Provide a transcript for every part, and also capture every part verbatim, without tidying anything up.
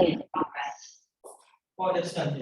in progress. What is that?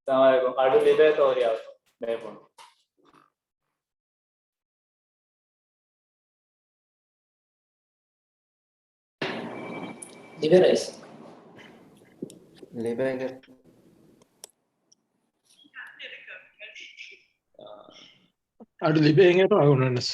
ސަލާމަލައިކުމް. އަޑު ލިބޭތޯ ރިޔާޒް ބޭފުޅުން؟ ލިބޭ ރައީސް. ލިބޭ. އަޑު ލިބޭ އިނގޭތޯ އަޅުގަނޑު ވެސް.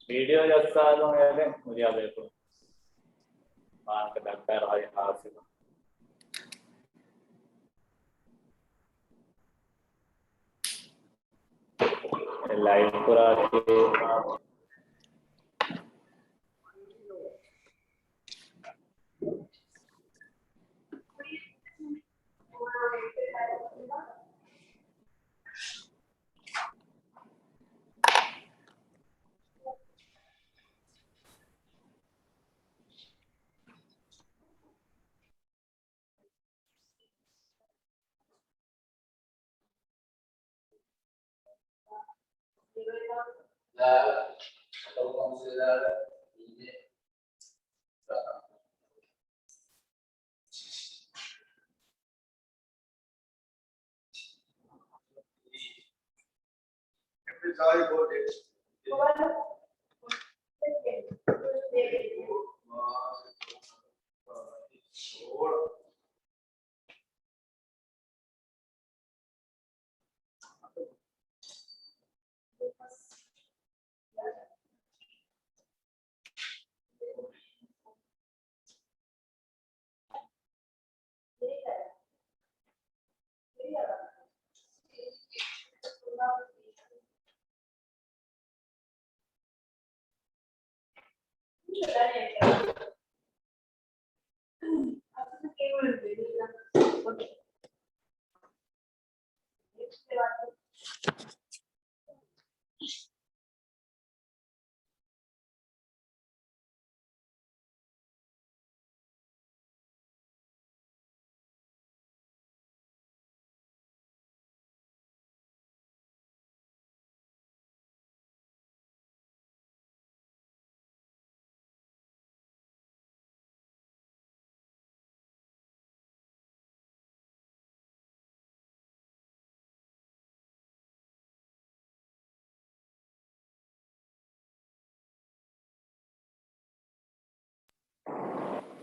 ވީޑިއޯ ޖައްސާލުން އެދެން ހުރިހާ ބޭފުޅުން މާނަކަ ދައްކާ ރާއި ހާސިލު. ލައިވް ކުރާތީ.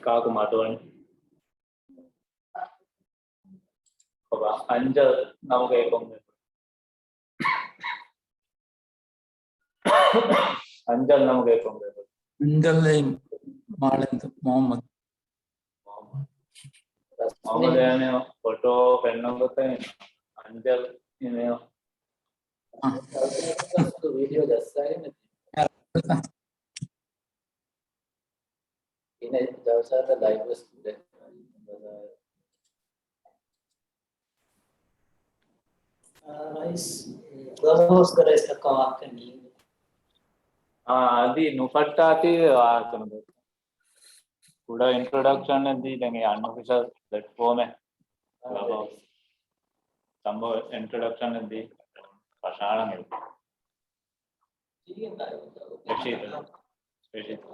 ކާކު މަދުވަނީ؟ އޮބާ، އަންޖަލް ނަމުގައި ކޮންމެ އަންޖަލް ނަމުގައި ކޮންމެ އަންޖަލް އެއީ މާޅެންދޫ މުހައްމަދު. މުހައްމަދު އޭނަ ފޮޓޯ ފެންނަން ގޮތަށް އަންޖަލް އޭނަ. އާ. ވީޑިއޯ ޖައްސާގެން އާ. އިނެ ޖަލްސާތައް ލައިވް ވެސް ކުރޭ. އާ، ރައީސް، ކްލަބް ހައުސްގަ ރައީސް ދައްކާ ވާހަކަ ނީން. އާ، އަދި ނުފައްޓާތީ ވާހަކަ ނުދެއްކާ. ކުޑަ އިންޓްރޮޑަކްޝަން އެއް ދީ، ދެން އެ އަންއޮފިޝަލް ޕްލެޓްފޯމެއް ކްލަބް ހައުސް. ތަނބޯ އިންޓްރޮޑަކްޝަން އެއް ދީ، ފަށާނަން އެއް. ރަޝީދު. ރަޝީދު.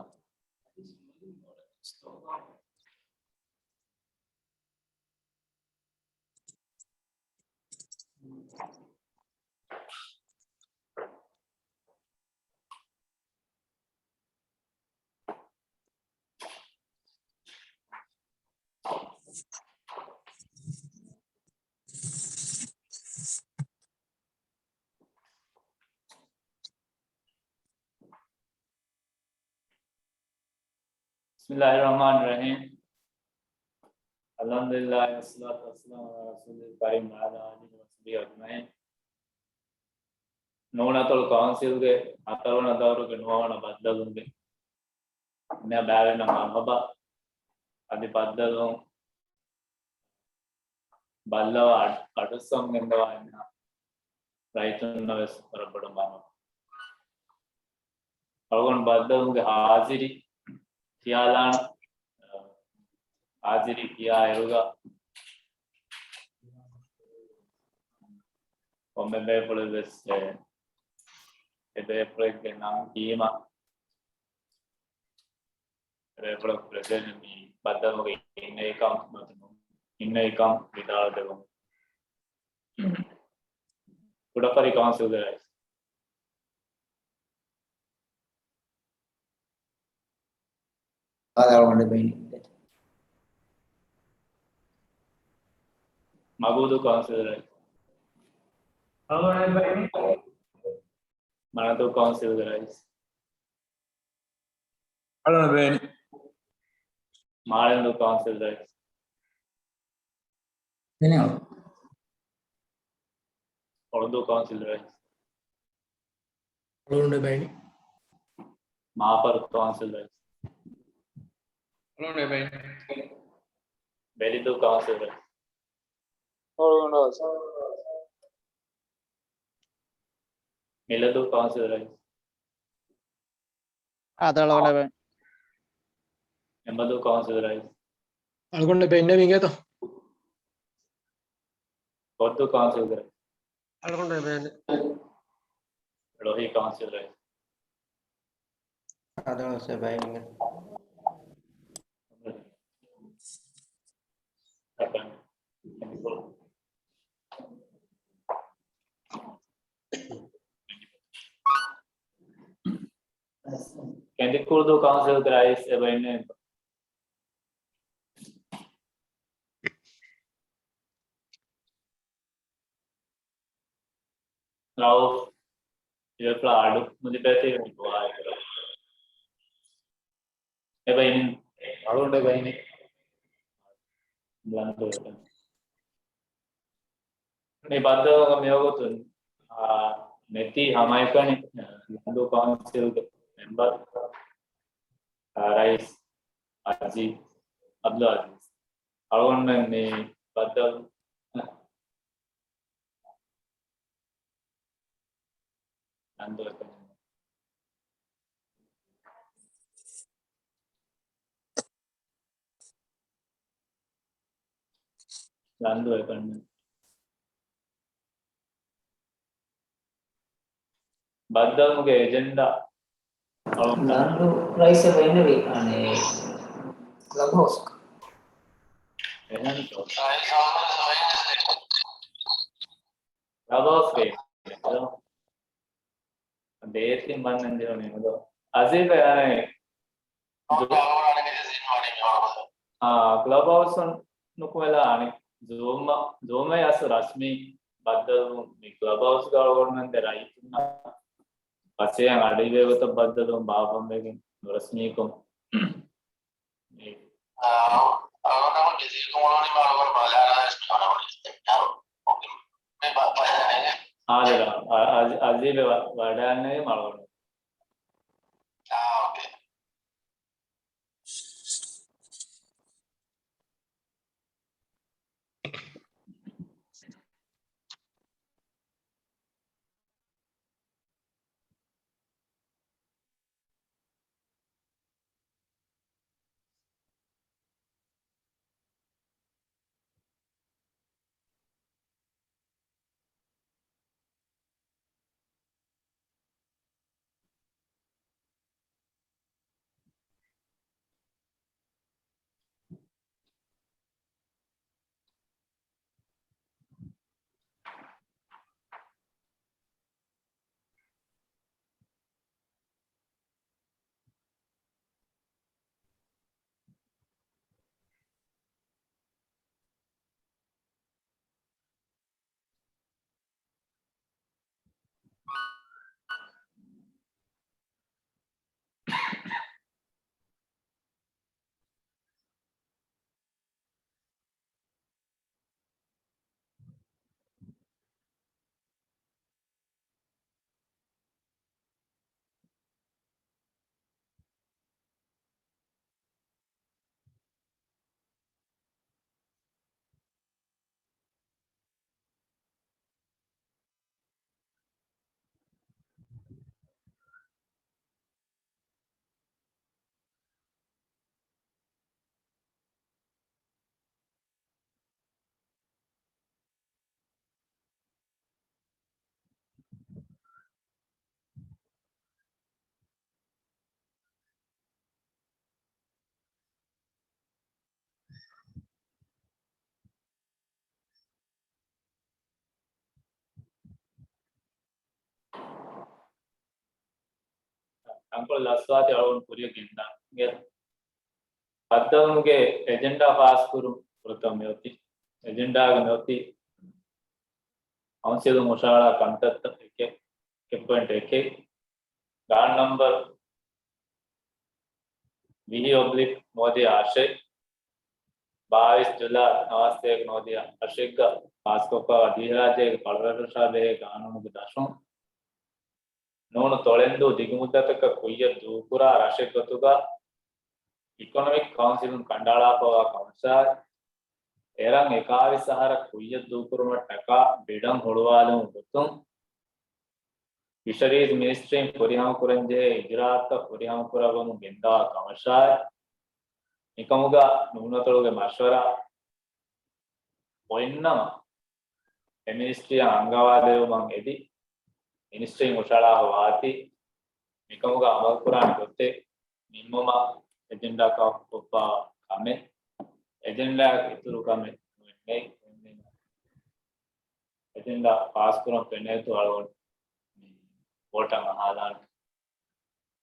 بسم الله الرحمن الرحيم. الحمد لله والصلاة والسلام على رسوله الكريم وعلى آله وصحبه أجمعين. ނޫނަތޮޅު ކައުންސިލްގެ ހަތަރުވަނަ ދައުރުގެ ނުވަވަނަ ބައްދަލުވުމުގެ މިއަށް ބައިވެރިންނަށް މަރުޙަބާ. އަދި ބައްދަލުވުން ބައްލަވާ އަޑު-، އަޑުއްސަވަން ގެންދަވާ އިންނަ ރައްޔިތުންނަށް ވެސް ވަރަށް ބޮޑަށް މަރުޙަބާ. އަޅުގަނޑު ބައްދަލުވުމުގެ ހާޒިރީ ކިޔާލާނަން. ހާޒިރީ ކިޔާ އިރުގަ ކޮންމެ ބޭފުޅެއް ވެސް އެ، އެ ބޭފުޅެއްގެ ނަން ކީމަ ރޭފުޅަކު ޕްރެސިޑެންޓް މި ބައްދަލުވުމުގެ އިންނައިކަން ނުވަތަ ނު-، އިންނައިކަން ވިދާޅުދެވުން. ކުޑަފަރި ކައުންސިލްގެ ރައީސް. މަގޫދޫ ކައުންސިލް ރައީސް. މަނަދޫ ކައުންސިލްގެ ރައީސް. އަޅުގަނޑު ބޭނި. މާޅެންދޫ ކައުންސިލް ރައީސް. ބޭނި އަޅު. އޮޅުނދޫ ކައުންސިލް ރައީސް. އަޅުގަނޑު ބޭނި. މާފަރު ކައުންސިލް ރައީސް. އަޅުގަނޑު ބޭނި. ބެލިދޫ ކައުންސިލް ރައީސް. އަޅުގަނޑު ރައީސް. މިލަދޫ ކައުންސިލް ރައީސް. އާދެ، އަޅުގަނޑު ބޭނި. އެމަދޫ ކައުންސިލް ރައީސް. އަޅުގަނޑު ބޭން ނޭވިނގޭތޯ؟ ކޮއްދޫ ކައުންސިލް ރައީސް. އަޅުގަނޑު ބޭނި. ޅޮހީ ކައުންސިލް ރައީސް. އަދާ ސެބައިން. ކެނދިކުޅުދޫ ކައުންސިލްގެ ރައީސް އެބައިންނޭ. ރައޫފް، އިވެފްލާ އަޑު މުދިބޭތީ ދުޢާއެކު. އެބައިނި. އަޅުގަނޑު އެބައިނި. މި ބައްދަލުވުމުގަ މިވަގުތު، އާ، ނެތީ ހަމައެކަނި، އާ، ލަންދޫ ކައުންސިލްގެ މެމްބަރު، އާ، ރައީސް އަޒީޒް އަބްދުލް އަޒީޒް. އަޅުގަނޑުމެން މި ބައްދަލު ނަންދު އެކަނި. ނަންދު އެކަނި. ބައްދަލުގެ އެޖެންޑާ ނަންދު ރައީސް އެބައިންނެވި، އަނެއް، ކްލަބް ހައުސް. އެހެންތޯ؟ ކްލަބް ހައުސްގައި ދޭތިން ބަންނަން ޖެހުނީ ނުދޯ. އަޒީޒް އަނެއް އާ، ކްލަބް ހައުސް ނުކުމެލާ އަނެއް ޒޫމް، ޒޫމް އަސް ރަސްމީ ބައްދަލު މި ކްލަބް ހައުސްގަ އަޅުގަނޑުމެން ދެ ރައްޔިތުންނަށް ފަސޭހައިން އަޑުއިވޭ ގޮތަށް ބައްދަލުވުން ބާއްވަންވެގެން ނުރަސްމީކޮށް. އާ، އަޅުގަނޑު ޖެހިލުމުން މި ބަ-، ބަ-، އާދެ، އަ-، އަޒީ-، އަޒީޒް ވަ-، ވަޑައިގެންނެވީމަ އަޅުގަނޑު. އާ، އޯކޭ. ތަންކޮޅެއް ލަސްވާތީ އަޅުގަނޑު ކުރިއަށް ގެންދާން. ބައްދަލުވުމުގެ އެޖެންޑާ ފާސްކުރުން ފުރަތަމަ މިއޮތީ. އެޖެންޑާގަ މިއޮތީ ކައުންސިލުން ހުށަހަޅާ ކަންތައްތައް އެކެއް، އެކެއް ޕޮއިންޓް އެކެއް، ގާން ނަމްބަރު ވިހި އޮބްލިކް ނުވަދިހަ އަށެއް، ބާވީސް ޖުލާއި ނަވާސްތޭކަ ނުވަދިހަ އަށެއްގަ ފާސްކޮށްފައިވާ ދިވެހިރާއްޖޭގެ ފަޅުރަށްރަށާ ބެހޭ ގާނޫނުގެ ދަށުން ނޫނު ތޮޅެންދޫ ދިގުމުއްދަތަކަށް ކުއްޔަށް ދޫކުރާ ރަށެއް ގޮތުގަ އިކޮނޮމިކް ކައުންސިލުން ކަނޑައަޅާފައިވާ ކަމަށާއި، އެރަށް އެކާވީސް އަހަރަށް ކުއްޔަށް ދޫކުރުމަށްޓަކާ ބިޑަށް ހުޅުވާލުމުގެ ގޮތުން ފިޝަރީޒް މިނިސްޓްރީން ފުރިހަމަކުރަންޖެހޭ އިޖުރާއަތްތައް ފުރިހަމަކުރައްވަމުން ގެންދަވާ ކަމަށާއި، މިކަމުގަ ނޫނުއަތޮޅުގެ މަޝްވަރާ އޮތްނަމަ، އެ މިނިސްޓްރީއަށް އަންގަވާދެވުމަށް އެދި، މިނިސްޓްރީން ހުށަހަޅާފަ ވާތީ، މިކަމުގަ އަމަލުކުރާނެ ގޮތެއް ނިންމުމަށް އެޖެންޑާ ކޮށްފަ ކަމެއް، އެޖެންޑާގެ އިތުރު ކަމެއް ނުވެންނެ. އެޖެންޑާ ފާސްކުރަން ފެނޭތޯ އަޅުގަނޑު ވޯޓަށް އަހާލާން.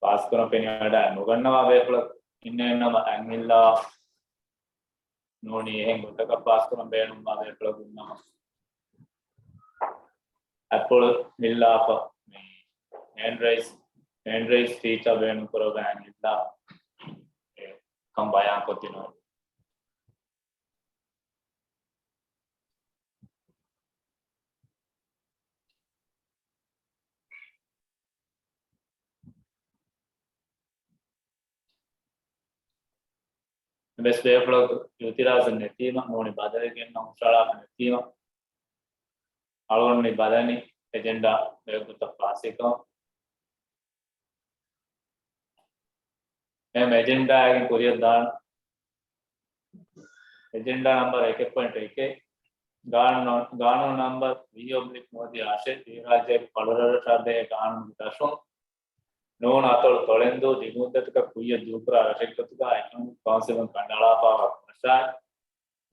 ފާސްކުރަން ފެނިވަޑައި ނުގަންނަވާ ބޭފުޅަކު އިންނައިނަމަ އަތް އިއްލާ ނޫނީ އެހެން ގޮތަކަށް ފާސްކުރަން ބޭނުންވާ ބޭފުޅަކު އިންނަމަ އަތްޕުޅު އިއްލާފަ މި ހޭންޑް ރައިސް، ހޭންޑް ރައިސް ފީޗާ ބޭނުން ކުރައްވާ އަތް އިއްލާ އެކަން ބަޔާން ކޮށްދިނުން. އެއްވެސް ބޭފުޅަކު އިއުތިރާޒެއް ނެތީމަ، ނޫނީ ބަދަލެއް ގެންނަން ހުށަހަޅާފަ ނެތީމަ، އަޅުގަނޑު މި ބަލަނީ އެޖެންޑާ ބޭއްވުތައް ފާސްވިކަމަށް. އެހެން އެޖެންޑާއެއް ކުރިއަށް ދާން. އެޖެންޑާ ނަމްބަރ އެކެއް ޕޮއިންޓު އެކެއް، ގާނޫ-، ގާނޫނު ނަމްބަރ ވިހި އޮބްލިކް ނުވަދިހަ އަށެއް، ދިވެހިރާއްޖޭގެ ފަޅުރަށްރަށާ ބެހޭ ގާނޫނުގެ ދަށުން ނޫނު އަތޮޅު ތޮޅެންދޫ ދިގުމުއްދަތަކަށް ކުއްޔަށް ދޫކުރާ ރަށެއްގޮތުގަ އިކޮނޮމިކް ކައުންސިލުން ކަނޑައަޅާފައިވާ ކަމަށާއި،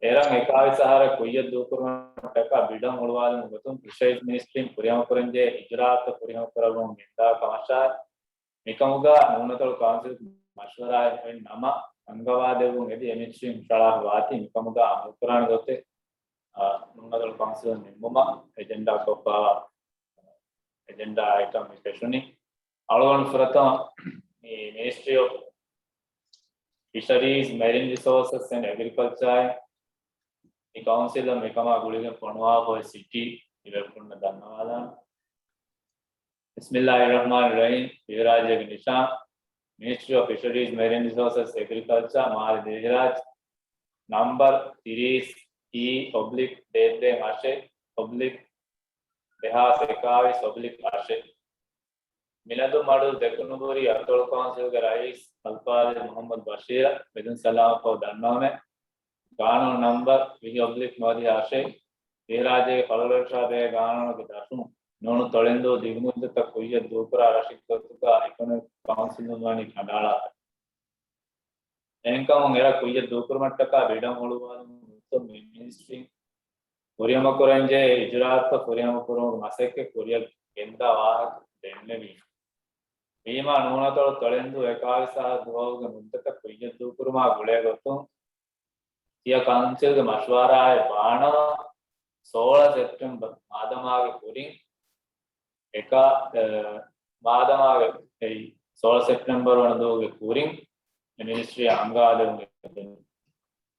އޭރުން އެކާވީސް އަހަރަށް ކުއްޔަށް ދޫކުރުމަށްޓަކާ ބިޑަށް ހުޅުވާލުމުގެ ގޮތުން ފިޝަރީޒް މިނިސްޓްރީން ފުރިހަމަކުރަންޖެހޭ އިޖުރާއަތްތައް ފުރިހަމަކުރައްވަމުން ގެންދާ ކަމަށާއި، މިކަމުގަ ނޫނަތޮޅު ކައުންސިލް މަޝްވަރާއެއް ނަމަ އަންގަވާދެއްވުން އެދި އެ މިނިސްޓްރީން ހުށަހަޅާފަ ވާތީ މިކަމުގަ އަމަލުކުރާނެ ގޮތެއް، އާ، ނޫނަތޮޅު ކައުންސިލުން ނިންމުމަށް އެޖެންޑާ ކޮށްފައިވާ އެޖެންޑާ އައިޓަމް މި ފެށުނީ. އަޅުގަނޑު ފުރަތަމަ މި މިނިސްޓްރީ އޮފް ފިޝަރީޒް މެރިން ރިސޯސަސް އެންޑް އެގްރިކަލްޗާއި މި ކައުންސިލަށް މިކަމާ ގުޅިގެން ފޮނުވާފައި ސިޓީ ދިވެހިބަހުންނަށް ދަންނަވާލާން. ބިސްމިއްލާހިއްރަޙްމާނިއްރަޙީމް. ދިވެހިރާއްޖޭގެ ނިޝާން މިނިސްޓްރީ އޮފް ފިޝަރީޒް މެރިން ރިސޯސަސް އެގްރިކަލްޗާ މާލެ ދިވެހިރާއްޖެ. ނަމްބަރު ތިރީސް އީ އޮބްލިކް ދޭއްވެ އަށެއް އޮބްލިކް ދެހާސް އެކާވީސް އޮބްލިކް އަށެއް. މިލަދުން މަޑުލު ދެކުނުބުރީ އަތޮޅު ކައުންސިލްގެ ރައީސް އަލްޤާޟީ މުޙައްމަދު ބަޝީރަށް މެދުން ސަލާމަށްފަހު ދަންނަވަމޭ. ގާނޫނު ނަމްބަރު ވިހި އޮބްލިކް ނުވަދިހަ އަށެއް، ދިވެހިރާއްޖޭގެ ފަޅުރަށާ ބެހޭ ގާނޫނުގެ ދަށުން ނޫނު ތޮޅެންދޫ ދިގުމުއްދަތަށް ކުއްޔަށް ދޫކުރާ ރަށެއްގޮތުގަ އިކޮނޮމިކް ކައުންސިލުން ވަނީ ކަނޑައަޅާފަ. އެހެންކަމުން އެރަށް ކުއްޔަށް ދޫކުރުމަށްޓަކާ ބިޑަށް ހުޅުވާލުމުގެ ގޮތުން މި މިނިސްޓްރީން ފުރިހަމަކުރަންޖެހޭ އިޖުރާއަތްތައް ފުރިހަމަކުރުމުގެ މަސައްކަތް ކުރިއަށް ގެންދާ ވާހަކަ ދެންނެވީމަ. ވީމާ ނޫނަތޮޅު ތޮޅެންދޫ އެކާވީސް އަހަރު ދުވަހުގެ މުއްދަތަށް ކުއްޔަށް ދޫކުރުމާ ގުޅޭ ގޮތުން ތިޔަ ކައުންސިލްގެ މަޝްވަރާއެއް ވާނަމަ، ސޯޅަ ސެޕްޓެމްބަރު މާދަމާގެ ކުރިން އެކާ، އެ، މާދަމާގެ އެއީ ސޯޅަ ސެޕްޓެމްބަރު ވަނަ ދުވަހުގެ ކުރިން އެ މިނިސްޓްރީއަށް އަންގާދެވުން އެދެން.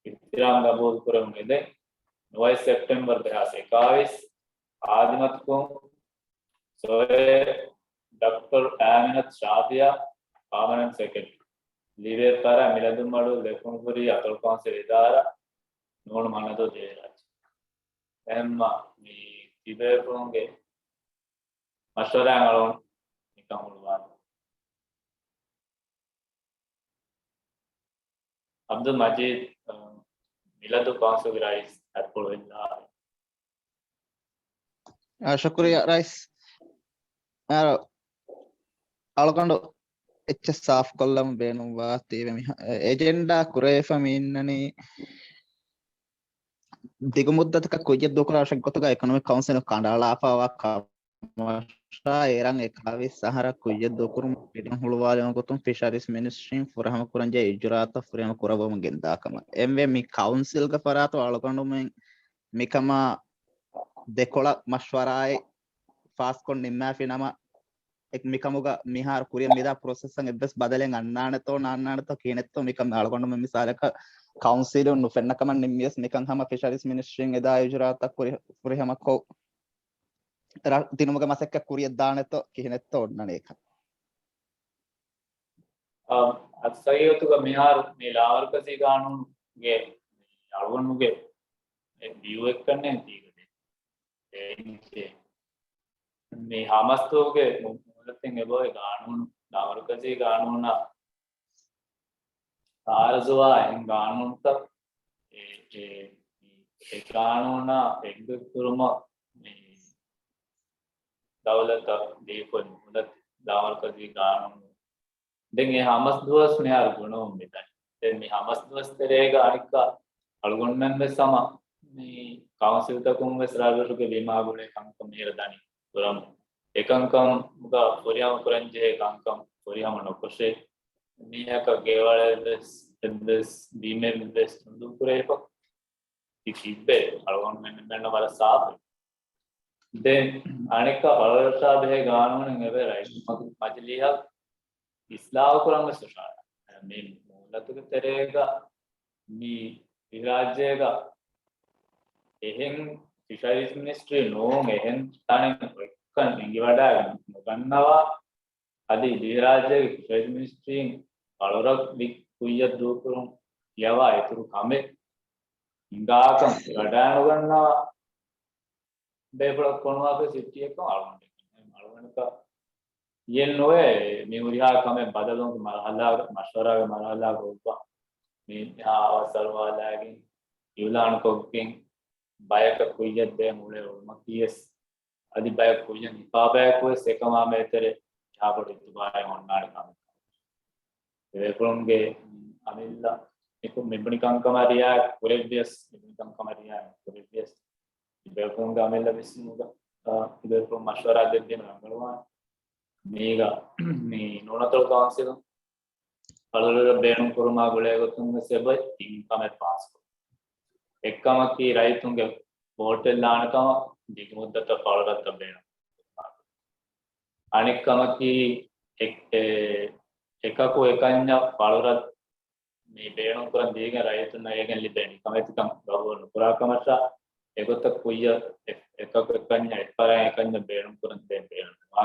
އިޙްތިރާމް ގަބޫލު ކުރެވުން އެދެން. ނުވައެއް ސެޕްޓެމްބަރު ދެހާސް އެކާވީސް އާދިމަތިކޮށް ސޮއެ ޑޮކްޓަރ އާމިނަތު ޝާފިޔާ، ޕާމަނެންޓް ސެކްރެޓަރީ، ލިބޭ ފަރާތް މިލަދުންމަޑުލު ދެކުނުބުރީ އަތޮޅު ކައުންސިލް އިދާރާ ނޫނު މަނަދޫ ދޭރާޖް. އެހެންމަ މި ތިބޭފުޅުންގެ މަޝްވަރާއިން އަޅުގަނޑު ނިކަން ހުޅުވާލަން. އަބްދުލް މަޖީދު، އަ، މިލަދު ކައުންސިލްގެ ރައީސް އަތްޕުޅު އިއްލާ. އާ، ޝުކުރިއްޔާ ރައީސް. އާ، އަޅުގަނޑު އެއްޗެއް ސާފުކޮށްލަން ބޭނުންވާ ތީވެ މި އެޖެންޑާ ކުރެވިފަ މި އިންނަނީ ދިގު މުއްދަތަކަށް ކުއްޔަށް ދޫކުރާ ރަށެއް ގޮތުގަ އިކޮނޮމިކް ކައުންސިލުން ކަނޑައަޅާފައިވާ ކަމަށާ، އޭރުން އެކާވީސް އަހަރަށް ކުއްޔަށް ދޫކުރުމަށް ބިޑުން ހުޅުވާލުމުގެ ގޮތުން ފިޝަރީޒް މިނިސްޓްރީން ފުރިހަމަކުރަންޖެހޭ އިޖުރާއަތްތައް ފުރިހަމަ ކުރައްވަމުން ގެންދާ ކަމަށް. އެންމެ މި ކައުންސިލްގެ ފަރާތުން އަޅުގަނޑުމެން މިކަމާ ދެކޮޅަށް މަޝްވަރާއެއް ފާސްކޮށް ނިންމާފި ނަމަ، އެ-، މިކަމުގަ މިހާރު ކުރިއަށް މިދާ ޕްރޮސެސްއަށް އެއްވެސް ބަދަލެއް އަންނާނެތޯ ނާންނާނެތޯ ކިހިނެއްތޯ މިކަމެއް އަޅުގަނޑުމެން މިސާލަކަށް ކައުންސިލުން ނުފެންނަ ކަމަށް ނިންމިޔަސް މިކަން ހަމަ ފިޝަރީޒް މިނިސްޓްރީން އެދާ އިޖުރާއަތްތައް ކުރި-، ފުރިހަމަކޮށް ރަށް ދިނުމުގެ މަސައްކަތް ކުރިއަށް ދާނެތޯ ކިހިނެއްތޯ އޮންނަނީ އެކަން. އަ، އަސް ހަގީގަތުގަ މިހާރު މި ލާމަރުކަޒީ ގާނޫނުގެ އަޅުގަނޑުގެ ވިއު އެއްކަންނޭ ތީގަ ދޭ. މި ހަމަސްތޯގެ މު-، މުހުލަތެއް އެބައޮތް ގާނޫނު، ލާމަރުކަޒީ ގާނޫނަށް އާރަޒުވާ އެހެން ގާނޫނުތައް އެ، އެ، އެ ގާނޫނާ އެއްގޮތްކުރުމަށް މި ދައުލަތަށް ދީފައި މުހުލަތެއް ލާމަރުކަޒީ ގާނޫނު ދެން އެ ހަމަސް ދުވަސް މިހާރު ގުނަވަމުން މިދަނީ. ދެން މި ހަމަސް ދުވަސް ތެރޭގަ އަނެއްކާ އަޅުގަނޑުމެން ވެސް ހަމަ މި ކައުންސިލްތަކުން ވެސް ރަށްރަށުގެ ވީމާ ގުޅޭ ކަންކަން މިހިރަ ދަނީ ކުރަމުން. އެކަންކަމުގަ ފުރިހަމަ ކުރަންޖެހޭ ކަންކަން ފުރިހަމަ ނުކޮށޭ. މީހަކަށް ގެވަޅެއް ވެސް އެއްވެސް ބީމެއް ވެސް ނުދޫ ކުރެވިފަ ތި ތިއްބެވި. އަޅުގަނޑުމެން މެންނަ ވަރަށް ސާފު. ދެން އަނެއްކާ ފަޅުރަށާ ބެހޭ ގާނޫނެއް އެބަ ރައްޔިތު މަޖިލީހަށް އިސްލާހު ކުރަން ވެސް ހުށަހަޅާ. މި މުހުލަތުގެ ތެރޭގަ މި ރާއްޖޭގަ އެހެން ފިޝަރީޒް މިނިސްޓްރީ ނޫން އެހެން ތަނެއް އޮތްކަން އެނގިވަޑައިގެން ނުގަންނަވާ އަދި ދިވެހިރާއްޖޭގެ ފިޝަރީޒް މިނިސްޓްރީން ފަޅުރަށް ކުއްޔަށް ދޫކުރުން ކިޔަވާ އިތުރު ކަމެއް ހިނގާކަން ވަޑައިނުގަންނަވާ ބޭފުޅަކު ކޮނުވާފަ ސިއްޓީއެއްކަން އަޅުގަނޑަކަށް އަޅުގަނޑަކަށް އިއެއް ނުވޭ. މި ހުރިހާ ކަމެއް ބަދަލުވުމުގެ މަރުހަލާގަ، މަޝްވަރާގެ މަރުހަލާގަ އޮއްވާ މި ހާ އަވަސް އަރުވާލާގެން އިއުލާނުކޮށްގެން ބަޔަކަށް ކުއްޔަށް ދޭން އުޅޭ އުޅުމަކީވެސް އަދި ބަޔަކު ކުއްޔަށް ހިފާ ބަޔަކުވެސް އެކަމާ މޭތެރެ އެހާ ބޮޑު އިތުބާރެއް އޮންނާނެ ކަމެއް. އެބޭފުޅުންގެ އަމިއްލަ މި ބުނި ކަންކަމަށް ރިއާ ކުރެއްވިޔަސް، މި ބުނި ކަންކަމަށް ރިއާ ކުރެއްވިޔަސް، އެބޭފުޅުންގެ އަމިއްލަ ވިސްނުމުގަ، އާ، އެބޭފުޅުން މަޝްވަރާ ދެއްވީމަ ރަނގަޅުވާނެ. މީގަ މި ނޫނަތޮޅު ކައުންސިލުން ފަޅުރަށް ބޭނުން ކުރުމާ ގުޅޭ ގޮތުން ވެސް އެބަ ތިން ކަމެއް ފާސްކޮށް. އެއްކަމަކީ ރައްޔިތުންގެ ވޯޓެއް ލާނެ ކަމަށް ދިގު މުއްދަތަށް ފަޅުރަށްތައް ބޭނުން. އަނެއް ކަމަކީ އެ-، އެ-، އެކަކު އެކަންޏަށް ފަޅުރަށް މި ބޭނުން ކުރަން ދީގެން ރައްޔިތުންނަށް އޭގެން ލިބޭ ނިކަމެތިކަން ގަބޫލު ނުކުރާ ކަމަށާ، އެގޮތަށް ކުއްޔަށް އެ-، އެކަކު އެކަންޏަށް އެއްފަރާތް އެކަންޏަށް ބޭނުން ކުރަން ދޭން ބޭނުން ނުވާ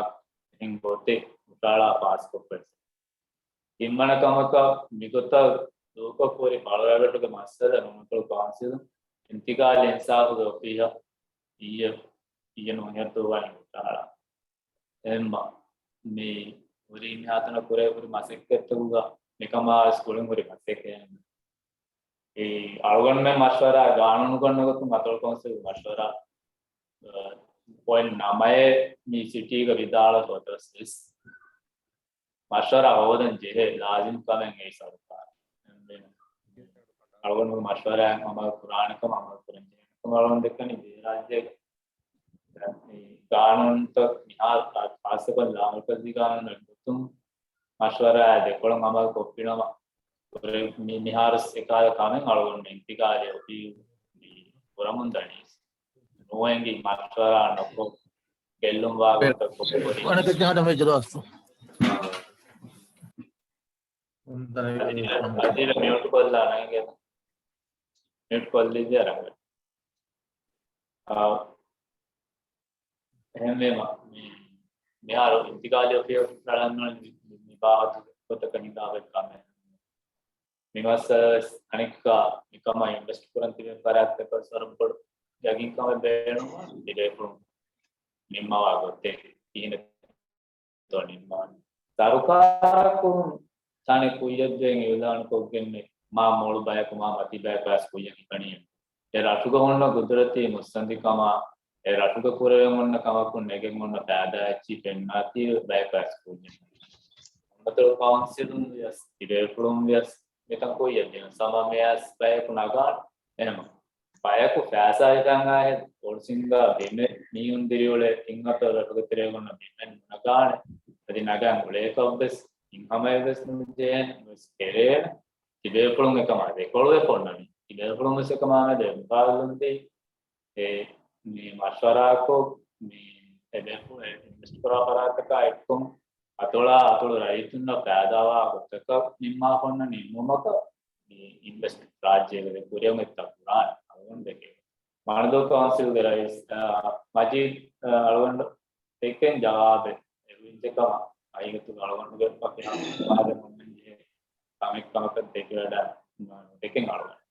އެހެން ގޮތެއް ހުށަހަޅާ ފާސްކޮށްފައި. ތިންވަނަ ކަމަކަށް މިގޮތަށް ދޫކޮށްފަ ހުރި ފަޅުރަށްގެ މައްސަލަ ނޫނަތޮޅު ކައުންސިލުން އިންތިގާލީ އިންސާފުގެ އޮފީހަށް އިއްޔެ، އިއްޔެ ނޫން އިހަށް ދުވަހު ވަނީ ހުށަހަޅާ. އެހެންމަ މި ހުރީ މިހާތަނަށް ކުރެ ހުރި މަސައްކަތްތަކުގަ މިކަމާ ވެސް ކުރިން ހުރި މަސައްކަތެއް. އެ އަޅުގަނޑުމެން މަޝްވަރާ ގާނޫނު ގަންނަ ގޮތުން އަތޮޅު ކައުންސިލް މަޝްވަރާ، އަ، ޕޮއިންޓް ނަމައެއް މި ސިޓީގަ ވިދާޅުވެފަ އޮތަސް ވެސް މަޝްވަރާ ހޯދަން ޖެހޭ ލާޒިމް ކަމެއް އެއީ ސަރުކާރު. އަޅުގަނޑު މަޝްވަރާއިން އަމަލު ކުރާނެ ކަމަށް އަމަލު ކުރަން ޖެހޭ ކަމަށް އަޅުގަނޑު ދެއްކަނީ ދިވެހިރާއްޖޭގެ ގާނޫނުތައް މިހާރު ޚާއްސަކޮށް ލާމަރުކަޒީ ގާނޫނު އެއްގޮތުން މަޝްވަރާއާ ދެކޮޅުން އަމަލު ކޮށްފިނަމަ، މި-، މިހާރު އެކާލަ ކަމެއް އަޅުގަނޑު އިންތިގާލީ އޮފީހުން ކުރަމުން ދަނީ. ނުއެނގި މަޝްވަރާ ނުކޮށް ގެއްލުން ވާގޮތަށް ކޮށްފަ ހުރި. ވަނަކަ ޖާޑަ މެޖު ދުވަސް. އަދި މިއުޓް ކޮށްލާ ނަގެ. މިއުޓް ކޮށްލިއްޔާ ރަނގަޅު. އާ، އެހެންވީމަ، މި-، މިހާރު އިންތިގާލީ އޮފީހަށް ރަޅަން ނޫން މި-، މި ބާވަތު ގޮތަކަށް ހިނގާ އޮތް ކަމެއް. މި މައްސަލަ ވެސް އަނެއްކާ މިކަމަށް އިންވެސްޓް ކުރަން ތިބެ ފަރާތްތަކަށް ވަރަށް ބޮޑު ޔަގީންކަމެއް ބޭނުންވާ ތިބޭފުޅުން ނިންމަވާ ގޮތެއް ކިހިނެއް ތޯ ނިންމާނެ. ސަރުކާރަކުން ތަނެއް ކުއްޔަށްދޭން އިއުލާނުކޮށްގެންނެ މާ މޮޅު ބަޔަކު މާ މަތި ބަޔަކު އައިސް ކުއްޔަށް ހިފަނީ. އެ ރަށުގަ ހުންނަ ގުދުރަތީ މުއްސަނދިކަމާ، އެ ރަށުގަ ކުރެވެން އޮންނަ ކަމަކުން ނެގެން އޮންނަ ފައިދާ އެއްޗިހި ފެންނާތީ ބަޔަކު އައިސް ކުއްޔަށް. ނޫނަތޮޅު ކައުންސިލުން ވިޔަސް، ތިބޭފުޅުން ވިޔަސް، މިކަން ކުއްޔަށް ދިނުން ސަމާ މި އައިސް ބަޔަކު ނަގާނެ. އެހެން ބަޔަކު ފައިސާ ހިފަން އާހެ ބޮޑު ސިންގާ ބިމެއް މީހުން ދިރިއުޅޭ ތިން ހަތަރު ރަށުގެ ތެރޭގަ އޮންނަ ބިމެއް ނުނަގާނެ. އަދި ނަގަން އުޅޭކަށްވެސް ތިން ހަމައެއްވެސް ނުޖެހޭނެ ވެސް ކެރޭނެ. ތިބޭފުޅުން އެކަމާ ދެކޮޅުވެފަ އޮންނަނީ. ތިބޭފުޅުން ވެސް އެކަމާ މެދު އެބަ ބާލުންދީ. އެ، މި މަޝްވަރާކޮށް، މި އެބޭފުޅުން އެ އިންވެސްޓް ކުރާ ފަރާތަކާ އެއްކޮށް، އަތޮޅާ އަތޮޅު ރައްޔިތުންނަށް ފައިދާވާ ގޮތަކަށް ނިންމާފަ އޮންނަ ނިންމުމަކަށް މި އިންވެސްޓް ރާއްޖޭގެ ކުރިއަށް އެއްތައް ކުރާނެ އަޅުގަނޑު ދެކެ. މަނަދޫ ކައުންސިލްގެ ރައީސް، އާ، މަޖީދް، އާ، އަޅުގަނޑު ދެއްކެން ޖަވާބެއް އެ ވިއްޖެކަމަށް ހަގީގަތުގަ އަޅުގަނޑުގެ ވަކި ހަމަ ވާދަ ކޮންމެން ޖެހޭ ކަމެއް ކަމަކަށް ދެކެވަޑައި ނުދެކެން އަޅުގަނޑު.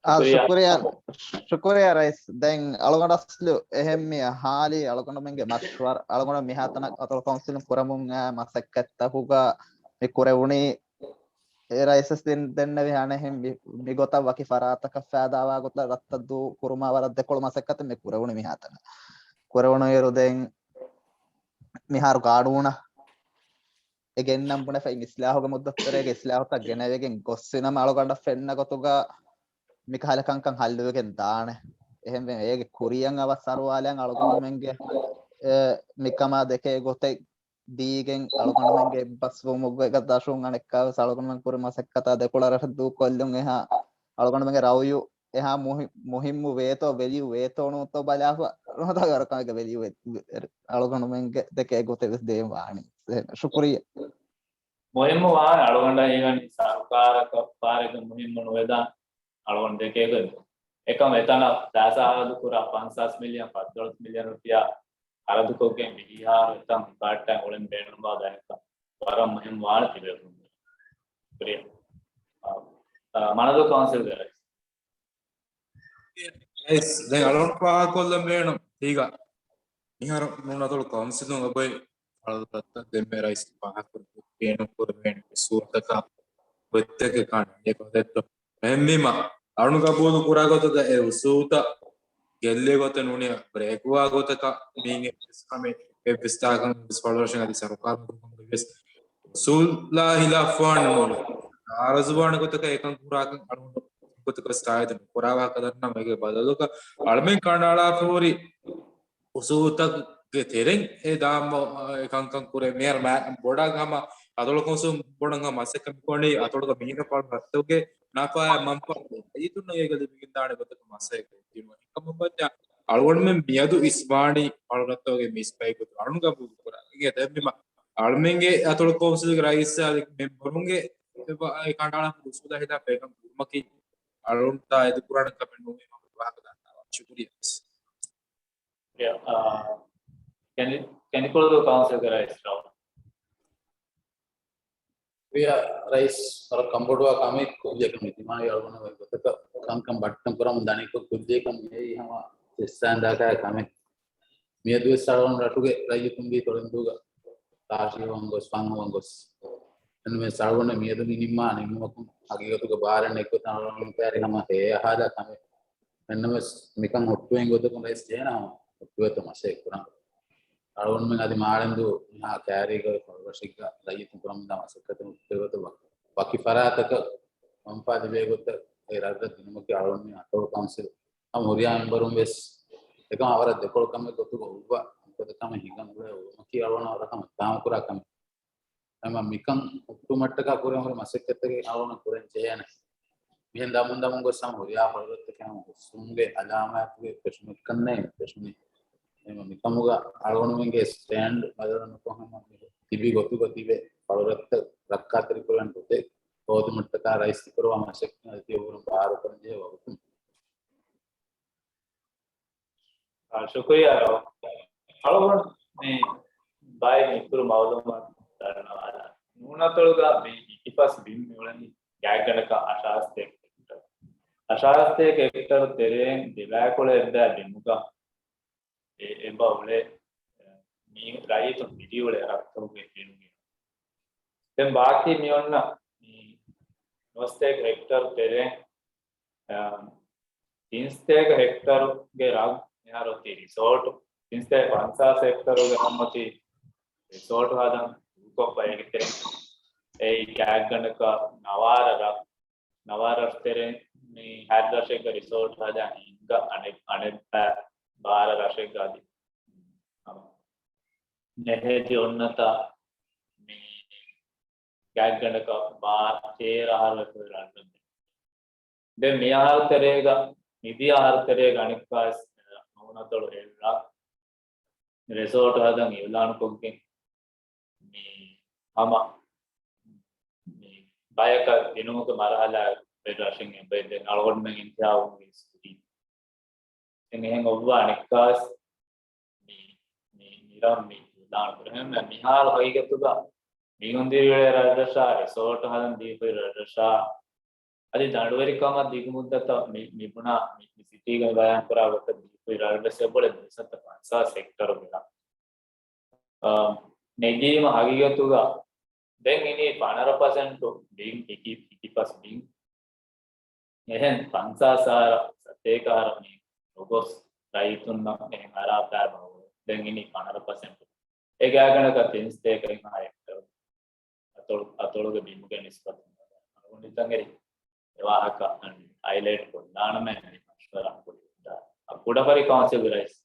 އާ، ޝުކުރިއްޔާ. ޝުކުރިއްޔާ، ޝުކުރިއްޔާ ރައީސް. ދެން އަޅުގަނޑު އަސްލު އެހެން މި ހާލީ އަޅުގަނޑުމެންގެ މަޝްވަރާ، އަޅުގަނޑު މިހާތަނަށް އަތޮޅު ކައުންސިލުން ކުރަމުން އައި މަސައްކަތްތަކުގަ މި ކުރެވުނީ އެ ރައީސަށް ދެން-، ދެންނެވި ހަނެހެން މި-، މިގޮތަށް ވަކި ފަރާތަކަށް ފައިދާވާ ގޮތަށް ރަށްތައް ދޫ ކުރުމާ ވަރަށް ދެކޮޅު މަސައްކަތެއް މި ކުރެވުނީ މިހާތަނަށް. ކުރެވުނުއިރު ދެން މިހާރު ގާނޫނަށް އެ ގެންނަން ބުނެފަ އިން އިސްލާހުގެ މުއްދަތުތެރޭގެ އިސްލާހުތައް ގެނެވިގެން ގޮއްސިނަމަ އަޅުގަނޑަށް ފެންނަ ގޮތުގަ މިކަހަލަ ކަންކަން ހައްލުވެގެން ދާނެ. އެހެންވެ އޭގެ ކުރިޔަށް އަވަސް އަރުވާލަން އަޅުގަނޑުމެންގެ އެ، މިކަމާ ދެކޭ ގޮތެއް ދީގެން އަޅުގަނޑުމެންގެ އެއްބަސްވުމުގެ ދަށުން އަނެއްކާވެސް އަޅުގަނޑުމެން ކުރި މަސައްކަތާ ދެކޮޅަށް ދޫކޮށްލުން އެހާ އަޅުގަނޑުމެންގެ ރައުޔު އެހާ މުހި-، މުހިއްމު ވޭތޯ ވެލިއު ވޭތޯ ނޫންތޯ ބަލާފަ ވަރަކަމެއްގެ ވެލިއު އަޅުގަނޑުމެންގެ ދެކޭ ގޮތެއް ވެސް ދޭން ވާނީ. ޝުކުރިއްޔާ. މުހިއްމު ވާން އަޅުގަނޑަށް ހީވަނީ ސަރުކާރަކަށް ފާރެއްގެ މުހިއްމު ނުވެދާން އަޅުގަނޑު ދެކޭގޮތް. އެކަމް އެތަނަށް ފައިސާ ހައްދު ކުރާ ފަންސާސް މިލިއަން ފައްދޮޅަސް މިލިއަން ރުފިޔާ ހަރަދުކޮށްގެން މިހާރު އެތަން ހިފާއްޓަން އުޅެން ބޭނުންވާ ބަޔަކަށް ވަރަށް މުހިންމު ވާނެ ތިބޭފުޅުން. ޝުކުރިއްޔާ. އާ، އާ، މަނަދޫ ކައުންސިލްގެ ރައީސް. ރައީސް، ދެން އަޅުގަނޑު ފާހަގަކޮށްލަން ބޭނުން ތީގަ މިހާރު ނޫނަތޮޅު ކައުންސިލުން އެބޮތް އަޅުގަނޑަށް ދެންމެ ރައީސް ފާހަގަކުރުން ބޭނުން ކުރެވޭނެ ސޫރަތަކާ ގޮތްތަކެއް ކާން އެކޮތެއްތޯ. އެހެންވީމަ، އަޅުގަނޑު ގަބޫލު ކުރާ ގޮތުގަ އެ އުސޫލުތައް ގެއްލޭ ގޮތެއް ނޫނިއްޔާ ބްރޭކްވާ ގޮތަކަށް މީގެ ވެސް ކަމެއް އެއްވެސް ތާކަން ވެސް ފަޅުވަށެއް އަދި ސަރުކާރުން ވެސް އުސޫލާ ހިލާފްވާން ނޫން. ނާރަޒުވާނެ ގޮތަކަށް އެކަން ކުރާކަން އަޅުގަނޑު ގޮތަކަށް ސާއިދު ނުކުރާ ވާހަކަ ދަންނަ މީގެ ބަދަލުގަ އަޅުމެން ކަނޑައަޅާފަ ހުރި އުސޫލުތަކުގެ ތެރެއިން އެ ދާން އެކަންކަން ކުރޭ. މިހާރު މާ-، ބޮޑަށް ހަމަ އަތޮޅު ކައުންސިލުން ބޮޑަށް ހަމަ މަސައްކަތް މިކޮށް އަތޮޅުގަ މީހުން ފަޅު ރައްތަކުގެ ނަފާ މަންފާ ރައްޔިތުންނަށް އޭގަ ލިބިގެންދާނެ ގޮތަކަށް މަސައްކަތް ކޮށްދިނުމަށް. އެކަމަށް ވަންޏާ އަޅުގަނޑުމެން މިއަދު އިސްވާނީ ފަޅު ރައްތަކުގެ މީސް ބައި ގޮތު އަޅުން ގަބޫލު ކުރާ. އިނގޭ ދެންމެ އަޅުމެންގެ އަތޮޅު ކައުންސިލްގެ ރައީސާ މެމްބަރުންގެ އެ ކަނޑައަޅާ އުސޫލާ ހިލާފަށް އެކަން ކުރުމަކީ އަޅުން ތާއީދު ކުރާނެ ކަމެއް ނޫން ވާހަކަ ދަންނަވާ. ޝުކުރިއްޔާ. ޝުކުރިއްޔާ. އާ، ކެނދި-، ކެނދިކުޅުދޫ ކައުންސިލްގެ ރައީސް ރައުފް. ޝުކުރިއްޔާ ރައީސް، ވަރަށް ކަންބޮޑުވާ ކަމެއް ކުއްޖެކަމެއް ދިމާވި އަޅުގަނޑު ގޮތަކަށް ކަންކަން ބައްޓަން ކުރަމުން ދަނީކޮށް ކުއްޖެކަމް އެއީ ހަމަ ސިއްސާންދާކާ ކަމެއް. މިއަދުވެސް އަޅުގަނޑު ރަށުގެ ރައްޔިތުންގެ ތޮޅެންދޫގަ ތާށި ހޮވަން ގޮސް، ފަން ހޮވަން ގޮސް، އެންމެ އަޅުގަނޑު މިއަދު މި ނިންމާ ނިންމުމަކުން ހަގީގަތުގަ ބާރެއް ނެތްގޮތަށް އަޅުގަނޑު ކައިރި ހަމަ ހޭ އަހާލާ ކަމެއް. އެންނަމަވެސް މިކަން ހުއްޓުވެން ގޮތަކުން ރައީސް ޖެހޭނަމަ ހުއްޓުވޭތޯ މަސައްކަތް ކުރަން. އަޅުގަނޑުމެން އަދި މާޅެންދޫ މިހާ ކައިރީގަ ކޮޅު ރަށެއްގަ ރައްޔިތުން ކުރަމުންދާ މަސައްކަތުން ހުއްޓުވޭ ގޮތަށް ވަކި، ވަކި ފަރާތަކަށް މަންފާ ލިބޭ ގޮތަށް އެ ރަށްރަށް ދިނުމަކީ އަޅުގަނޑުމެން އަތޮޅު ކައުންސިލް ހަމަ ހުރިހާ މެމްބަރުން ވެސް އެކަމަށް ވަރަށް ދެކޮޅު ކަމެއް ގޮތުގަ އޮއްވާ އެކަމަށް ހިނގަން އުޅޭ އުޅުމަކީ އަޅުގަނޑަށް ވަރަށް ހަމަ އިތްހާމު ކުރާ ކަމެއް. ހަމަ މިކަން ހުއްޓުމަށްޓަކާ ކުރަން ހުރި މަސައްކަތްތަކެއް އަޅުގަނޑު ކުރަން ޖެހޭނެ. މިހެން ދަމުން ދަމުން ގޮސް ހަމަ ހުރިހާ ފަޅުރަށްތަކެއް ހަމަ ހުސްވުމުގެ އަލާމާތުގެ ފެށުމެއްކަންނޭ ފެށުނީ. އެހެންވީމަ މިކަމުގަ އަޅުގަނޑުމެންގެ ސްޓޭންޑް ބަދަލުނުކޮށް ހަމަ ތިބި ގޮތުގަ ތިބެ ފަޅުރަށްތައް ރައްކާތެރިކުރެވޭނެ ގޮތެއް ހޯދުމަށްޓަކާ ރައީސް ތިކުރައްވާ މަސައްކަތް އަދި ތިޔަބައިމީހުން ބާރުކުރަންޖެހޭ ވަގުތުން. އާ، ޝުކުރިއްޔާ ރައުފް. އަޅުގަނޑު މި ބައެއް އިތުރު މައުލޫމާތު ދަންނަވާލާ. ނޫނަތޮޅުގަ މި އިކި ފަސް ބިން މިއުޅެނީ ގާތްގަނޑަކަށް އަށާރަ ސަތޭކަ ހެކްޓަރު. އަށާރަ ސަތޭކަ ހެކްޓަރު ތެރެއިން ދެބައިކުޅަ އެއްބައި ބިމުގަ އެ-، އެބަ އުޅޭ، މި ރައްޔިތުން މިދިއުޅޭ ރަށްތަކުގެ ބިނުގެ ދެން ބާކީ މި އޮންނަ މި ނުވަސަތޭކަ ހެކްޓަރު ތެރެއިން، އަ، ތިންސަތޭކަ ހެކްޓަރުގެ ރަށް މިހާރު އޮތީ ރިސޯޓު، ތިންސަތޭކަ ފަންސާސް ހެކްޓަރުގެ ރަށް އޮތީ ރިސޯޓު ހަދަން ދޫކޮށްފަ އޭގެ ތެރެއިން އެއީ ގާތްގަނޑަކަށް ނަވާރަ ރަށް، ނަވާރަ ރަށް ތެރެއިން މި ހަތް ރަށެއްގަ ރިސޯޓު ހަދާ ހިނގާ އަނެއް، އަނެއްބައި ބާރަ ރަށެއްގަ އަދި ނެހެދި އޮންނަތާ މި ގާތްގަނޑަކަށް ބާ ތޭރަ އަހަރު އެކު ރަށްރަށް. ދެން މި އަހަރު ތެރޭގަ، މިދިޔަ އަހަރު ތެރޭގަ އަނެއްކާވެސް ނޫނަތޮޅު އެއް ރަށް ރިސޯޓު ހަދަން އިއުލާނުކޮށްގެން މި ހަމަ މި ބަޔަކަށް ދިނުމުގެ މަރުހަލާ އެއް ރަށެއް އެބައި ދެން އަޅުގަނޑުމެން އިންތިހާބު ވީސް ކުރީ. ދެން އެހެން އޮއްވާ އަނެއްކާވެސް މި، މި، މި ރަށް މި އިއުލާނު ކުރޭ. އެހެންވެ މިހާރު ހަގީގަތުގަ މީހުން ދިރިއުޅޭ ރަށްރަށާ، ރިސޯޓު ހަދަން ދީފައި ރަށްރަށާ، އަދި ދަނޑުވެރިކަމަށް ދިގު މުއްދަތަށް މި، މި ބުނާ، މި، މި ސިޓީގައި ބަޔާންކުރާ ގޮތަށް ދީފައި ރަށްރަށް އެބައުޅޭ ދުއިސައްތަ ފަންސާސް ހެކްޓަރުގެ ރަށް. އަ، ނެގީމަ ހަގީގަތުގަ ދެން އިނީ ފަނަރަ ޕަސެންޓު ބިން، އިކި، އިކި ފަސް ބިން. އެހެން ފަންސާސް އަހަރަށް ސަތޭކަ އަހަރަށް މި ނުގޮސް ރައްޔިތުންނަށް އެހެން އަރާފައި ބަހު. ދެން އިނީ ފަނަރަ ޕަސެންޓު. އެ ގާތްގަނޑަކަށް ތިންސަތޭކަ ހަ ހެކްޓަރު. އަތޮޅު، އަތޮޅުގެ ބިމުގެ ނިސްބަތުން އަޅުގަނޑު ހިތަން އެރި އެ ވާހަކަ ހައިލައިޓް ކޮށްލާނަމޭ މި މަޝްވަރާ ކުރި. ކުޑަ، ކުޑަފަރި ކައުންސިލްގެ ރައީސް.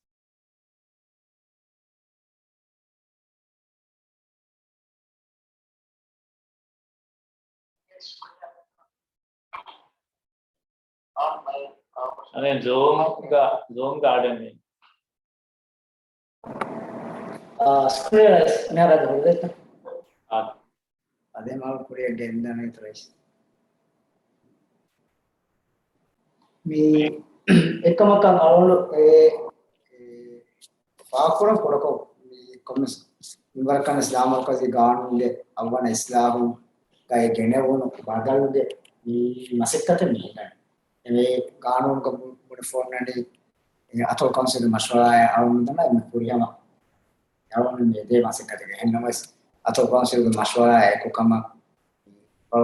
އަނެއް ޒޫމްގަ، ޒޫމްގަ އަޑެއް ނެތް. އާ، ސްކްރީން ރައީސް، މިހާރު އަދި ހުރި ދެއްތަ؟ އާ. އަދި މާ ކުރިއަށް ގެންދާނެ ރައީސް. މި އެކަމަކަށް އަޅުގަނޑު އެ، އެ، ފާހަގަކުރަން ކުޑަކޮށް، މި ކޮންމެސް މިންވަރަކަށް އިސްލާމް މަރުކަޒީ ގާނޫނުގެ އަށްވަނަ އިސްލާހުގައި ގެނެވުނު ބަދަލުގެ މި މަސައްކަތެއް މި ހިނގަނީ. އެ ގާނޫނުގަ ބު-، ބުނެފަ އޮންނަނީ، އެ އަތޮޅު ކައުންސިލްގެ މަޝްވަރާއާ އަޅުގަނޑު ދަންނަ އެންމެ ފުރިހަމަ އަޅުގަނޑު މި ދޭ މަސައްކަތެއް. އެހެންނަމަވެސް، އަތޮޅު ކައުންސިލްގެ މަޝްވަރާއާ އެކު ކަމަށް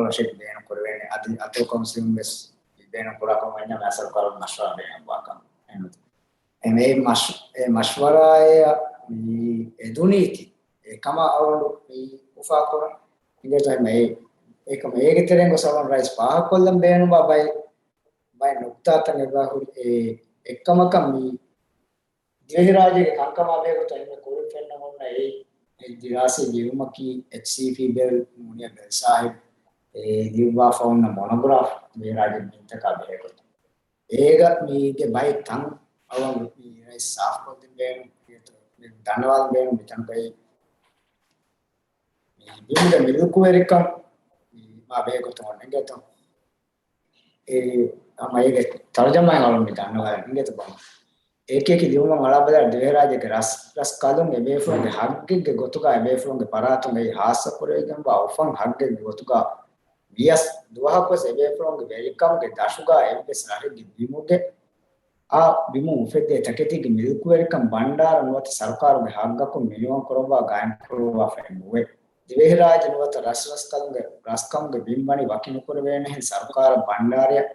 ރަށެއް ބޭނުން ކުރެވޭނެ. އަދި އަތޮޅު ކައުންސިލުން ވެސް މި ބޭނުން ކުރާ ކަމަށް ވަންޏާ މާ ސަރުކާރުން މަޝްވަރާ ބޭނުން ކުރާ ކަމަށް. އެހެން އެ މަޝް-، އެ މަޝްވަރާއަށް މި އެދުނީތީ އެކަމަށް އަޅުގަނޑު މި އުފާކުރަން އިނގޭތޯ. އެހެން އެ، އެކަމަށް އޭގެ ތެރެއިން ގޮސް އަޅުގަނޑު ރައީސް ފާހަގަކޮށްލަން ބޭނުންވާ ބައެއް، ބައެއް ނުކުތާތައް އެބަ ހުރި. އެ އެއްކަމަކަށް މި ދިވެހިރާއްޖޭގެ ކަންކަމާ ބެހޭގޮތުން އެންމެ ކުރިން ފެންނަމުންނަ އެ، އެ ދިރާސީ ލިޔުމަކީ އެޗްސީޕީ ބެލް މުނިޔަ ބެލްސާހިބް އެ ލިޔުއްވާފަ އޮންނަ މޮނޮގްރާފް ދިވެހިރާއްޖޭގެ ބިންތަކާ ބެހޭގޮތުން. އޭގަ މީގެ ބައެއް ތަން އަޅުގަނޑު މި ރައީސް ސާފުކޮށްދޭން ބޭނުން، ދަންނަވާލަން ބޭނުން މިތަނުގައި. މި ބިމުގެ މިލުކުވެރިކަން މި މާ ބެހޭގޮތުން އޮންނަ އިނގޭތޯ. އެ، ހަމަ އޭގެ ތަރުޖަމާއެއް އަޅުން މި ދަންނަވާލަން އިނގޭތޯ ބަހު. އެކި އެކި ލިޔުމަށް އަޅާ ބަލާ ދިވެހިރާއްޖޭގެ ރަސް، ރަސްކަލުން އެބޭފުޅުންގެ ހައްގެއްގެ ގޮތުގަ އެބޭފުޅުންގެ ފަރާތުން އެއީ ހާއްސަކުރެވިގެންވާ އުފަން ހައްގެއްގެ ގޮތުގަ ވިޔަސް، ދުވަހަކުވެސް އެބޭފުޅުންގެ ވެރިކަމުގެ ދަށުގަ އެއްވެސް ރަށެއްގެ ބިމުގެ އާ ބިމުން އުފެއްދޭ ތަކެތީގެ މިލްކުވެރިކަން ބަންޑާރަ ނުވަތަ ސަރުކާރުގެ ހައްގަކުން މިނިވަން ކުރައްވާ ގާއިމްކުރައްވާފައެއް ނުވޭ. ދިވެހިރާއްޖެ ނުވަތަ ރަސްރަސްކަލުންގެ ރަސްކަމުގެ ބިން ވަނީ ވަކިނުކުރެވޭނެހެން ސަރުކާރަށް ބަންޑާރަޔަށް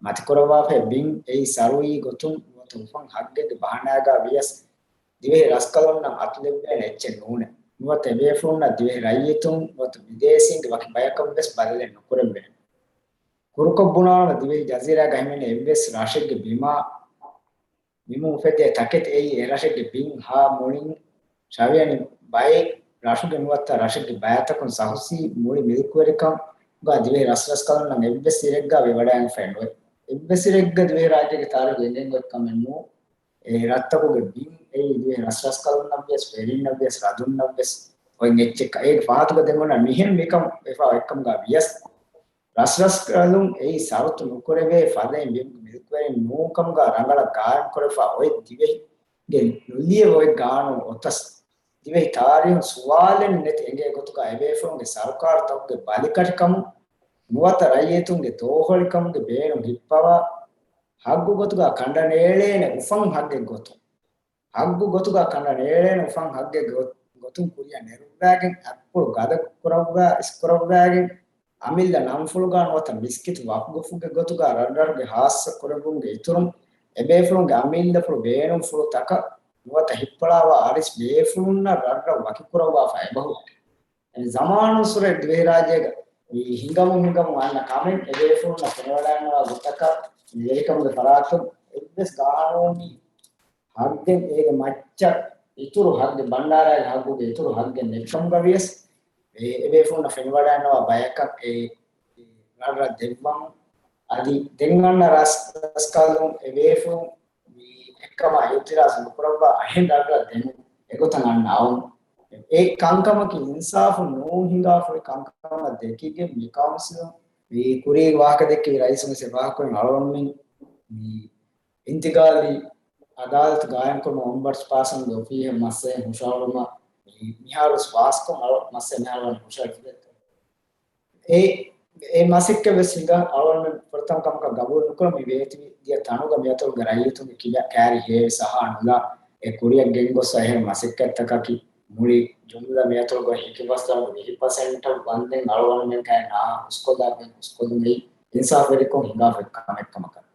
މަތިކުރައްވާފައި ބިން އެއީ ސަރުއީ ގޮތުން ނުވަތަ އުފަން ހައްގެއްގެ ބަހަނާގަ ވިޔަސް ދިވެހި ރަސްކަލުންނަށް އަތުލެއްވޭނެ އެއްޗެއް ނޫނޭ. ނުވަތަ އެބޭފުޅުންނަށް ދިވެހި ރައްޔިތުން ނުވަތަ ބިދޭސީންގެ ވަކި ބަޔަކަށް ވެސް ބަދަލެއް ނުކުރެވޭނެ. ކުރުކޮށް ބުނާނަމަ ދިވެހި ޖަޒީރާގަ ހިމެނޭ އެއްވެސް ރަށެއްގެ ބިމާ ބިމުން އުފެއްދޭ ތަކެތި އެއީ އެ ރަށެއްގެ ބިން ހާ މުޅިން ށަވިޔަނި ބައެއް ރަށުގެ ނުވަތަ ރަށެއްގެ ބައިތަކުން ސަހުސީ މުޅި މިލްކުވެރިކަމުގަ ދިވެހި ރަސްރަސްކަލުންނަށް އެއްވެސް އިރެއްގަ ވެވަޑައިގެންފައެއް ނުވޭ. އެއްވެސް އިރެއްގަ ދިވެހިރާއްޖޭގެ ތާރީޚު އެނގެން ގޮތް ކަމެއް ނޫން. އެ ރަށްތަކުގެ ބިން އެއީ ދިވެހި ރަސްރަސްކަލުންނަށްވިޔަސް، ވެރިންނަށްވިޔަސް، ރަށުންނަށްވެސް އޮތް އެއްޗެއް. އޭގެ ފަހަތުގަ ދެން އޮންނަ މިހެން މިކަން ވެފަ އޮތްކަމުގަ ވިޔަސް، ރަސްރަސްކަލުން އެއީ ސަރުތު ނުކުރެވޭ ފަދައިން ބިމުގެ މިލްކުވެރިން ނޫންކަމުގަ ރަނގަޅަށް ގާއިމްކުރެވިފަ އޮތް ދިވެހިގެ ނުލިޔެވި އޮތް ގާނޫނު އޮތަސް، ދިވެހި ތާރީހުން ސުވާލެއް ނެތި އެނގޭ ގޮތުގަ އެބޭފުޅުންގެ ސަރުކާރުތަކުގެ ބަލިކަށިކަމުން ނުވަތަ ރައްޔިތުންގެ ދޯހޮޅިކަމުގެ ބޭނުން ހިއްޕަވާ ހައްގު ގޮތުގަ ކަނޑަނޭޅޭނެ އުފަން ހައްގެއް ގޮތުން. ހައްގު ގޮތުގަ ކަނޑަނޭޅޭނެ އުފަން ހައްގެއް ގޮ-، ގޮތުން ކުރިއަށް ނެރުއްވާގެން އަތްޕުޅު ގަދަ ކުރައްވާ އިސްކުރައްވާގެން އަމިއްލަ ނަންފުޅުގަ ނުވަތަ މިސްކިތު ވަޤުފުގެ ގޮތުގަ ރަށްރަށުގެ ހާއްސަ ކުރެއްވުމުގެ އިތުރުން އެބޭފުޅުންގެ އަމިއްލަފުޅު ބޭނުންފުޅުތަކަށް ނުވަތަ ހިއްޕަޅާވާ އަރިސް ބޭފުޅުންނަށް ރަށްރަށް ވަކިކުރައްވާފަ އެބަހުރި. އެ ޒަމާނުއްސުރެ ދިވެހިރާއްޖޭގަ މި ހިނގަމުން ހިނގަމުން އަންނަ ކަމެއް އެބޭފުޅުންނަށް ފެނިވަޑައިގަންނަވާ ގޮތަކަށް މި ވެރިކަމުގެ ފަރާތުން އެއްވެސް ގާނޫނީ ހައްގެއް އޭގެ މައްޗަށް އިތުރު ހައްގެއް ބަންޑާރާގެ ހައްގުގެ އިތުރު ހައްގެއް ނެތްކަމުގަ ވިޔަސް، އެ އެބޭފުޅުންނަށް ފެނިވަޑައިގަންނަވާ ބަޔަކަށް އެ ރަށްރަށް ދެއްވަމުން އަދި ދެން އަންނަ ރަސް-، ރަސްކަލުން އެބޭފުޅުން މި އެކަމާ އިއުތިރާޒު ނުކުރައްވާ އަހެން ރަށްރަށް ދެމުން އެގޮތަށް އަންނަ އައުން. އެ ކަންކަމަކީ އިންސާފު ނޫން ހިނގާފައި ކަންކަމަށް ދެކިގެން މި ކައުންސިލުން މި ކުރީގެ ވާހަކަ ދެއްކެވި ރައީސުން ވެސް އެ ފާހަގަކުރިން އަޅުގަނޑުމެން މި އިންތިގާލީ އަދާލަތު ގާއިމްކުރުމަށް އޮމްބަޑްސް ޕާސަންގެ އޮފީހަށް މައްސަލައެއް ހުށަހަޅުމަށް މި މިހާރު ވެސް ފާސްކޮށް އަޅު-، މައްސަލަ މިހާރު ވަނީ ހުށަހެޅިފަ. އެ، އެ މަސައްކަތް ވެސް ހިނގާ އަޅުގަނޑުމެން ފުރަތަމަ ކަމަކަށް ގަބޫލު ނުކުރަން މި ވޭތުވި ދިޔަ ތަނުގަ މިއަތޮޅުގެ ރައްޔިތުންގެ ކިބަ ކާރި ހޭވެސް އަހާ ނުލާ އެ ކުރިއަށް ގެންގޮސް އެހެން މަސައްކަތްތަކަކީ މުޅި ޖުމްލަ މިއަތޮޅުގަ ހިކިބަސްތައް ވިހި ޕަސެންޓަށް ވަންދެން އަޅުގަނޑުމެން ކައި ނާ ހުސްކޮށްލާ ގެން ހުސްކޮށްލުމެއް އިންސާފުވެރިކޮށް ހިނގާފަ ކަމެއް ކަމަކަށް.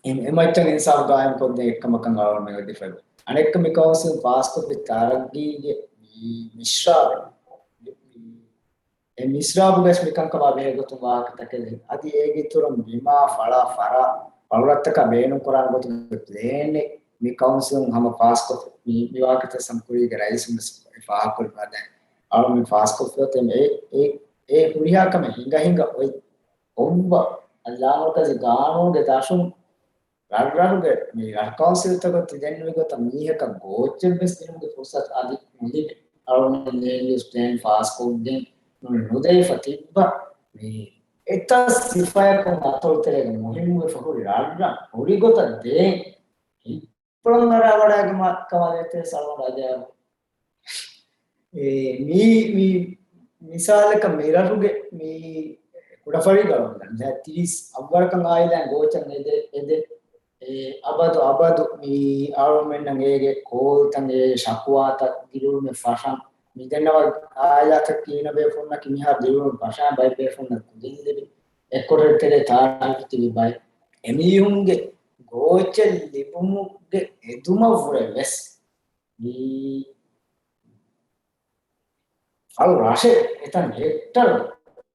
އެ، އެ މައްޗަށް އިންސާފު ގާއިމްކޮށްދޭ އެއްކަމަކަށް އަޅުގަނޑުމެން ވެދިފައި. އަނެއްކަ މި ކައުންސިލް ފާސްކޮށްފި ތަރައްގީގެ މި މިޝްރާބެއް މި، މި އެ މިސްރާބުގަސް މިކަންކަމާ ބެހޭ ގޮތުން ވާހަކަތަކެއް އަދި އޭގެ އިތުރުން ބިމާ ފަޅާ ފަރާ ފަޅުރަށްތަކާ ބޭނުންކުރާނެ ގޮތުގެ ޕްލޭނެއް މި ކައުންސިލުން ހަމަ ފާސްކޮށް މި، މި ވާހަކަތައް ސަމްކުރީގެ ރައީސުން ވެސް ފާހަގަކޮށްލި ފަދައިން އަޅު މި ފާސްކޮށްފިއޮތެ އެ، އެ، އެ ހުރިހާ ކަމެއް ހިނގަ ހިނގަ އޮތް އޮއްވަ ލާމަރުކަޒީ ގާނޫނުގެ ދަށުން ރަށްރަށުގެ މި ރަށް ކައުންސިލްތަކަށް ތި ދެންނެވި ގޮތަށް މީހަކަށް ގޯއްޗެއްވެސް ދިނުމުގެ ފުރުސަތު އަދި ނުލިބޭ. އަޅުގަނޑު ލޭންޑް ޔޫސް ޕްލޭން ފާސްކޮށްގެން ނު-، ނުދެވިފަ ތިއްބަ މި އެތައް ސިފަޔަކުން އަތޮޅުތެރޭގެ މުހިއްމުވެފަ ހުރި ރަށްރަށް ހުރި ގޮތަށް ދޭން ހިތްޕުޅަށް އަރާވަޑައިގަތުމަށް ކަމާ ދޭތެރޭ ސަލްމަން ރަޖާ އެ، މީ، މީ މިސާލަކަށް މިރަށުގެ މީ ކުޑަފަރީ ގަޅުމެން ތިރީސް އަށްވަރަކަށް އާއިލާއިން ގޯއްޗަށް އެދެ، އެދެ، އެ، އަބަދު، އަބަދު މީ އަޅުމެންނަށް އޭގެ ކޯލްތައް، އޭގެ ޝަކުވާތައް، ދިރިއުޅުމެއް ފަށަން، މިދެންނަވަ އާއިލާތައް ކިހިނަ ބޭފުންނަކީ މިހާރު ދިރިއުޅުން ފަށާ ބައެއް ބޭފުންނަށް ކުދިން ލިބި، އެއްކޮޓަރި ތެރޭ ތާރިޚު ތިބި ބައެއް. އެމީހުންގެ ގޯއްޗެއް ލިބުމުގެ އެދުމަށްވުރެ ވެސް މީ ފަޅު ރަށެއް އެތަން ހެކްޓަރު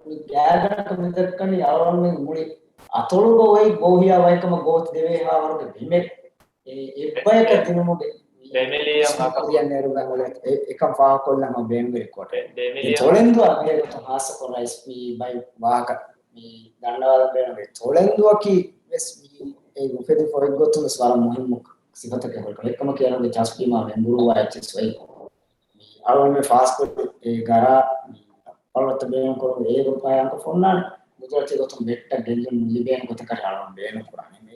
މި ގާތްގަނޑަކަށް މި ދައްކަނީ އަޅުގަނޑުމެން މުޅި އަތޮޅުގަ އޮތް ބޯހިޔާ ވައިކަމަށް ގޯތި ދެވޭހާވަރުގެ ބިމެއް އެ އެއްބަޔަކަށް ދިނުމުގެ ފެމިލީއަށް މިސްކިތް ކުރިއަށް ނެރުގަން އުޅޭ އެ-، އެކަން ފާހަގަކޮށްލަން ހަމަ ބޭނުންވެރި ކޮޓަރި. ފެ-، ފެމިލީއަށް ތޮޅެންދުއަށް މި ގޮތުން ހާއްސަކޮށް ރައީސް މި ބައި ވާހަކަ މި ދަންނަވާލަން ބޭނުންވޭ. ތޮޅެންދުއަކީ ވެސް މި އެ އުފެދިފަ އޮތް ގޮތުން ވެސް ވަރަށް މުހިއްމު ސިފަތަކެއް ހުރި ކަމެއް. އެކަމަކީ އަރަބި ޗަސްޕީމާ ވެނބުރޫވާ އެއްޗެއް ސޮއި. މި އަޅުގަނޑުމެން ފާސްކޮށް އެ ގަރާ މި ފަޅުރަށްތައް ބޭނުންކުރުމުގެ އޭގެ ބަޔާންކޮށް ފޮންނާނެ ގުދުރަތީ ގޮތުން ބެއްޓަށް ގެއްލުން ނުލިބޭނެ ގޮތަކަށް އަޅުގަނޑު ބޭނުން ކުރާނެ. މި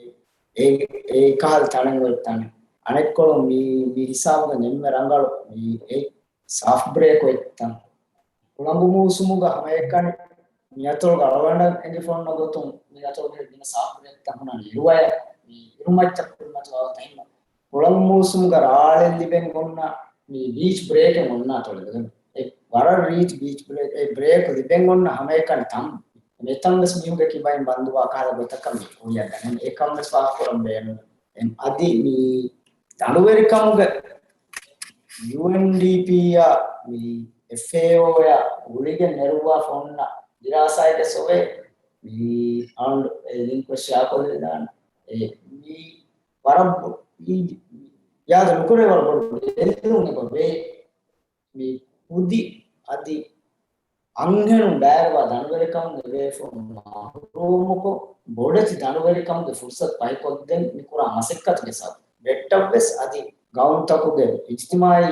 އެ، އެ ކަހަލަ ތަނެއް އޮތް ތަނެއް. އަނެއްކޮޅުން މި، މި ހިސާބުގަ ނެންމެ ރަނގަޅު މި އެ ސާފް ބްރޭކް އޮތް ތަން. ކުޅަނގު މޫސުމުގަ ހަމައެކަނި މިއަތޮޅުގަ އަޅުގަނޑަށް އެނގިފަ އޮންނަ ގޮތުން މިއަތޮޅުގެ ގިނަ ސާފު ބްރޭކްތައް ހުންނަނީ އިރުއަޔަށް. މި އިރުމައްޗަށް ކުރިމަތިވާ ގޮތަށް ހިމަ ކުޅަނގު މޫސުމުގަ ރާޅެއް ލިބެން އޮންނަ މި ރީޗް ބްރޭކެއް އޮންނާ ތޮޅެ ދެގަން. އެ ވަރަށް ރީޗް ބީޗް ބްރޭކް، އެ ބްރޭކް ލިބެން އޮންނަ ހަމައެކަނި ތަން. މިތަން ވެސް މީހުންގެ ކިބައިން ބަންދުވާ ކަހަލަ ގޮތަކަށް މި ކުރިއަށް ދަނީ. އެކަން ވެސް ފާހަގަކުރަން ބޭނުން. އެ އަދި މި ދަނޑުވެރިކަމުގެ ޔޫއެންޑީޕީއާ މި އެފްއޭއޯއާ ގުޅިގެން ނެރުއްވާފަ އޮންނަ ދިރާސާއެއް ވެސް އޮވޭ. މި އަޅުގަނޑު އެ ލިންކް ވެސް ޝެއާ ކޮށްލެވިދާނެ. އެ މި ވަރަށް ބޮ-، މި ޔާދު ނުކުރޭ ވަރަށް ބޮޑު ގެއްލުން އެބަ ވޭ. މި ކުދި އަދި އަންހެނުން ބާރުވާ ދަނޑުވެރިކަމުން އެބޭފުޅުން މަހުރޫމުކޮށް، ބޮޑެތި ދަނޑުވެރިކަމުގެ ފުރުސަތު ފަހިކޮށްދޭން މި ކުރާ މަސައްކަތުގެ ސަބަބުން ބެއްޓަށް ވެސް އަދި ގައުމުތަކުގެ އިޖްތިމާއީ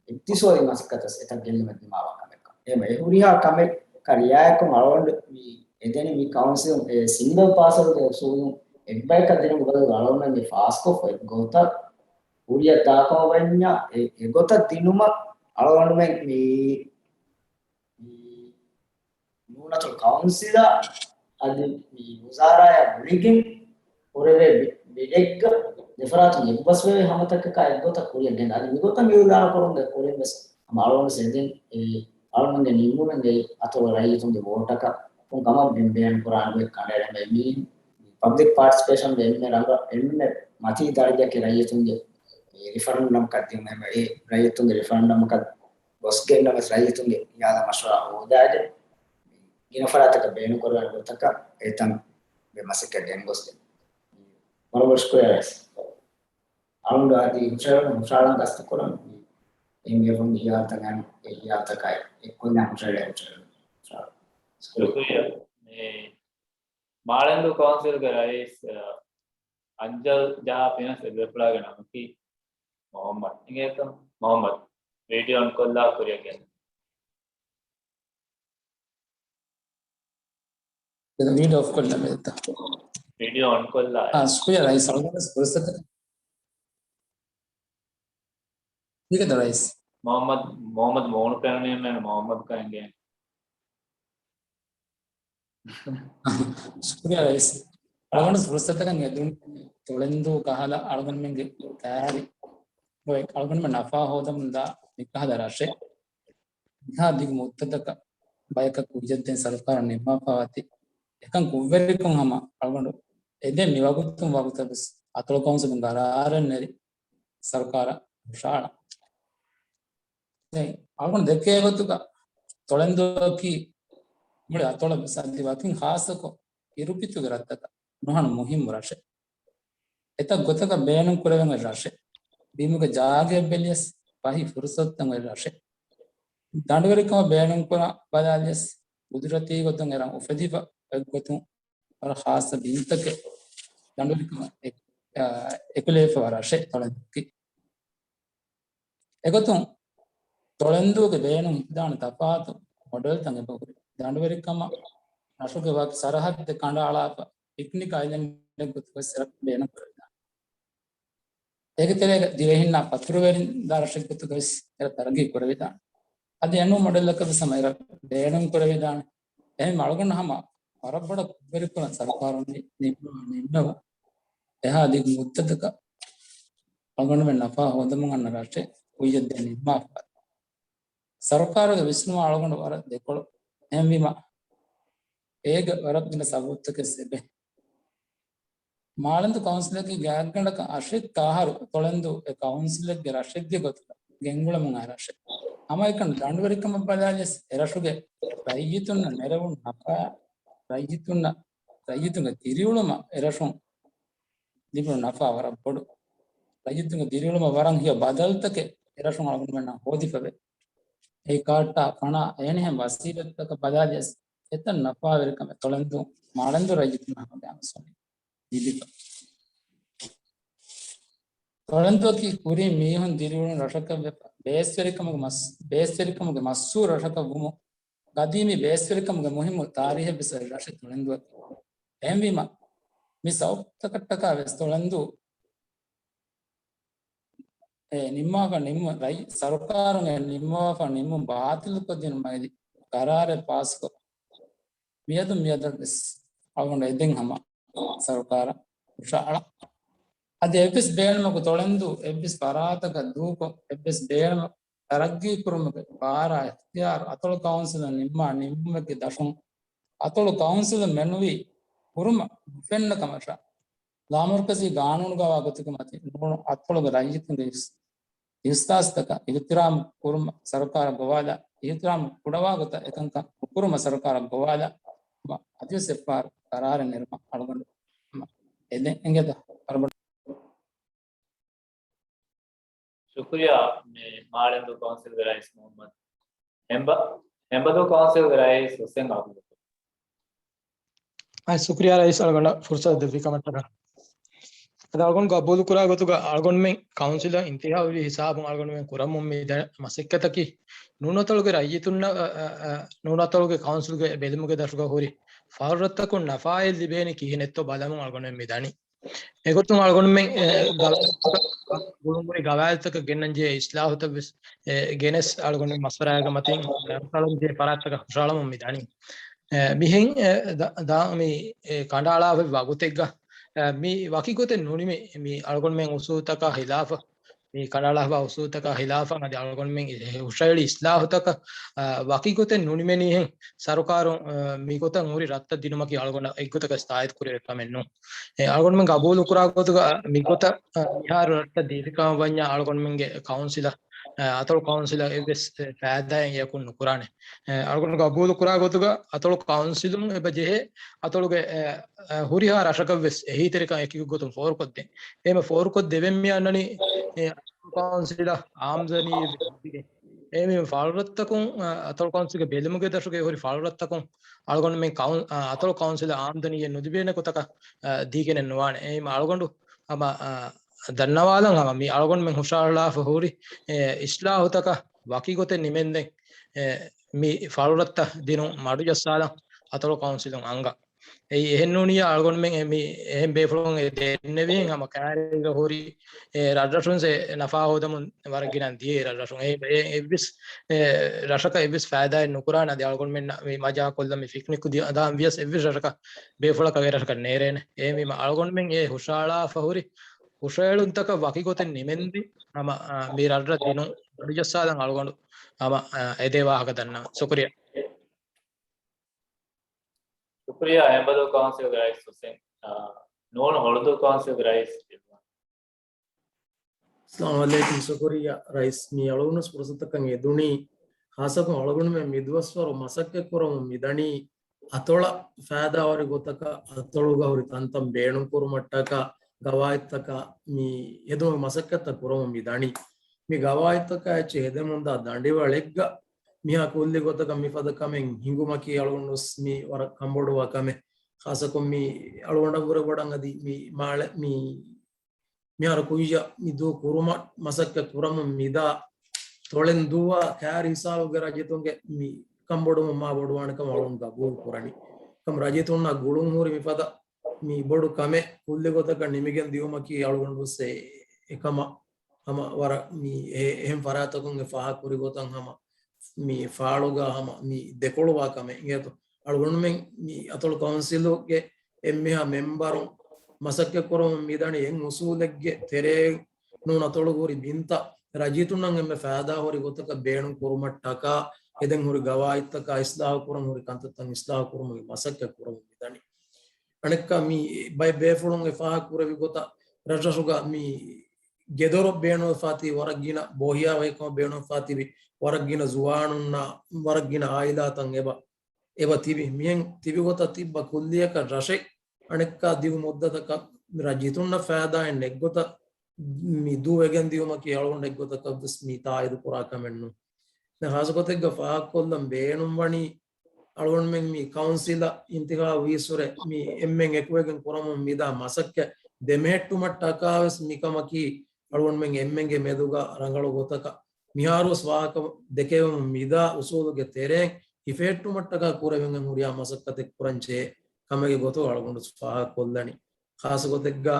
އިގްތިސޯދީ މަސައްކަތަށް އެތައް ގެއްލުމެއް ދިމާވާ ކަމެއްކަން. އެހެން އެ ހުރިހާ ކަމެއް ކަ ރިއާޔަތްކޮށް އަޅުގަނޑު މި އެދެނީ މި ކައުންސިލުން އެ ސިންގަލް ޕާސަރުގެ އުސޫލުން އެއްބަޔަކަށް ދިނުމުގެ ބަދަލު އަޅުގަނޑުމެން މި ފާސްކޮށްފަ އެއްގޮތަށް ކުރިއަށް ދާކަމަށް ވަންޏާ، އެ، އެގޮތަށް ދިނުމަށް އަޅުގަނޑުމެން މި، މި ނޫނަތޮޅު ކައުންސިލާ އަދި މި ވުޒާރާޔާ ގުޅިގެން ކުރެވޭ ބި-، ބިޑެއްގަ ދެފަރާތުން އެއްބަސްވެވޭ ހަމަތަކަކާ އެއްގޮތަށް ކުރިއަށް ގެންދާ. އަދި މިގޮތަށް މި އިއުލާނު ކުރުމުގެ ކުރިން ވެސް ހަމަ އަޅުގަނޑު ސެދެން އެ އަޅުގަނޑުގެ ނިންމުމެއްގައި އަތޮޅު ރައްޔިތުންގެ ވޯޓަކަށް ކޮން ކަމަށް ބިން ބޭނުން ކުރާން ގޮތް ކަނޑައެޅެމެ މީ ޕަބްލިކް ޕާޓިސިޕޭޝަންގެ އެންމެ ރަނގަ-، އެންމެ މަތީ ދަރަޖައަކީ ރައްޔިތުންގެ ރިފަރަންޑަމަކަށް ދިއުމެ އެ ރައްޔިތުންގެ ރިފަރަންޑަމަކަށް ގޮސްގެންނަވެސް ރައްޔިތުންގެ ހިޔާލާ މަޝްވަރާ ހޯދާގެ ގިނަ ފަރާތަކަށް ބޭނުންކުރާނެ ގޮތަކަށް އެތަން މަސައްކަތް ގެންގޮސްދޭ. ވަރަށް ބޮޑަށް ޝުކުރިއްޔާ ރައީސް. އަޅުގަނޑު އަދި ހުށަހެޅުން ހުށަހަޅަން ގަސްތުކުރަން އެ މީހުންގެ ހިޔާލުތައް އެ ހިޔާލުތަކާއި އެއްކޮށްލާން ހުށަހެޅޭ ހުށަހެޅުން. ޝުކުރިއްޔާ. މި މާޅެންދޫ ކައުންސިލްގެ ރައީސް، އަ، އަންޖަލް ޖަހާ ފިނަސް އެދުވެފުޅާގެ ނަމަކީ މުހައްމަދު. އިނގޭތަ؟ މުހައްމަދު. ވީޑިއޯ އޮން ކޮށްލާ ކުރިއަށް ގެން. ވީޑިއޯ އޮފް ކޮށްލަމެ ދެތަ؟ ވީޑިއޯ އޮން ކޮށްލާ. އާ، ޝުކުރިއްޔާ ރައީސް. އަޅުގަނޑު ފުރުސަތަކަށް ދީގަތަ ރައީސް؟ މުހައްމަދު، މުހައްމަދު މޫނު ފެނުނީމެން މުހައްމަދު ކައިނގެ. ޝުކުރިއްޔާ ރައީސް. އަޅުގަނޑު ފުރުސަތަކަށް އެދުން ތޮޅެންދޫ ކަހަލަ އަޅުގަނޑުމެންގެ ކައިރި އޮތް އަޅުގަނޑުމެން ނަފާ ހޯދަމުންދާ މިކަހަލަ ރަށެއް މިހާ ދިގު މުއްދަތަކަށް ބަޔަކަށް ކުއްޖެއްދޭން ސަރުކާރަށް ނިންމާފަވާތީ އެކަން ކުށްވެރިކޮށް ހަމަ އަޅުގަނޑު އެދެން މިވަގުތުން ވަގުތަށް ވެސް އަތޮޅު ކައުންސިލުން ގަރާރެއް ނެރި ސަރުކާރަށް ހުށަހަޅަން. ދެން އަޅުގަނޑު ދެކޭ ގޮތުގަ ތޮޅެންދޫއަކީ މުޅި އަތޮޅަށް ވެސް އަދި ވަކިން ޚާއްޞަކޮށް އިރު ޕިތުގެ ރަށްތަކަށް ނުހަނު މުހިއްމު ރަށެއް. އެތައް ގޮތަކަށް ބޭނުން ކުރެވެން އޮތް ރަށެއް. ބިމުގެ ޖާގައެއް ބެލިޔަސް، ފަހި ފުރުސަތުތައް އޮތް ރަށެއް. ދަނޑުވެރިކަމަށް ބޭނުން ކުރަން ބަލާލިޔަސް، ޤުދުރަތީ ގޮތުން އެރަށް އުފެދިފަ އޮތް ގޮތުން ވަރަށް ޚާއްޞަ ބިންތަކެއް ދަނޑުވެރިކަމަށް އެ-، އާ، އެކުލެވިފަވާ ރަށެއް ތޮޅެންދޫއަކީ. އެގޮތުން ތޮޅެންދޫގެ ބޭނުން ހިފިދާނެ ތަފާތު މޮޑެލްތައް އެބަހުރި. ދަނޑުވެރިކަމަށް ރަށުގެ ވަކި ސަރަހައްދެއް ކަނޑައަޅާފަ، ޕިކްނިކް އައިލެންޑެއް ގޮތުގައި އެރަށް ބޭނުން ކުރެވިދާނެ. އޭގެ ތެރޭގަ ދިވެހިންނާ ފަތުރުވެރިން ދާ ރަށެއް ގޮތުގައި އެރަށް ތަރައްގީ ކުރެވިދާނެ. އަދި އެނޫ މޮޑެލްއަކަށް ވެސް ހަމަ އެރަށް ބޭނުން ކުރެވިދާނެ. އެހެން އަޅުގަނޑު ހަމަ ވަރަށް ބޮޑަށް ކުށްވެރިކުރަން ސަރުކާރުން ނި-، ނިންމު-، ނިންމެވުން. އެހާ ދިގު މުއްދަތަކަށް އަޅުގަނޑުމެން ނަފާ ހޯދަމުން އަންނަ ރަށެއް ކުއްޔަށް ދޭން ނިންމާފަ. ސަރުކާރުގެ ވިސްނުމަށް އަޅުގަނޑު ވަރަށް ދެކޮޅު. އެހެންވީމަ، އޭގަ ވަރަށް ގިނަ ސަބަބުތަކެއް އެބެ. މާޅެންދޫ ކައުންސިލަކީ ގާތްގަނޑަކަށް އަށެއް އަހަރު ތޮޅެންދޫ އެ ކައުންސިލެއްގެ ރަށެއްގެ ގޮތުގަ ގެންގުޅެމުން އައި ރަށެއް. ހަމައެކަނި ދަނޑުވެރިކަމަށް ބަލާލިޔަސް އެ ރަށުގެ ރައްޔިތުންނަށް ނެރެވުނު ނަފާ، ރައްޔިތުންނަށް، ރައްޔިތުންގެ ދިރިއުޅުމަށް އެ ރަށުން ލިބުނު ނަފާ ވަރަށް ބޮޑު. ރައްޔިތުންގެ ދިރިއުޅުމަށް ވަރަށް ހެޔޮ ބަދަލުތަކެއް އެ ރަށުން އަޅުގަނޑުމެންނަށް ހޯދިފަވޭ. އެއީ ކާއްޓާ، ފަނާ، އެހެނިހެން ވަސީލަތްތަކަށް ބަލާލިޔަސް އެތައް ނަފާވެރިކަމެއް ތޮޅެންދޫ މާޅެންދޫ ރައްޔިތުންނަށް ހަމަ ގާމިސްވަނީ ލިބިފަ. ތޮޅެންދޫއަކީ ކުރީ މީހުން ދިރިއުޅުނު ރަށަކަށް ވެފަ، ބޭސްވެރިކަމުގެ މަސް-، ބޭސްވެރިކަމުގެ މަޝްހޫރު ރަށަކަށް ވުމުން، ގަދީމީ ބޭސްވެރިކަމުގެ މުހިއްމު ތާރީހެއް ވެސް އޮތް ރަށެއް ތޮޅެންދޫއަކީ. އެހެންވީމަ، މި ސަބަބުތަކަށްޓަކާ ވެސް ތޮޅެންދޫ އެ ނިންމާފަ ނިންމު-، ރައްޔި-، ސަރުކާރުން އެ ނިންމާފަ ނިންމުން ބާތިލުކޮށްދިނުމަށް އެދި ޤަރާރެއް ފާސްކޮށް، މިއަދު މިއަދަށް ވެސް އަޅުގަނޑު އެދެން ހަމަ ސަރުކާރަށް ހުށަހަޅަން. އަދި އެއްވެސް ބޭނުމަކު ތޮޅެންދޫ އެއްވެސް ފަރާތަކަށް ދޫކޮށް، އެއްވެސް ބޭނުމަކު ތަރައްގީ ކުރުމުގެ ބާރާ އިޚްތިޔާރު އަތޮޅު ކައުންސިލުން ނިންމާ ނިންމުމެއްގެ ދަށުން އަތޮޅު ކައުންސިލުން މެނުވީ ކުރުމަށް ނުފެންނަ ކަމަށާ، ލާމަރުކަޒީ ގާނޫނުގަވާ ގޮތުގެ މަތިން ނޫނު އަތޮޅުގެ ރައްޔިތުންގެ އިސް-، އިހްސާސްތަކަށް އިޙްތިރާމް ކުރުމަށް ސަރުކާރަށް ގޮވާލާ، އިޙްތިރާމް ކުޑަވާ ގޮތަށް އެކަންކަން ނުކުރުމަށް ސަރުކާރަށް ގޮވާލާ، އަދިވެސް އެއްފަހަރު ޤަރާރެއް ނެރުމަށް އަޅުގަނޑު އެދެން އެނގޭތަ؟ ވަރަށް ބޮޑަށް ޝުކުރިއްޔާ މި މާޅެންދޫ ކައުންސިލްގެ ރައީސް މުޙައްމަދު. ހެނބަ-، ހެނބަދޫ ކައުންސިލްގެ ރައީސް ހުސެން އަބުދު. އައި ޝުކުރިއްޔާ ރައީސް އަޅުގަނޑަށް ފުރުސަތު ދެއްވި ކަމަށްޓަކާ. އަދި އަޅުގަނޑު ގަބޫލުކުރާ ގޮތުގަ އަޅުގަނޑުމެން ކައުންސިލަށް އިންތިހާބުވި ހިސާބުން އަޅުގަނޑުމެން ކުރަމުން މި ދަ-، މަސައްކަތަކީ ނޫނަތޮޅުގެ ރައްޔިތުންނަށް، އަ، އަ، އަ، ނޫނަތޮޅުގެ ކައުންސިލްގެ ބެލުމުގެ ދަށުގަ ހުރި ފަރުރަށްތަކުން ނަފާއެއް ލިބޭނީ ކިހިނެއްތޯ ބަލަމުން އަޅުގަނޑުމެން މި ދަނީ. އެގޮތުން އަޅުގަނޑުމެން، އެ، ގަވާއިދުތަކަށް، ގުޅުންހުރި ގަވާއިދުތަކަށް ގެންނަންޖެހޭ އިސްލާހުތައް ވެސް، އެ، ގެނެސް އަޅުގަނޑުމެން މަޝްވަރާއެއްގެ މަތިން ރަނގަޅަށް ޖެހޭ ފަރާތްތަކަށް ހުށަހަޅަމުން މި ދަނީ. އެ، މިހެން، އެ، ދަ-، ދާ މި، އެ، ކަނޑައަޅާފައި ވަގުތެއްގަ، އެ، މި ވަކި ގޮތެއް ނުނިމި، މި އަޅުގަނޑުމެން އުސޫލުތަކާ ހިލާފަށް، މި ކަނޑައަޅާފައި އުސޫލުތަކާ ހިލާފަށް އަދި އަޅުގަނޑުމެން ހުށަހެޅި އިސްލާހުތަކަށް، އަ، ވަކި ގޮތެއް ނުނިމެނީހެން ސަރުކާރުން، އަ، މިގޮތަށް ހުރި ރަށްތައް ދިނުމަކީ އަޅުގަނޑަށް އެއްގޮތަކަށް ތާއީދު ކުރެވޭ ކަމެއް ނޫން. އެ، އަޅުގަނޑުމެން ގަބޫލު ކުރާ ގޮތުގަ މިގޮތަށް، އަ، މިހާރު ރަށްތައް ދީފިކަމަށް ވަންޏާ އަޅުގަނޑުމެންގެ ކައުންސިލަށް، އަ، އަތޮޅު ކައުންސިލަށް އެއްވެސް، އެ، ފައިދާއެއް އެއަކުން ނުކުރާނެ. އެ، އަޅުގަނޑު ގަބޫލު ކުރާ ގޮތުގަ އަތޮޅު ކައުންސިލުން އެބަ ޖެހޭ އަތޮޅުގެ، އެ، އެ، ހުރިހާ ރަށަކަށްވެސް އެހީތެރިކަން އެކި ގޮތުން ފޯރުކޮށްދޭން. އެހެން ފޯރުކޮށްދެވެން މި އަންނަނީ، އެ، އަތޮޅު ކައުންސިލަށް އާމްދަނީ އެހެންވީމަ ފަޅުރަށްތަކުން، އަ، އަތޮޅު ކައުންސިލްގެ ބެލުމުގެ ދަށުގައި ހުރި ފަޅުރަށްތަކުން އަޅުގަނޑުމެން ކައުން-، އަ، އަތޮޅު ކައުންސިލަށް އާމްދަނީއެއް ނުލިބޭނެ ގޮތަކަށް، އަ، ދީގެނެއް ނުވާނެ. އެހެންވީމަ އަޅުގަނޑު ހަމަ، އަ، ދަންނަވާލަން ހަމަ މި އަޅުގަނޑުމެން ހުށަހަޅާފަ ހުރި، އެ، އިސްލާހުތަކަށް ވަކި ގޮތެއް ނިމެންދެން، އެ، މި ފަޅުރަށްތައް ދިނުން މަޑުޖައްސާލަން އަތޮޅު ކައުންސިލުން އަންގަން. އެއީ އެހެން ނޫނިއްޔާ އަޅުގަނޑުމެން އެ މި އެހެން ބޭފުޅުން އެ ދެންނެވިހެން ހަމަ ކައިރީގަ ހުރި، އެ، ރަށްރަށުން އެ ނަފާ ހޯދަމުން ވަރަށް ގިނަ ދިޔަ ރަށްރަށުން. އެ، އެ، އެއްވެސް، އެ، ރަށަކަށް އެއްވެސް ފައިދާއެއް ނުކުރާނެ. އަދި އަޅުގަނޑުމެންނަށް މި މަޖާ ކޮށްލަން މި ޕިކްނިކް ދި-، ދާން ވިޔަސް އެއްވެސް ރަށަކަށް ބޭފުޅަކަށް އެ ރަށަކަށް ނޭރޭނެ. އެހެންވީމަ އަޅުގަނޑުމެން އެ ހުށަހަޅާފަ ހުރި ހުށަހެޅުންތަކަށް ވަކި ގޮތެއް ނިމެންދި ހަމަ، އާ، މި ރަށްރަށް ދިނުން މަޑުޖައްސާލަން އަޅުގަނޑު ހަމަ، އާ، އެދޭ ވާހަކަ ދަންނަވަން. ޝުކުރިއްޔާ. ޝުކުރިއްޔާ ހެނބަދޫ ކައުންސިލްގެ ރައީސް ހުސެން. އާ، ނޫނު ހޮޅުދޫ ކައުންސިލްގެ ރައީސް ރިޟްވާން. އައްސަލާމު ޢަލައިކުމް. ޝުކުރިއްޔާ ރައީސް، މި އަޅުގަނޑު ފުރުސަތަކަށް އެދުނީ، ޚާއްޞަކޮށް އަޅުގަނޑުމެން މިދުވަސްވަރު މަސައްކަތްކުރަމުން މިދަނީ، އަތޮޅަށް ފައިދާވަރި ގޮތަކަށް އަތޮޅުގަ ހުރި ތަންތަން ބޭނުންކުރުމަށްޓަކާ ގަވާއިދުތަކާ މި ހެދުމުގެ މަސައްކަތްތައް ކުރަމުން މި ދަނީ. މި ގަވާއިދުތަކާ އެއްޗެއް ހެދެމުންދާ ދަނޑިވަޅެއްގަ މިހާ ކުއްލި ގޮތަކަށް މިފަދަ ކަމެއް ހިނގުމަކީ އަޅުގަނޑުވެސް މި ވަރަށް ކަންބޮޑުވާ ކަމެއް. ޚާއްޞަކޮށް މި އަޅުގަނޑަށްވުރެ ބޮޑަށް އަދި މި މާޅެ މި މިހާރު ކުއްޔަށް މި ދޫ ކުރުމަށް މަސައްކަތް ކުރަމުން މިދާ ތޮޅެން ދުވާ ކާރި ހިސާބުގެ ރައްޔިތުންގެ މި ކަންބޮޑުވުން މާ ބޮޑުވާނެ ކަމަށް އަޅުގަނޑު ގަބޫލު ކުރަނީ. ކަމަށް ރައްޔިތުންނާ ގުޅުން ހުރި މިފަދަ މި ބޮޑު ކަމެއް ކުއްލި ގޮތަކަށް ނިމިގެން ދިއުމަކީ އަޅުގަނޑު ވެސް އެ، އެކަމަށް ހަމަ ވަރަށް މި އެ، އެހެން ފަރާތަކުން އެ ފާހަގަކުރި ގޮތަށް ހަމަ މި ފާޅުގަ ހަމަ މި ދެކޮޅުވާ ކަމެއް އިނގޭތޯ. އަޅުގަނޑުމެން މި އަތޮޅު ކައުންސިލުގެ އެންމެހާ މެމްބަރުން މަސައްކަތް ކުރަމުން މިދަނީ އެއް އުސޫލެއްގެ ތެރޭ ނޫން އަތޮޅު ހުރި ބިންތައް ރައްޔިތުންނަށް އެންމެ ފައިދާ ހުރި ގޮތަކަށް ބޭނުން ކުރުމަށްޓަކާ އެދެން ހުރި ގަވާއިދުތަކާ އިސްލާހު ކުރަން ހުރި ކަންތައްތައް އިސްލާހު ކުރުމުގެ މަސައްކަތް ކުރަމުން މިދަނީ. އަނެއްކާ މި ބައެއް ބޭފުޅުން އެ ފާހަގަ ކުރެވި ގޮތަށް ރަށްރަށުގަ މި ގެދޮރަށް ބޭނުންވެފާތީ ވަރަށް ގިނަ ބޯހިޔާވަހިކަމަށް ބޭނުންވެފާ ތިބި ވަރަށް ގިނަ ޒުވާނުންނާ ވަރަށް ގިނަ އާއިލާތައް އެބަ، އެބަ ތިބި. މިހެން ތިބި ގޮތަށް ތިއްބަ ކުއްލިއަކަށް ރަށެއް އަނެއްކާ ދިގު މުއްދަތަކަށް ރައްޔިތުންނަށް ފައިދާއެއް ނެތްގޮތަށް މި ދޫ ވެގެން ދިއުމަކީ އަޅުގަނޑު އެއްގޮތަކަށް ވެސް މި ތާއީދު ކުރާ ކަމެއް ނޫން. ދެން ޚާއްޞަ ގޮތެއްގަ ފާހަގަކޮށްލަން ބޭނުންވަނީ އަޅުގަނޑުމެން މި ކައުންސިލަށް އިންތިޚާބު ވީއްސުރެ މި އެންމެން އެކުވެގެން ކުރަމުން މިދާ މަސައްކަތް ދެމެހެއްޓުމަށްޓަކާވެސް މިކަމަކީ އަޅުގަނޑުމެން އެންމެންގެ މެދުގަ ރަނގަޅު ގޮތަކަށް މިހާރުވެސް ވާހަކަ ދެކެވެމުން މިދާ އުސޫލުގެ ތެރެއިން ހިފެހެއްޓުމަށްޓަކާ ކުރެވެން ހުރިހާ މަސައްކަތެއް ކުރަން ޖެހޭ ކަމެއްގެ ގޮތުގަ އަޅުގަނޑު ފާހަގަކޮށްލަނީ. ޚާއްޞަ ގޮތެއްގަ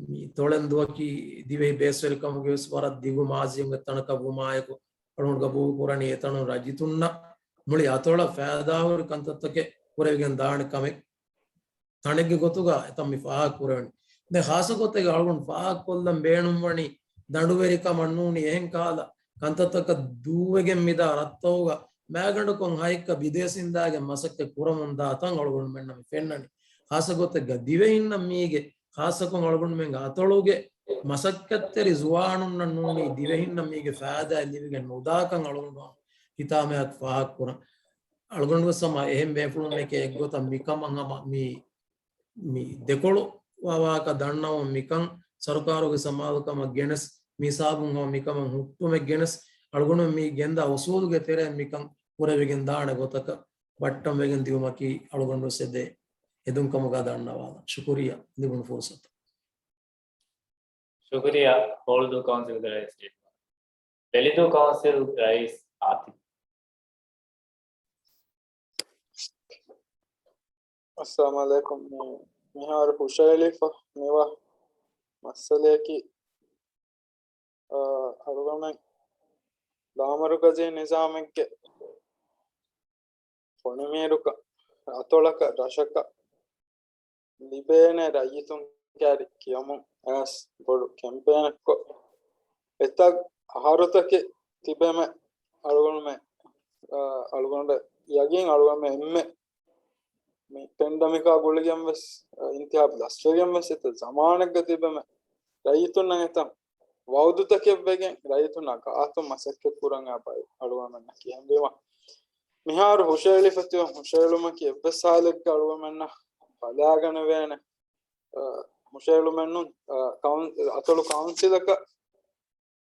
މި ތޮޅެން ދުވަކީ ދިވެހި ބޭސްވެރިކަމުގެ ވެސް ވަރަށް ދިގު މާޒީއެއްގެ ތަނަކަށް ވުމާއެކު، އަޅުގަނޑު ގަބޫލު ކުރަނީ އެތަނުން ރައްޔިތުންނަށް މުޅި އަތޮޅަށް ފައިދާހުރި ކަންތައްތަކެއް ކުރެވިގެން ދާނެ ކަމެއް ތަނެއްގެ ގޮތުގަ އެތަން މި ފާހަގަ ކުރެވެނީ. ދެން ޚާއްޞަ ގޮތެއް އަޅުގަނޑު ފާހަގަ ކޮށްލަން ބޭނުންވަނީ ދަނޑުވެރިކަމަށް ނޫނީ އެހެން ކަހަލަ ކަންތައްތަކަށް ދޫވެގެން މިދާ ރަށްތަކުގަ މައިގަނޑަކުން ހައެއްކަ ބިދޭސީން ދާގެން މަސައްކަތް ކުރަމުން ދާ ތަން އަޅުގަނޑުމެންނަށް މި ފެންނަނީ. ޚާއްޞަ ގޮތެއްގަ ދިވެހިންނަށް މީގެ ޚާއްޞަކޮށް އަޅުގަނޑުމެންގެ އަތޮޅުގެ މަސައްކަތްތެރި ޒުވާނުންނަށް ނޫނީ ދިވެހިންނަށް މީގެ ފައިދާއެއް ލިބިގެން ނުދާކަން އަޅުގަނޑު ހިތާމަޔާއެކު ފާހަގަ ކުރަން. އަޅުގަނޑުވެސް ހަމަ އެހެން ބޭފުޅުންނެކޭ އެއްގޮތަށް މިކަމަށް ހަމަ މި، މި ދެކޮޅު ވާ ވާހަކަ ދަންނަވަން މިކަން ސަރުކާރުގެ ސަމާލުކަމަށް ގެނެސް، މި ހިސާބުން ހަމަ މިކަމަށް ހުއްޓުމެއް ގެނެސް، އަޅުގަނޑު މި ގެންދާ އުސޫލުގެ ތެރެއިން މިކަން ކުރެވިގެން ދާނެ ގޮތަކަށް ބައްޓަން ވެގެން ދިއުމަކީ އަޅުގަނޑު ސެދޭ ހެދުން ކަމުގަ ދަންނަވާލަން. ޝުކުރިއްޔާ ލިބުނު ފުރުސަތަށް. ޝުކުރިއްޔާ ހޯޅުދޫ ކައުންސިލްގެ ރައީސް ޖެއިފަ. ވެލިދޫ ކައުންސިލް ރައީސް އާތިފް. އައްސަލާމު ޢަލައިކުމް. މި-، މިހާރު ހުށައެޅިފަ މިވާ މައްސަލަޔަކީ، އަ، އަޅުގަނޑުމެން ލާމަރުކަޒީ ނިޒާމެއްގެ ފޮނިމީރުކަން އަތޮޅަކަށް ރަށަކަށް ލިބޭނެ ރައްޔިތުން ކައިރި ކިޔަމުން އައިސް ބޮޑު ކެމްޕޭނެއްކޮށް، އެތައް އަހަރުތަކެއް ތިބެމެ އަޅުގަނޑުމެ، އަ، އަޅުގަނޑަށް ޔަގީން އަޅުގަނޑުމެ އެންމެ މި ޕެންޑަމިކާ ގުޅިގެން ވެސް، އަ، އިންތިހާބު ލަސްވެގެން ވެސް އެތައް ޒަމާނެއްގަ ތިބެމެ ރައްޔިތުންނަށް އެތައް ވައުދުތަކެއް ވެގެން ރައްޔިތުންނާ ގާތުން މަސައްކަތް ކުރަން އަޅުގަނޑުމެންނަށް ކިޔަންވީމަ، މިހާރު ހުށައެޅިފަ ތިބެ ހުށައެޅުމަކީ އެއްވެސް ހާލެއްގަ އަޅުގަނޑުމެންނަށް ބަލާގަނެވޭނެ، އަ، ހުށައެޅުމެއްނޫން، އަ، ކައުން-، އަތޮޅު ކައުންސިލަކަށް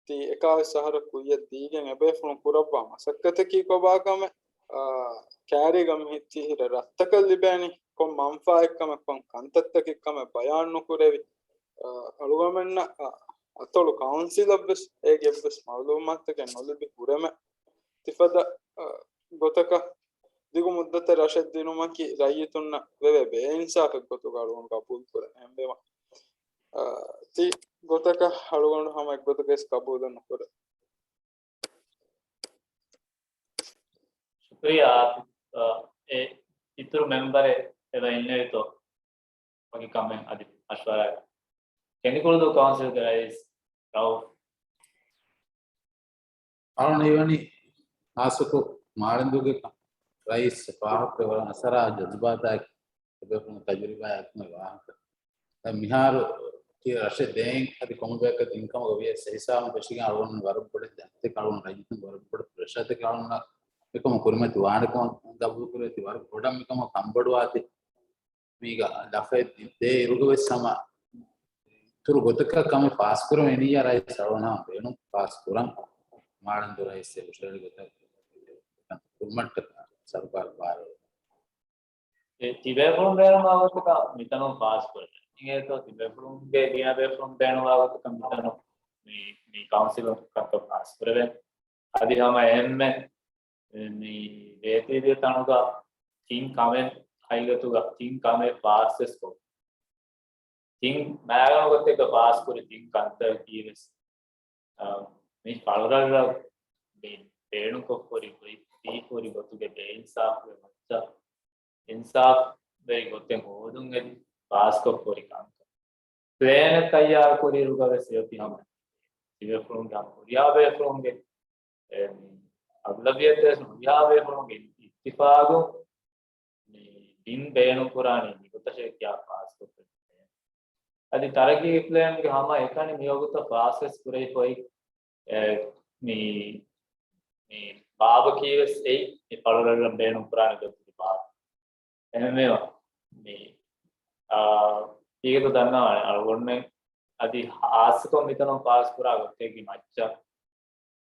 ތި އެކާވީސް އަހަރަށް ކުއްޔަށް ދީގެން އެބޭފުޅުން ކުރައްވާ މަސައްކަތަކީ ކޮބާ ކަމެއް، އާ، ކައިރީގަ މި ތި ހިރަ ރަށްތަކަށް ލިބޭނީ ކޮން މަންފާއެއްކަމެއް ކޮން ކަންތައްތަކެއްކަމެއް ބަޔާން ނުކުރެވި، އާ، އަޅުގަމެންނަށް، އާ، އަތޮޅު ކައުންސިލަށްވެސް އޭގެ އެއްވެސް މައުލޫމާތުތަކެއް ނުލިބި ހުރެމެ ތިފަދަ، އާ، ގޮތަކަށް ދިގު މުއްދަތަށް ރަށެއް ދިނުމަކީ ރައްޔިތުންނަށް ވެވޭ ބޭއިންސާފެއް ގޮތުގަ އަޅުގަނޑު ގަބޫލު ކުރަން. އެހެންވީމަ، އާ، ތި ގޮތަކަށް އަޅުގަނޑު ހަމަ އެއްގޮތަކަށް ގަބޫލެއް ނުކުރޭ. ޝުކުރިއްޔާ އާތިފް. އާ، އެ އިތުރު މެމްބަރެއް އެބަ އިންނެވިތޯ ވަކި ކަމެއް އަދި މަޝްވަރާއެއް. ކެނދިކުޅުދޫ ކައުންސިލްގެ ރައީސް ރައޫފް. އަޅުގަނޑު ހީވަނީ ޚާއްޞަކޮށް މާޅެންދޫގެ ރައީސް ފާހަގަކޮށް ވަރަށް އަސަރާ ޖަޒުބާތާއެކު އެބޭފުޅުން ތަޖުރިބާ އެކުމެ ވާހަކަ. ދެން މިހާރު ތި ރަށެއް ދޭން އަދި ކޮންމެ ބަޔަކަށް ދިން ކަމުގަ ވިޔަސް އެހިސާބުން ފެށިގެން އަޅުގަނޑު ވަރަށް ބޮޑެތި އަތެއް އަޅުގަނޑު ރައްޔިތުން ވަރަށް ބޮޑު ޕްރެޝަރތަކެއް އަޅުގަނޑު އެކަމަށް ކުރިމަތި ވާނެކަމަށް ގަބޫލުކުރެވޭތީ ވަރަށް ބޮޑަށް މިކަމަށް ކަންބޮޑުވާތީ. މީގަ ލަފަތް ދޭ އިރުގަ ވެސް ހަމަ އިތުރު ގޮތަކަށް ކަމެއް ފާސް ކުރެވޭ ނިޔަތް ރައީސް އަޅުގަނޑު ބޭނުން ފާސް ކުރަން. މާޅެންދޫ ރައީސް އެ ހުށަހެޅި ގޮތަށް ކުރުމަށްޓަކާ ސަރުކާރު ބާރު އެ ތިބޭފުޅުން ބޭނުންވާ ގޮތަކަށް މިތަނުން ފާސް ކުރެވޭ. އިނގޭތޯ ތިބޭފުޅުންގެ ގިނަ ބޭފުޅުން ބޭނުންވާ ގޮތަކަށް މިތަނުން މި، މި ކައުންސިލުން ކަންތައް ފާސް ކުރެވޭ. އަދި ހަމަ އެހެންމެ މި ވޭތީދިޔަ ތަނުގަ ތިން ކަމެއް ހަގީގަތުގަ ތިން ކަމެއް ފާސްވެސް ކޮށް. ތިން މާގަނޑު ގޮތެއްގަ ފާސް ކުރި ތިން ކަންތައް ކީވެސް، އަ، މި ފަޅުރަށްރަށް މި ބޭނުންކޮށް ކުރި ގޮތް، ދީފުރި ގޮތުގެ ބޭއިންސާފުގެ މައްޗަށް އިންސާފްވެރި ގޮތެއް ހޯދުން އެދި ފާސްކޮށް ކުރި ކަންކަން. ޕްލޭނެއް ތައްޔާރު ކުރިއިރުގަ ވެސް އެއޮތީ ހަމަ ތިބޭފުޅުންގެ ހަމަ ހުރިހާ ބޭފުޅުންގެ، އެ، މި އަޣްލަބިއްޔަތު ވެސް ހުރިހާ ބޭފުޅުންގެ އިއްތިފާގު މި ބިން ބޭނުން ކުރާނީ މިގޮތަށޭ ކިޔާ ފާސްކޮށްފައި. އަދި ތަރައްގީ ޕްލޭންގެ ހަމަ އެކަނި މިވަގުތަށް ފާސްވެސް ކުރެވިފައި، އެ، މި، މި ބާބަކީ ވެސް އެއީ މި ފަޅުރަށްރަށް ބޭނުން ކުރާނެ ގޮތުގެ ބާބަ. އެހެންވީމަ، މި، އާ، ކީކޭތޯ ދަންނަވާނެ އަޅުގަނޑުމެން އަދި ހާއްސަކޮށް މިތަނުން ފާސް ކުރާ ގޮތެއްގެ މައްޗަށް،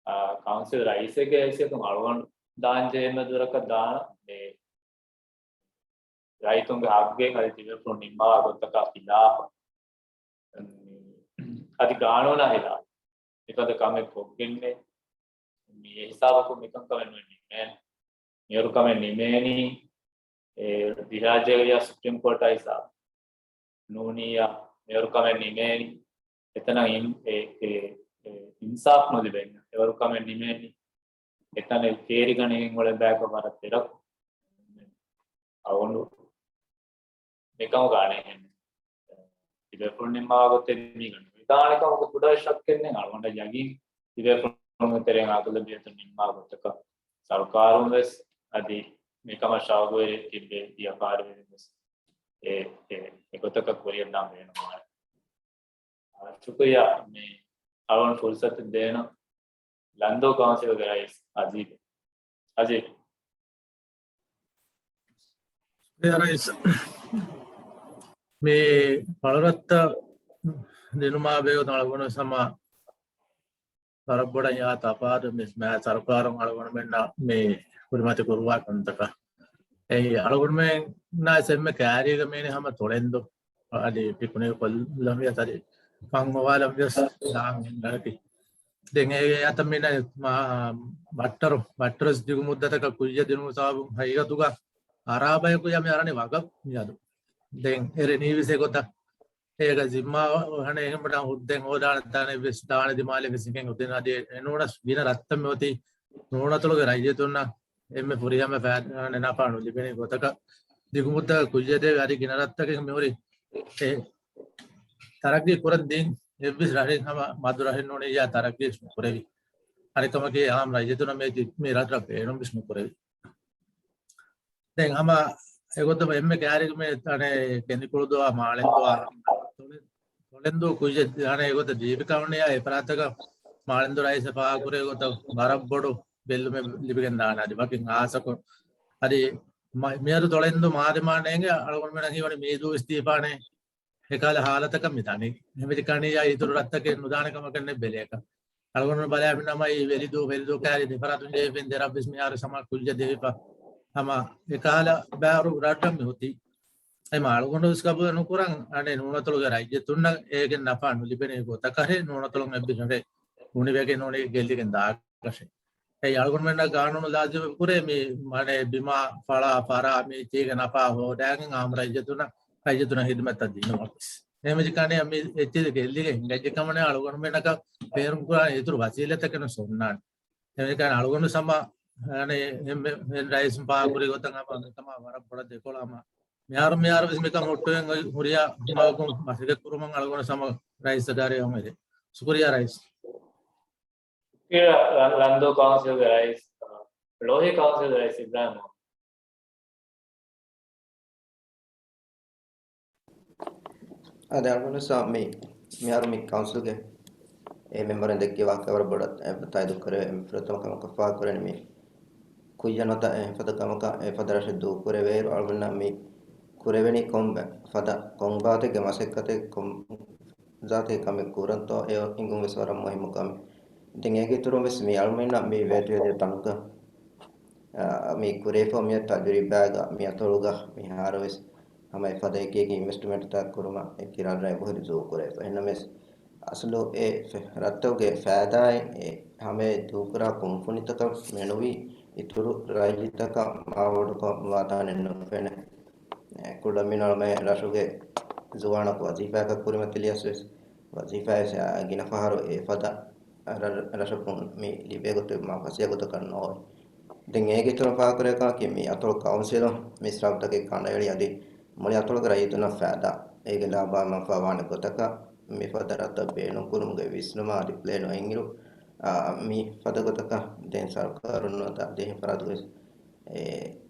އާ، ކައުންސިލް ރައީސެއްގެ ހައިސިއްޔަތުން އަޅުގަނޑު ދާން ޖެހޭ އެންމެ ދުރަކަށް ދާނަ މި ރައްޔިތުންގެ ހައްގެއް އަދި ތިބޭފުޅުން ނިންމާ ގޮތަކާ ޚިލާފަށް، އަދި ގާނޫނާ ޚިލާފަށް މިފަދަ ކަމެއް ކޮށްގެންނެ. މި އެ ހިސާބަކުން މިކަންކަމެއް ނުވެ ނިމޭނެ. މިވަރު ކަމެއް ނިމޭނީ، އެ، ދިހަ ހަޒާރު ސުޕްރީމް ކޯޓާ ހިސާބު ނޫނިއްޔާ މިވަރު ކަމެއް ނިމޭނީ. އެތަނަށް އިން-، އެ، އެ، އެ، އިންސާފް ނުލިބެންޏާ އެވަރު ކަމެއް ނިމޭނީ. އެތަނެއް ކޭރިގަނެގެން އުޅެން ބަޔަކަށް ވަރަށް ދެރަކު. އަޅުގަނޑު މިކަމުގަ އަނެއްހެން ތިބޭފުޅުން ނިންމާ ގޮތެއް މީގަ ނުވިދާނެ ކަމަކު ކުޑަ ޝައްކެއް ނެތް. އަޅުގަނޑަށް ޔަގީން ތިބޭފުޅުންގެ ތެރެއިން އަޣްލަބިއްޔަތުން ނިންމާ ގޮތަކަށް ސަރުކާރުން ވެސް އަދި މިކަމަށް ޝައުގުވެރި ތިއްބެވި ވިޔަފާރިވެރިން ވެސް އެ، އެ، އެގޮތަކަށް ކުރިއަށްދާން ބޭނުންވާނެ. ޝުކުރިއްޔާ. މި އަޅުގަނޑު ފުރުސަތު ދޭނަން ލަންދޫ ކައުންސިލްގެ ރައީސް އަޒީޒް. އަޒީޒް. އެ ރައީސް، މި ފަޅުރަށްތައް ދިނުމާ ބެހޭ ގޮތުން އަޅުގަނޑު ހަމަ ވަރަށް ބޮޑަށް އެހާ ތަފާތު މި މާ ސަރުކާރުން އަޅުގަނޑުމެންނަށް މި ކުރިމަތި ކުރުވާ ކަންތަކަށް. އެއީ އަޅުގަނޑުމެންނާ އެންމެ ކައިރީގަ މީނި ހަމަ ތޮޅެންދު އަދި ޕިކުނި ކޮށްލަން ވިޔަސް އަދި ފަން ހޮވާލަން ވިޔަސް ދާން އެނގަރަކީ. ދެން އޭގެ އަތަށް މީނަ މާ، ބައްޓަރު، ބައްޓަރު ދިގު މުއްދަތަކަށް ކުއްޔަށް ދިނުމު ސަބަބުން ހަގީގަތުގަ އަރާބަޔަކު ޔަމި އަރަނި ވަގަށް މިއަދު. ދެން އެރެނީވެސް އެގޮތަށް އޭގަ ޒިންމާ ވަހަނެ އެހެން ބަޑާ ހުއްދައެއް ހޯދާނެ ތާނެ ވެސް ދާނެ ދިމާލެ ވެސް އިނގެން ހުއްދައިން އަދި އެނޫނަސް ގިނަ ރަށްތައް މިއޮތީ ނޫނަތޮޅުގެ ރައްޔިތުންނަށް އެންމެ ފުރިހަމަ ފައިދާ ނަފާ ނުލިބެނީ ގޮތަކަށް ދިގުމުއްދަ ކުއްޔަށް ދެވި އަދި ގިނަ ރަށްތަކެއް މިހުރި އެ ތަރައްގީ ކުރަން ދިން އެއްވެސް ރަށެއް ހަމަ މަދު ރަށެއް ނޫނިއްޔާ ތަރައްގީ ނުކުރެވި. އަނެއްކަމަކީ އާންމު ރައްޔިތުންނަށް މި ރަށްރަށް ބޭނުންވެސް ނުކުރެވި. ދެން ހަމަ އެގޮތަށް އެންމެ ކައިރިގަ މި އަނެއް ކެނދިކުޅުދުވާ މާޅެންދުވާ ތޮޅެންދޫ ކުއްޔަށް އަނެއް އެގޮތަށް ދީފި ކަމަނިޔާ އެފަރާތަކަށް މާޅެންދޫ ރައީސް ފާހަގަކުރޭ ގޮތަށް ވަރަށް ބޮޑު ބެއްލުމެއް ލިބިގެން ދާނެ. އަދި ވަކިން ހާއްސަކޮށް އަދި މިއަދު ތޮޅެންދޫ މާދެމާ ނޭނގެ އަޅުގަނޑުމެންނަށް ހީވަނީ މީދޫ ވިސް ދީފާނެ އެކާލަ ހާލަތަކަށް މި ދަނީ. އެހެންވެ ކަނިޔާ އިތުރު ރަށްތަކެއް ނުދާނެ ކަމަކަށް ނެތް ބެލޭކަށް. އަޅުގަނޑު ބަލާ މިނަމަ އީ ވެލިދޫ، ވެލިދޫ ކައިރި ދެފަރާތުން ޖެހިފިން ދެ ރަށްވެސް މިހާރު ހަމަ ކުއްޔަށް ދެވިފަ. ހަމަ އެކަހަލަ ބާރު ރަށްރަށް މި ހުތީ. އެމަ އަޅުގަނޑު ވެސް ގަބޫލު ނުކުރަން އަނެއް ނޫނަތޮޅުގެ ރައްޔިތުންނަށް އޭގެން ނަފާ ނުލިބެނީ ގޮތަކަށް ނޫނަތޮޅުން އެއްވެސް ރަށެއް އުނިވެގެން ނޫނީ ގެއްލިގެން ދާކަށެއް. އެއީ އަޅުގަނޑުމެންނަށް ގާނޫނު ލާޒިމެއް ކުރޭ މި މަނޭ ބިމާ ފަޅާ ފަރާ މީތީގެ ނަފާ ހޯދާގެން އާންމު ރައްޔިތުންނަށް، ރައްޔިތުންނަށް ހިދުމަތްތައް ދިނުމަށް ވެސް. އެހެންވެ ކަނި މި އެއްޗެހި ގެއްލިގެން ހިނގައްޖެ ކަމަނޭ އަޅުގަނޑުމެންނަކަށް ބޭނުން ކުރާނެ އިތުރު ވަސީލަތްތަކެއް ނުސޮންނާނެ. އެހެންވެ ކަނި އަޅުގަނޑު ސަމާ އަނެއް އެންމެ ރައީސުން ފާހަގަކުރި ގޮތަށް ހަމަ މިކަމާ ވަރަށް ބޮޑަށް ދެކޮޅަށް ހަމަ މިހާރު މިހާރު ވެސް މިކަން ހުއްޓުވެގެން ހުރިހާ ހިމައަކުން މަސައްކަތް ކުރުމަށް އަޅުގަނޑު ހަމަ ރައީސް އަދާރެއް އޮންވެދެ. ޝުކުރިއްޔާ ރައީސް. ޝުކުރިއްޔާ ރަން-، ރަންދޫ ކައުންސިލްގެ ރައީސް، އަ، ޅޯހި ކައުންސިލްގެ ރައީސް އިބްރާހިމް މުހައްމަދު. އާދެ، އަޅުގަނޑު ސާ މި، މިހާރު މި ކައުންސިލްގެ އެ މެމްބަރުން ދެއްކި ވާހަކަ ވަރަށް ބޮޑަށް ތާއީދު ކުރެވޭ. އެންމެ ފުރަތަމަ ކަމަކަށް ފާހަގަކުރަނީ މި ކުއްޔަށް ނުތަ އެފަދަ ކަމަކަށް އެފަދަ ރަށެއް ދޫކުރެވޭއިރު އަޅުގަނޑަށް މި ކުރެވެނީ ކޮން ބަ-، ފަދަ ކޮން ބާތެއްގެ މަސައްކަތެއް ކޮން ޒާތެއް ކަމެއް ކުރަންތޯ އެ އިނގުން ވެސް ވަރަށް މުހިއްމު ކަމެއް. ދެން އޭގެ އިތުރުން ވެސް މި އަޅުމެންނަށް މި ވޭތުވެދޭ ތަނުގަ، އާ، މި ކުރެވިފަ މި ތަޖުރިބާގަ މި އަތޮޅުގަ މިހާރު ވެސް ހަމަ އެފަދަ އެކި އެކި އިންވެސްޓްމަންޓްތައް ކުރުމަށް އެ ކިރާ ޑްރައިވް ހުރި ދޫކުރެވިފަ. އެހެންނަމަވެސް އަސްލު އެ ފެ-، ރަށްތަކުގެ ފައިދާއިން އެ ހަމަ ދޫކުރާ ކުންފުނިތަކަށް މެނުވީ އިތުރު ރައްޔިތަކަށް މާބޮޑުކޮށް ވާތާނެއް ނުފެނޭ. އެ ކުޑަ މިނަޅުމެ ރަށުގެ ޒުވާނަކު ވަޒީފާއަކަށް ކުރިމަތިލިޔަސް ވެސް ވަޒީފާއެއް ގިނަ ފަހަރު އެ ފަދަ ރަ-، ރަށަކުން މި ލިބޭ ގޮތެއް މާ ފަސޭހަ ގޮތަކަށް ނޯވޭ. ދެން އޭގެ އިތުރަށް ފާހަގަކުރޭ ކަމަކީ މި އަތޮޅު ކައުންސިލުން މި ސްރަބްތަކެއް ކަނޑައެޅި އަދި މުޅި އަތޮޅުގެ ރައްޔިތުންނަށް ފައިދާ އޭގެ ލާބާ މަންފާ ވާނެ ގޮތަކަށް މި ފަދަ ރަށްތައް ބޭނުންކުރުމުގެ ވިސްނުމާ އަދި ޕްލޭނު އެންއިރު، އާ، މި ފަދަ ގޮތަކަށް ދެން ސަރުކާރުން ނުވަތަ ދިވެހި ފަރާތުގެ އެ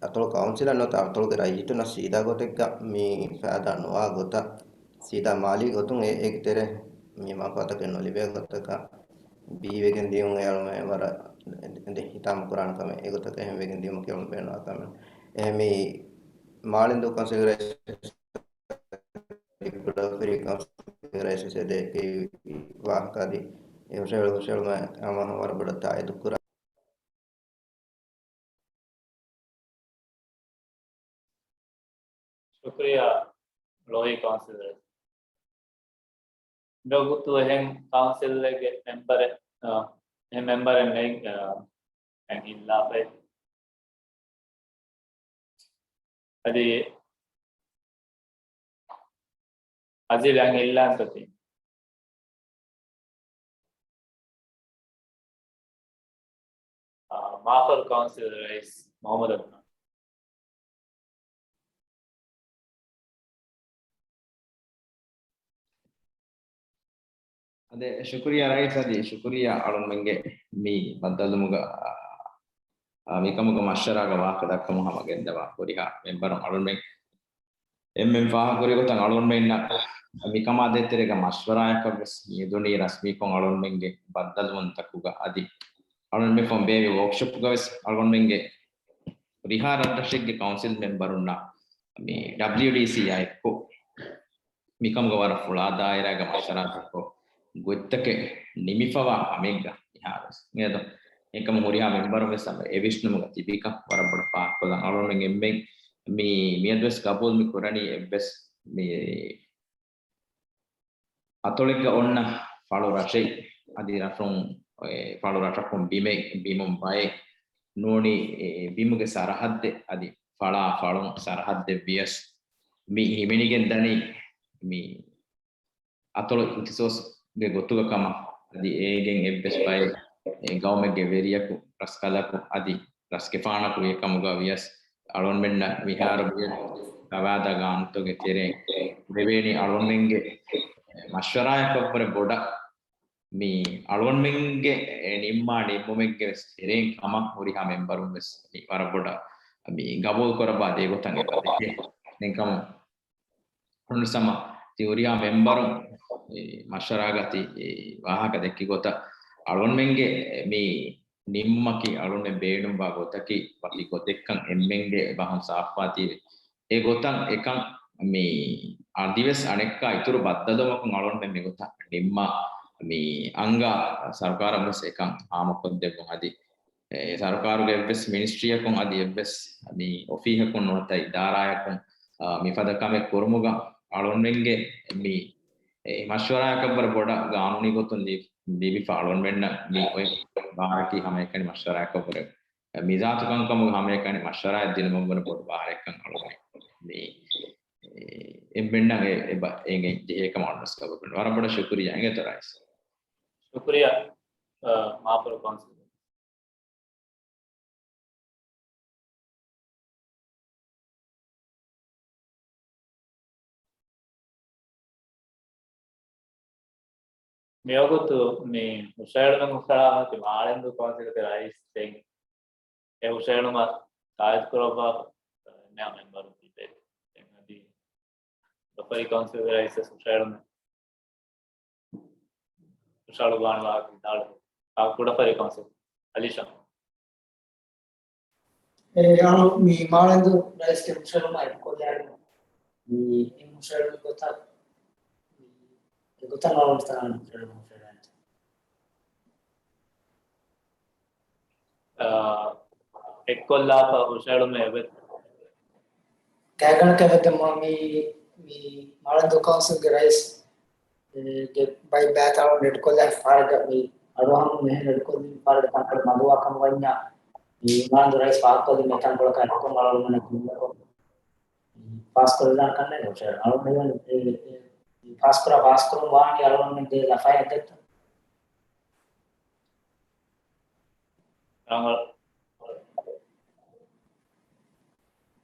އަތޮޅު ކައުންސިލަށް ނުވަތަ އަތޮޅުގެ ރައްޔިތުންނަށް ސީދާ ގޮތެއްގަ މި ފައިދާ ނުވާ ގޮތަށް، ސީދާ މާލީ ގޮތުން އެ-، އޭގެ ތެރޭ މި މަންފާތަކެއް ނުލިބޭ ގޮތަކަށް ބީވެގެން ދިޔުން އެ އަޅުމެން ވަރަށް ދެ-، ހިތާމަ ކުރާނެ ކަމެއް. އެގޮތަކަށް އެހެން ވެގެން ދިޔުމަކީ އަޅުމެން ބޭނުންވާ ކަމެއް. އެހެން މި މާޅެންދޫ ކައުންސިލްގެ ރައީސް ކުޑަފުރި ކައުންސިލްގެ ރައީސް ވެސް އެދޭ ކިޔި ވާހަކަ އަދި އެ ހުށަހެޅު-، ހުށަހެޅުމަށް ހަމަ ވަރަށް ބޮޑަށް ތާއީދު ކުރާ. ޝުކުރިއްޔާ ޅޮހީ ކައުންސިލަރ. މިވަގުތު އެހެން ކައުންސިލެއްގެ މެމްބަރެއް، އާ، އެހެން މެމްބަރެއް ނެތް، އާ، އެހެން ހިއްލާފައި. އަދި އަޒީލް އަން ހިއްލާންތަ ތި؟ އާ، މާފަރު ކައުންސިލް ރައީސް މުހައްމަދު އަދްނާން. އަދެ، ޝުކުރިއްޔާ ރައީސް އަދި ޝުކުރިއްޔާ އަޅުންމެންގެ މި ބައްދަލުވުމުގަ، އާ، މިކަމުގަ މަޝްވަރާގަ ވާހަކަ ދައްކަމުން ހަމަ ގެންދަވާ ހުރިހާ މެމްބަރުން އަޅުންމެން އެންމެން ފާހަގަކުރި ގޮތަށް އަޅުންމެންނަށް މިކަމާ ދޭތެރޭގަ މަޝްވަރާއަކަށް ވެސް މިދުނީ ރަސްމީކޮށް އަޅުންމެންގެ ބައްދަލުވުންތަކުގަ އަދި އަޅުންމެން ބޭއްވި ވޯކްޝޮޕްގަ ވެސް އަޅުންމެންގެ ރިހާ ރަށްރަށެއްގެ ކައުންސިލް މެމްބަރުންނާ މި ޑަބްލިޔުޑީސީއާ އެއްކޮށް މިކަމުގަ ވަރަށް ފުޅާ ދާއިރާގަ މަޝްވަރާތަކޮށް ގޮތްތަކެއް ނިމިފަވާ ކަމެއްގަ މިހާރުވެސް މިއަދު އެކަމު ހުރިހާ މެމްބަރުން ވެސް އެ ވިސްނުމުގަ ތިބިކަން ވަރަށް ބޮޑަށް ފާހަގަކޮށްލަން. އަޅުގަނޑުމެން އެންމެން މި މިއަދުވެސް ގަބޫލު މި ކުރަނީ އެއްވެސް މި އަތޮޅެއްގަ އޮންނަ ފަޅު ރަށެއް އަދި ރަށުން، އެ، ފަޅު ރަށަކުން ބިމެއް، ބިމުން ބައެއް ނޫނީ، އެ، ބިމުގެ ސަރަހައްދެއް އަދި ފަޅާ ފަޅުން ސަރަހައްދެއް ވިޔަސް މި ހިމެނިގެން ދަނީ މި އަތޮޅު އިހްތިސޯސްގެ ގޮތުގަ ކަމަށް އަދި އޭގެން އެއްވެސް ބައެއް ގައުމެއްގެ ވެރިޔަކު، ރަސްކަލަކު އަދި ރަސްގެފާނަކު ވިޔަ ކަމުގަ ވިޔަސް އަޅުންމެންނަށް މިހާރު ވިޔަސް ގަވާއިދާ ގާނޫނުތަކުގެ ތެރެއިން ދެވޭނީ އަޅުންމެންގެ މަޝްވަރާއަކަށްވުރެ ބޮޑަށް މި އަޅުގަނޑުމެންގެ ނިންމާ ނިންމުމެއްގެ ވެސް ތެރެއިން ކަމަށް ހުރިހާ މެމްބަރުން ވެސް މި ވަރަށް ބޮޑަށް މި ގަބޫލު ކުރައްވާ ދޭ ގޮތަށް އެބަ ދެކޭ. ދެން ކަމު ހުން ސަމަ ތި ހުރިހާ މެމްބަރުން އެ މަޝްވަރާގަ ތި އެ ވާހަކަ ދެއްކި ގޮތަށް އަޅުގަނޑުމެންގެ މި ނިންމުމަކީ އަޅުގަނޑުމެން ބޭނުންވާ ގޮތަކީ ވަކި ގޮތެއްކަން އެންމެންގެ ބަހުން ސާފުވާތީވެ. އެ ގޮތަށް އެކަން މި އަދިވެސް އަނެއްކާ އިތުރު ބައްދަލުވުމަކުން އަޅުގަނޑުމެން މިގޮތަށް ނިންމާ މި އަންގާ ސަރުކާރަށް ވެސް އެކަން ހާމަކޮށްދެއްވުން އަދި އެ ސަރުކާރުގެ އެއްވެސް މިނިސްޓްރީއަކުން އަދި އެއްވެސް މި އޮފީހަކުން ނުވަތަ އިދާރާއަކުން، އާ، މިފަދަ ކަމެއް ކުރުމުގަ އަޅުންމެންގެ މި އެ މަޝްވަރާއަކަށްވުރެ ބޮޑަށް ގާނޫނީ ގޮތުން ލި-، ލިބިފަ އަޅުންމެންނަށް މި އޮތް ބާރަކީ ހަމައެކަނި މަޝްވަރާއަކަށްވުރެ މިޒާތުކަންކަމުގެ ހަމައެކަނި މަޝްވަރާއެއް ދިނުމަށްވުރެ ބޮޑު ބާރެއްކަން އަޅުގަނޑު މި، އެ، އެންމެންނަށް އެ، އެބަ އެނގެން ޖެހޭ ކަމަށް އަޅުގަނޑު ވަރަށް ބޮޑަށް ޝުކުރިއްޔާ އިނގޭތޯ ރައީސް. ޝުކުރިއްޔާ، އަ، މާފަރު ކައުންސިލް. މިވަގުތު މި ހުށަހެޅުމެއް ހުށަހަޅާފަ މާޅެންދޫ ކައުންސިލުގެ ރައީސް ދެން އެ ހުށަހެޅުމަށް ތާއީދު ކުރައްވާފަ އެންމެހާ މެމްބަރުން ތިބޭ. ދެން އަދި ކުޑަފަރި ކައުންސިލްގެ ރައީސް ވެސް ހުށަހެޅުމެއް ހުށަހަޅުވާނެ ވާހަކަ ވިދާޅުވި. އާ، ކުޑަފަރި ކައުންސިލް އަލީޝާ. އެ، އަޅު މި މާޅެންދޫ ރައީސްގެ ހުށަހެޅުމާ އެކުކޮށްލާ މި، މި ހުށަހެޅުމުގެ ގޮތަށް، މި ގޮތަށް އަޅުގަނޑު ތަނާ ހުށަހެޅުމަށް ފެނޭ. އާ، އެއްކޮށްލާފަ ހުށަހެޅުމެއް އެބަ؟ ގާތްގަނޑަކަށް އެބަ ދެއްމަ މި، މި މާޅެންދޫ ކައުންސިލްގެ ރައީސް ގެ ބައި ބައިތައް އަޅުގަނޑު ރެޑްކޮށްލާފަ ފާރަގަ މި އަޑުއަހަން މިހެން ރެޑްކޮށްލި ފާރަގަ ތަންކޮޅެއް މަދުވާ ކަމަށް ވަންޏާ، މި މާނދު ރައީސް ފާހަގަކޮށްލި މި ތަންކޮޅަކާ ރެޑްކޮށް އަޅުގަނޑު ދިންނަކޮށް ފާސްކޮށްލާން ކަންނޭނގެ ހުށަހެޅުން. އަޅުގަނޑު އެ، އެ، އެ ފާސްކުރާ ފާސްކުރުން ވާނީ އަޅުގަނޑުގެ ލަފާޔަށް ދެއްތޯ؟ ރަނގަޅު.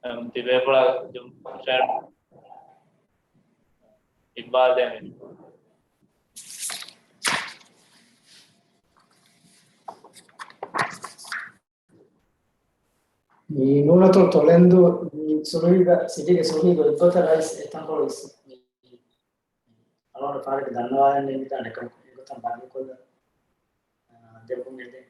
އެމް، ތިބޭފުޅާ ޖުމް ޝޭޑް އިޤްބާލް ދޭން. މި ނޫނަތޮޅު ތޮޅެންދޫ ސުރުހީގަ، ސިޓީގެ ސުރުހީގަ އެއްގޮތަށް ރައީސް އެތަންކޮޅު އިސް އަޅުގަނޑު ފާރެއްގެ ދަންނަވާލަން ނޭނގިދާނެ ކަމަށް އެގޮތަށް ބަދަލުކޮށްލަން، އާ، ދެއްވުން އެދެން.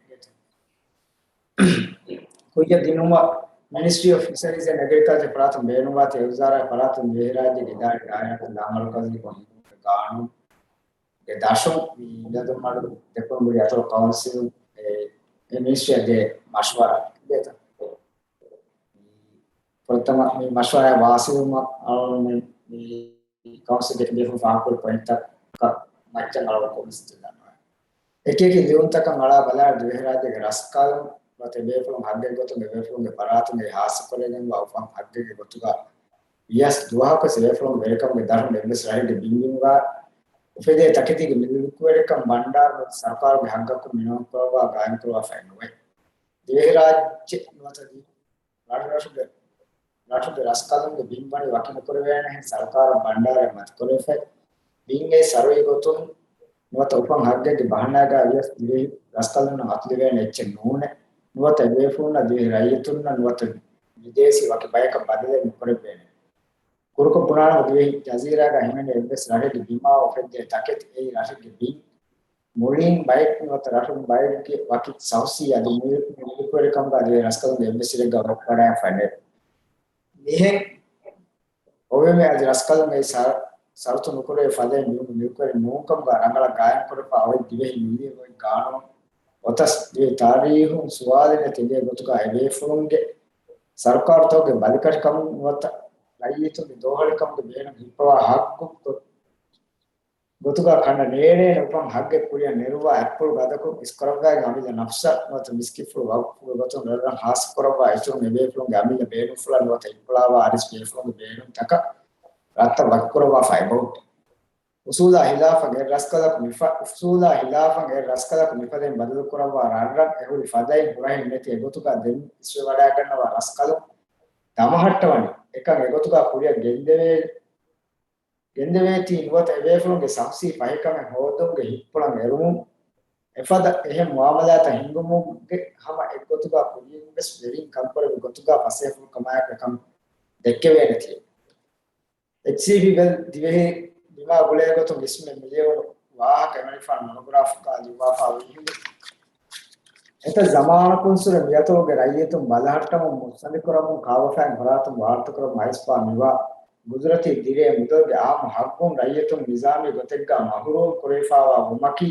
ކުއްޔަށް ދިނުމަށް މިނިސްޓްރީ އޮފް ފިޝަރީޒް އެންޑް އެގްރިކަލްޗަރ ފަރާތުން ބޭނުންވާތީ އެ ވުޒާރާގެ ފަރާތުން ދިވެހިރާއްޖޭގެ އިދާރީ ދާއިރާތައް ލާމަރުކަޒީ ކޮން ގާނޫނުގެ ދަށުން މި މިއަދު މަޑު ދެކުނުބުރި އަތޮޅު ކައުންސިލުން އެ، އެ މިނިސްޓްރީއަށް ދޭ މަޝްވަރާ ދޭތަ؟ ފުރަތަމަ މި މަޝްވަރާ ވާސިލުމަށް އަޅުގަނޑު މި ކައުންސިލްގެ ބޭފުޅުން ފާހަގަކުރި ޕޮއިންޓްތައް މައްޗަށް އަޅުގަނޑު ކޮމެންޓްސް ދެންނެވި. އެކިއެކި ލިޔުންތަކަށް އަޅާ ބަލާއިރު ދިވެހިރާއްޖޭގެ ރަސްކަލުން ނުވަތަ ބޭފުޅުން ހައްގެއްގެ ގޮތުން އެބޭފުޅުންގެ ފަރާތުން އެ ހާއްސަކޮށްލަގެންވާ އުފަން ހައްގެއްގެ ގޮތުގަ ވިޔަސް ދުވަހަކުވެސް އެބޭފުޅުންގެ ވެރިކަމުގެ ދަށުން އެއްވެސް ރަށެއްގެ ބިން ބިމުގަ އުފެދޭ ތަކެތީގެ މިލްކުވެރިކަން ބަންޑާރު ސަރުކާރުގެ ހައްގަކުން މިނުވަންކުރައްވާ ގާއިމްކުރައްވާފައެއް ނުވޭ. ދިވެހިރާއްޖެ ނުވަތަ ރަށްރަށުގެ، ރަށުގެ ރަސްކަލުންގެ ބިން ވަނީ ވަކިނުކުރެވޭނެހެން ސަރުކާރަށް ބަންޑާރަށް މަތިކުރެވިފައި. ބިން އެއީ ޝަރުއީ ގޮތުން ނުވަތަ އުފަން ހައްގެއްގެ ބަހަނާގައި ވިޔަސް ދިވެހި ރަސްކަލުންނަށް އަތުލެވޭނެ އެއްޗެއް ނޫނޭ. ނުވަތަ އެބޭފުޅުންނަށް ދިވެހި ރައްޔިތުންނަށް ނުވަތަ ވިދޭސީ ވަކި ބަޔަކަށް ބަދަލެއް ނުކުރެވޭނެ. ކުރުކޮށް ބުނާނަމަ ދިވެހި ޖަޒީރާގަ ހިމެނޭ އެއްވެސް ރަށެއްގެ ބިމާ އުފެއްދޭ ތަކެތި އެއީ ރަށެއްގެ ބިން. މުޅިން ބައެއް ނުވަތަ ރަށުން ބައެއްގެ ވަކި ސައުސީ އަދި މިލްކުވެރިކަމުގަ ދިވެހި ރަސްކަލުންގެ އެއްވެސް ސިޓެއްގަ ވައްކަވަޑައިފަ ނެތް. މިހެން އޮވެމެ އަދި ރަސްކަލުން އެއީ ސަ-، ސަރުތު ނުކުރެވޭ ފަދައިން ބިމުގެ މިލްކުވެރިން ނޫންކަމުގަ ރަނގަޅަށް ގާއިމްކުރެފަ އޮތް ދިވެހި މިލީ އޮތް ގާނޫނު އޮތަސް ދިވެހި ތާރީހުން ސުވާލެއް ނެތި އެނގޭ ގޮތުގަ އެބޭފުޅުންގެ ސަރުކާރުތަކުގެ ބަލިކަށިކަމުން ނުވަތަ ރައްޔިތުންގެ ދޯހަޅިކަމުގެ ބޭނުން ހިއްޕަވާ ހައްގު ގޮ-، ގޮތުގަ ކަނޑަ ނޭޅޭނެ އުފަން ހައްގެއް ކުރިއަށް ނެރުއްވާ އަތްޕުޅު ގަދަކޮށް އިސްކުރައްވައިގެން އަމިއްލަ ނަފްސަށް ނުވަތަ މިސްކިތްފުޅު ވަގުފުގެ ގޮތުން ރަށްރަށް ހާއްސަކުރައްވާ އިތުރުން އެބޭފުޅުންގެ އަމިއްލަ ބޭނުންފުޅަށް ނުވަތަ ހިއްޕުޅާވާ އަރިސް ބޭފުޅުންގެ ބޭނުންތަކަށް ރަށްތައް ވަކިކުރައްވާފަ އެބަހުއްޓޭ. އުސޫލާ ހިލާފަށް އެ ރަސްކަލަކު މިފަ-، އުސޫލާ ހިލާފަށް އެ ރަސްކަލަކު މިފަދައިން ބަދަލުކުރައްވާ ރަށްރަށް އެހުރި ފަދައިން ހުރަހެއް ނެތި އެގޮތުގަ ދެން އިސްވެވަޑައިގަންނަވާ ރަސްކަލުން ދަމަހައްޓަވަނީ އެކަން އެގޮތުގަ ކުރިއަށް ގެންދެވޭ-، ގެންދެވޭތީ ނުވަތަ އެބޭފުޅުންގެ ސައުސީ ފަހިކަމެއް ހޯދުމުގެ ހިއްޕުޅަށް އެރުވުން އެފަދަ އެހެން މުއާމަލާތައް ހިންގުމުގެ ހަމަ އެއްގޮތުގަ ކުރިންވެސް ވެރިން ކަންކުރެއްވި ގޮތުގަ ފަސޭހަފުޅު ކަމާއެކު އެކަން ދެއްކެވޭނެތީ. އެޗްސީޕީ ވެލް ދިވެހި ބިމާ ގުޅޭގޮތުން އިސްމެ މިލިޔަވަނު ވާހަކަ އެމަނިފާނު މޮނޮގްރާފްގަ ލިޔުއްވާފަ ވީ ހިނދު. އެތައް ޒަމާނަކުންސުރެ މިއަތޮޅުގެ ރައްޔިތުން ބަލަހައްޓަމުން މުއްސަނދިކުރަމުން ކާބަފައިން ފަރާތުން ވާރުތަކުރަމުން އައިސްފާ މިވާ ގުދުރަތީ ދިރޭ މުދަލުގެ އާއްމު ހައްގުން ރައްޔިތުން ނިޒާމީ ގޮތެއްގަ މަހުރޫމް ކުރެވިފާވާ ވުމަކީ،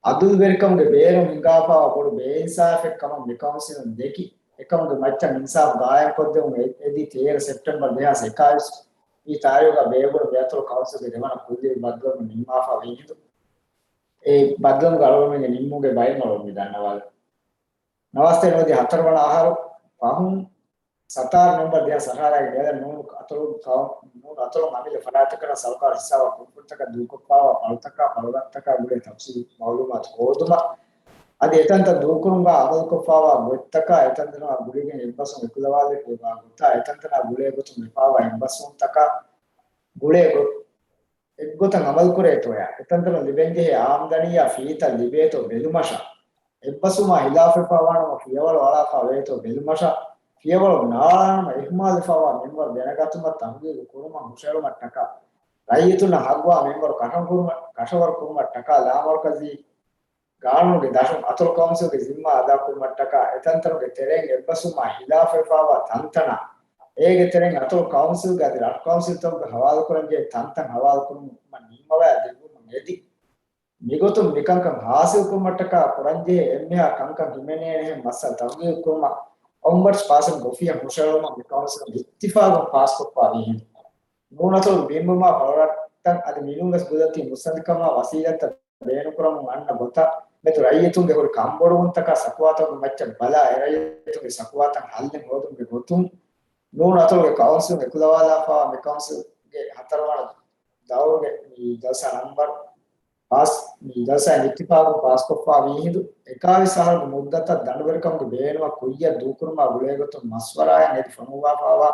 އަދުލުވެރިކަމުގެ ބޭރުން ހިނގާފާވާ ބޮޑު ބޭއިންސާފެއް ކަމަށް މިކައުންސިލުން ދެކި، އެކަމުގެ މައްޗަށް އިންސާފް ގާއިމްކޮށްދެވުން އެ-، އެދި ތޭރަ ސެޕްޓެމްބަރު ދެހާސް އެކާވީސް ވީ ތާރީޚުގަ ބޭއްވުނު މިއަތޮޅު ކައުންސިލްގެ ދެވަނަ ކުއްލި ބައްދަލުވުން ނިންމާފާ ވީ ހިނދު، އެ ބައްދަލުވުމުގެ އަޅުގަނޑުމެންގެ ނިންމުމުގެ ބައިން އަޅުގަނޑު މި ދަންނަވާލަން. ނަވާސްތޭރަ ނުވަދިހަ ހަތަރުވަނަ އަހަރު ފަހުން ސަތާރަ ނޮވެމްބަރު ދެހާސް އަށާރައިގެ ނޭޅަ ނޫނު އަތޮޅު ކައު-، ނޫނު އަތޮޅުން އަމިއްލަ ފަރާތްތަކަށް ސަރުކާރު ހިސާބަށް ކުންފުނިތަކަށް ދޫކޮށްފާވާ ފަޅުތަކާ ފަޅުރަށްތަކާ ގުޅޭ ތަފްސީލު މައުލޫމާތު ހޯދުމަށް އަދި އެތަންތަން ދޫކުރުމުގަ އަމަލުކޮށްފާވާ ގޮތްތަކާ އެތަންތަނާ ގުޅިގެން އެއްބަސްވުން އެކުލަވާލެވޭ ގޮތާ އެތަންތަނާ ގުޅޭ ގޮތުން ވެފާވާ އެއްބަސްވުންތަކާ ގުޅޭ ގޮ-، އެއްގޮތަށް އަމަލުކުރޭތޯޔާ، އެތަންތަނަށް ލިބެންޖެހޭ އާމްދަނީއާ ފިއްތައް ލިބޭތޯ ބެލުމަށާ، އެއްބަސްވުމާ ހިލާފުވެފާވާނަމަ ފިޔަވަޅު އަޅާފާ ވޭތޯ ބެލުމަށާ، ފިޔަވަޅު ނާޅާނަމަ އިހުމާލުވެފާވާ މިންވަރު ދެނެގަތުމަށް ތަހުގީގު ކުރުމަށް ހުށަހެޅުމަށްޓަކާ، ރައްޔިތުންނަށް ހައްގުވާ މިންވަރު ކަށަވަރު ކުރުމަށް، ކަށަވަރު ކުރުމަށްޓަކާ ލާމަރުކަޒީ ގާނޫނުގެ ދަށުން އަތޮޅު ކައުންސިލްގެ ޒިންމާ އަދާކުރުމަށްޓަކާ އެތަންތަނުގެ ތެރެއިން އެއްބަސްވުމާ ހިލާފަށްވާ ތަންތަނާ، އޭގެ ތެރެއިން އަތޮޅު ކައުންސިލްގެ އަދި ރަށު ކައުންސިލްތަކުގެ ހަވާލުކުރަންޖެހޭ ތަންތަން ހަވާލުކުރުމަށް ނިންމަވައި ދެއްވުމަށް އެދި، މިގޮތުން މިކަންކަން ހާސިލްކުރުމަށްޓަކާ ކުރަންޖެހޭ އެންމެހާ ކަންކަން ހިމެނޭނެހެން މައްސަލަ ތަހުގީގުކުރުމަށް އޮމްބަޑްސް ޕާސަން އޮފީހަށް ހުށަހެޅުމަށް މި ކައުންސިލުން އިއްތިފާގުން ފާސްކޮށްފާވީ ހިނދު. ނޫނަތޮޅު ބިންބުމާ ފަޅުރަށްތައް އަދި މިނޫންވެސް ގުދަތީ މުއްސަނދިކަމާ ވަސީލަތްތައް ބޭނުންކުރަމުން އަންނަ ގޮތަށް މެދު ރައްޔިތުންގެ ހުރި ކަންބޮޑުވުންތަކާ ސަކުވާތަކުގެ މައްޗަށް ބަލާ، އެ ރައްޔިތުންގެ ސަކުވާތައް ހައްލެއް ހޯދުމުގެ ގޮތުން ނޫނަތޮޅުގެ ކައުންސިލުން އެކުލަވާލާފައިވާ މި ކައުންސިލްގެ ހަތަރުވަނަ ދައުރުގެ މި ޖަލްސާ ނަންބަރު ފާސް، މި ޖަލްސާއިން އިއްތިފާގުން ފާސްކޮށްފާވީ ހިނދު، އެކާވީސް އަހަރުގެ މުއްދަތަށް ދަނޑުވެރިކަމުގެ ބޭނުމަށް ކުއްޔަށް ދޫކުރުމާ ގުޅޭގޮތުން މަޝްވަރާއިން އެދި ފޮނުއްވާފައިވާ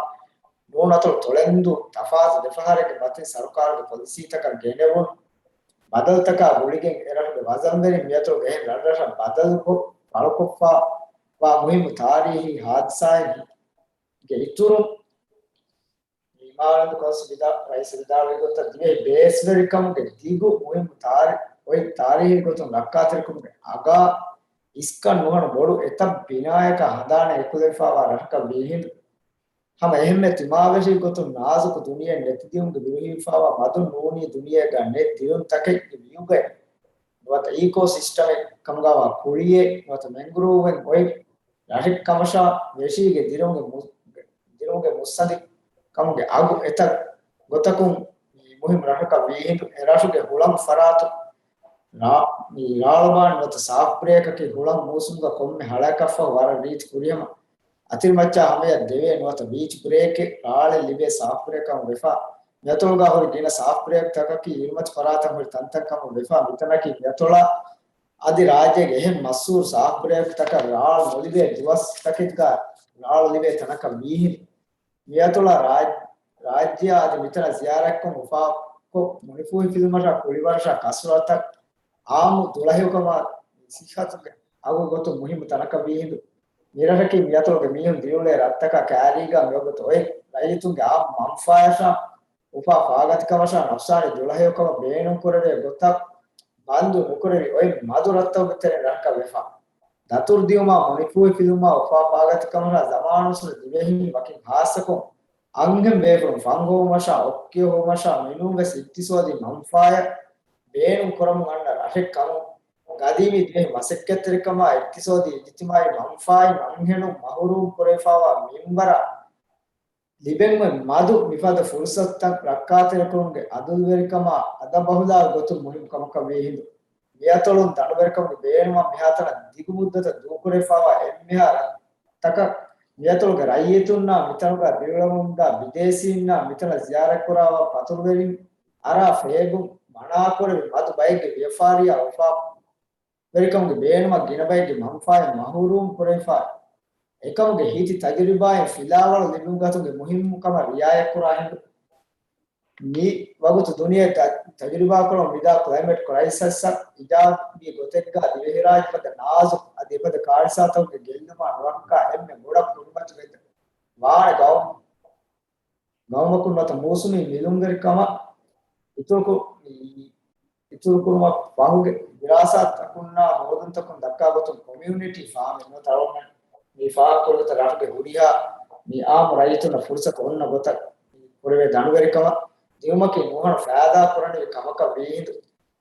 ނޫނަތޮޅު ތޮޅެންދޫ ތަފާތު ދެފަހަރެއްގެ މަތިން ސަރުކާރުގެ ޕޮލިސީތަކަށް ގެނެވުނު ބަދަލުތަކާ ގުޅިގެން އެރަށުގެ ވަޒަންވެރިން މިއަތޮޅުގެ އެހެން ރަށްރަށަށް ބަދަލުކޮށް ފަޅުކޮށްފައިވާ މުހިއްމު ތާރީހީ ހާދިސާއެއްގެ އިތުރުން، މި މާވަނަދޫ ކައުންސިލް ވިދާ، ރައީސް ވިދާޅުވި ގޮތަށް، ދިވެހި ބޭސްވެރިކަމުގެ ދިގު މުހިއްމު ތާރި، އޮތް ތާރީހީ ގޮތުން ރައްކާތެރިކަމުގެ އަގާ އިސްކަން ނުހަނު ބޮޑު އެތައް ބިނާޔަކާ ހަނދާނެއް އެކުލެވިފައިވާ ރަށަކަށް ވީ ހިނދު، ހަމަ އެހެންމެ ތިމާވެށި ގޮތުން ނާޒުކު ދުނިޔެއެއް ނެތިދިޔުމުގެ ދުރުހިވެފައިވާ މަދުން ނޫނީ ދުނިޔޭގަ ނެތް ދިޔުންތަކެއްގެ ވިއުގައެއް ނުވަތަ އީކޯ ސިސްޓަމެއް ކަމުގައިވާ ކުޅިއެއް ނުވަތަ މެންގްރޫވެއް އޮތް ރަށެއް ކަމަށާ، ވެށީގެ ދިރުމުގެ މު-، ދިރުމުގެ މުއްސަނދި ކަމުގެ އަގު އެތައް ގޮތަކުން މި މުހިއްމު ރަށަކަށް ވީ ހިނދު، އެ ރަށުގެ ހުޅަނގު ފަރާތު ރާ-، މި ރާޅުބާން ނުވަތަ ސާފް ބްރޭކަކީ ހުޅަނގު މޫސުމުގަ ކޮންމެ ހަޅައަކަށްފަހު ވަރަށް ރީތި ފުރިހަމަ އަތިރިމައްޗާ ހަމަޔަށް ދެވޭ ނުވަތަ ބީޗް ބްރޭކެއް ރާޅެއް ލިބޭ ސާފް ބްރޭކަށް ވެފަ. މިއަތޮޅުގަ ހުރި ގިނަ ސާފް ބްރޭކްތަކަކީ އިރުމަތި ފަރާތަށް ހުރި ތަންތަން ކަމަށް ވެފަ. މިތަނަކީ މިއަތޮޅާ އަދި ރާއްޖޭގެ އެހެން މަޝްހޫރު ސާފް ބްރޭކްތަކަށް ރާޅު ނުލިބޭ ދުވަސްތަކެއްގަ ރާޅު ލިބޭ ތަނަކަށް ވީހިން. މިއަތޮޅާ ރާ-، ރާއްޖެއާ އަދި މިތަނަށް ޒިޔާރަތްކޮށް އުފާކޮށް މުނިފޫހިފިލުމަށާ ކުޅިވަރަށާ ކަސްރަތަށް އާއްމު ދުޅަހެޔޮކަމާ ސިއްހަތުގެ އަގު ގޮތުން މުހިއްމު ތަނަކަށް ވީހިނދު، މިރަށަކީ މިއަތޮޅުގެ މީހުން ދިރިއުޅޭ ރަށްތަކާ ކައިރީގަ މިވަގުތު އޮތް ރައްޔިތުންގެ އާއްމު މަންފާޔަށާ އުފާ ފާގަތިކަމަށާ ނަފްސާނީ ދުޅަހެޔޮކަމަށް ބޭނުންކުރެވޭ ގޮތަށް ބަންދު ނުކުރެވި އޮތް މަދު ރަށްތަކުގެ ތެރެއިން ރަށަކަށް ވެފަ. ދަތުރު ދިއުމާ މުނިފޫހި ފިލުމާ އުފާ ފާގަތިކަމަށާ ޒަމާނުއްސުރެ ދިވެހިން ވަކިން ހާއްސަކޮށް، އަންހެން ބޭފުޅުން ފަން ހޮވުމަށާ، އޮއްކިޔަ ހޮވުމަށާ މިނޫންވެސް އިގްތިސޯދީ މަންފާޔަށް ބޭނުން ކުރަމުން އަންނަ ރަށެއް ކަމުން، ގަދީމީ ދިވެހި މަސައްކަތްތެރިކަމާ އިގްތިސޯދީ އިޖްތިމާއީ މަންފާއިން އަންހެނުން މަހުރޫމް ކުރެވިފައިވާ މިންވަރަށް ލިބެން އޮތް މަދު މިފަދަ ފުރުސަތުތައް ރައްކާތެރިކުރުމުގެ އަދުލުވެރިކަމާ އަދަބަހުލާ ގޮތުން މުހިންމު ކަމަކަށް ވީ ހިނދު، މިއަތޮޅުން ދަނޑުވެރިކަމުގެ ބޭނުމަށް މިހާތަނަށް ދިގު މުއްދަތަށް ދޫކުރެވިފައިވާ އެންމެހާ ރަށްތަކަށް މިއަތޮޅުގެ ރައްޔިތުންނާ މިތަނުގަ ދިރިއުޅެމުންދާ ބިދޭސީންނާ މިތަނަށް ޒިޔާރަތްކުރާ ފަތުރުވެރިން އަރާ ފޭބުން މަނާކުރެވި މަދު ބައެއްގެ ވިޔަފާރިއާ އުފާ ވެރިކަމުގެ ބޭނުމަށް ގިނަ ބައެއްގެ މަންފާއެއް މަހުރޫމް ކުރެވިފަ، އެކަމުގެ ހިތި ތަޖުރިބާއިން ފިލާވަޅު ލިބިގަތުމުގެ މުހިންމު ކަމަށް ރިއާޔަތްކުރާ ހިނދު، މި ވަގުތު ދުނިޔެ ތަ-، ތަޖުރިބާކުރަމުން ވިދާ ކްލައިމެޓް ކްރައިސަސްއަށް އިޖާބީ ގޮތެއްގަ ދިވެހިރާއްޖެ ފަދަ ނާޒުކު އަދި އެފަދަ ކާރިސާތަކުގެ ގެއްލުމާ ނުރައްކާ އެންމެ ބޮޑަށް ކުރިމަތިވެ ވާނެ ގައުމު ގައުމަކުން ނުވަތަ މޫސުމީ މިލުންވެރިކަމަށް އިތުރުކު-، އިތުރުކުރުމަށް ފަހުގެ ދިރާސާތަކުންނާ ހޯދުންތަކުން ދައްކާ ގޮތުން ކޮމިއުނިޓީ ފާމެއް ނުވަތަ އަޅުގަނޑު މި ފާހަގަކުރި ގޮތަށް ރަށުގެ ހުރިހާ މި އާއްމު ރައްޔިތުންނަށް ފުރުސަތު އޮންނަ ގޮތަށް ކުރެވޭ ދަނޑުވެރިކަމަށް ދިއުމަކީ ނުހަނު ފައިދާ ކުރަނިވި ކަމަކަށް ވީހިނދު،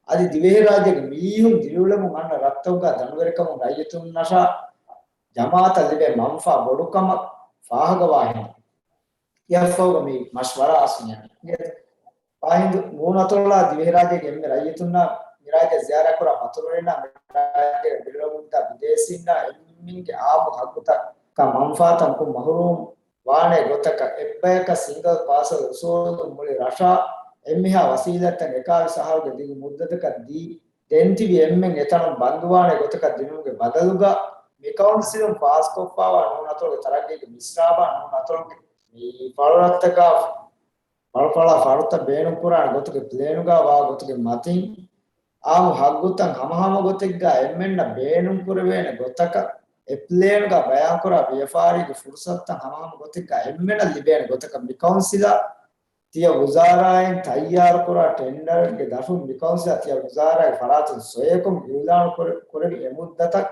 އަދި ދިވެހިރާއްޖޭގެ މީހުން ދިރިއުޅެމުން އަންނަ ރަށްތަކުގަ ދަނޑުވެރިކަމުން ރައްޔިތުންނަށާ ޖަމާއަތަށް ލިބޭ މަންފާ ބޮޑުކަމަށް ފާހަގަވާހެން. އެއަށްފަހުގަ މި މަޝްވަރާ އަސް މިއަންނަނީ. ފާހިނދު ނޫނަތޮޅާ ދިވެހިރާއްޖޭގެ އެންމެ ރައްޔިތުންނާ މިރާއްޖެ ޒިޔާރަތްކުރާ ފަތުރުވެރިންނާ މިރާއްޖޭގަ ދިރިއުޅެމުންދާ ބިދޭސީންނާ އެންމެންގެ އާއްމު ހައްގުތައް މަންފާތައް މަހުރޫމް ވާނެ ގޮތަކަށް އެއްބަޔަކަށް ސިންގަލް ޕާސަލް އުސޫލުން މުޅި ރަށާ އެންމެހާ ވަސީލަތްތައް އެކާވީސް އަހަރުގެ ދިގު މުއްދަތަކަށް ދީ، ދެންތިބި އެންމެން އެތަނުން ބަންދުވާނެ ގޮތަކަށް ދިނުމުގެ ބަދަލުގަ، މި ކައުންސިލުން ފާސްކޮށްފައިވާ ނޫނަތޮޅުގެ ތަރައްގީގެ މިސްރާބާ ނޫނަތޮޅުގެ މި ފަޅުރަށްތަކާ ފަޅުފަޅާ ފަރުތައް ބޭނުންކުރާނެ ގޮތުގެ ޕްލޭނުގަ ވާ ގޮތުގެ މަތިން، އާއްމު ހައްގުތައް ހަމަހަމަ ގޮތެއްގަ އެންމެންނަށް ބޭނުންކުރެވޭނެ ގޮތަކަށް، އެ ޕްލޭނުގަ ބަޔާންކުރާ ވިޔަފާރީގެ ފުރުސަތުތައް ހަމަހަމަ ގޮތެއްގަ އެންމެނަށް ލިބޭނެ ގޮތަކަށް މި ކައުންސިލަށް ތިޔަ ވުޒާރާއިން ތައްޔާރުކުރާ ޓެންޑަރގެ ދަށުން މި ކައުންސިލާ ތިޔަ ވުޒާރާގެ ފަރާތުން ސޮއެކޮން އިއުލާނު ކުރެ-، ކުރެވި އެ މުއްދަތަށް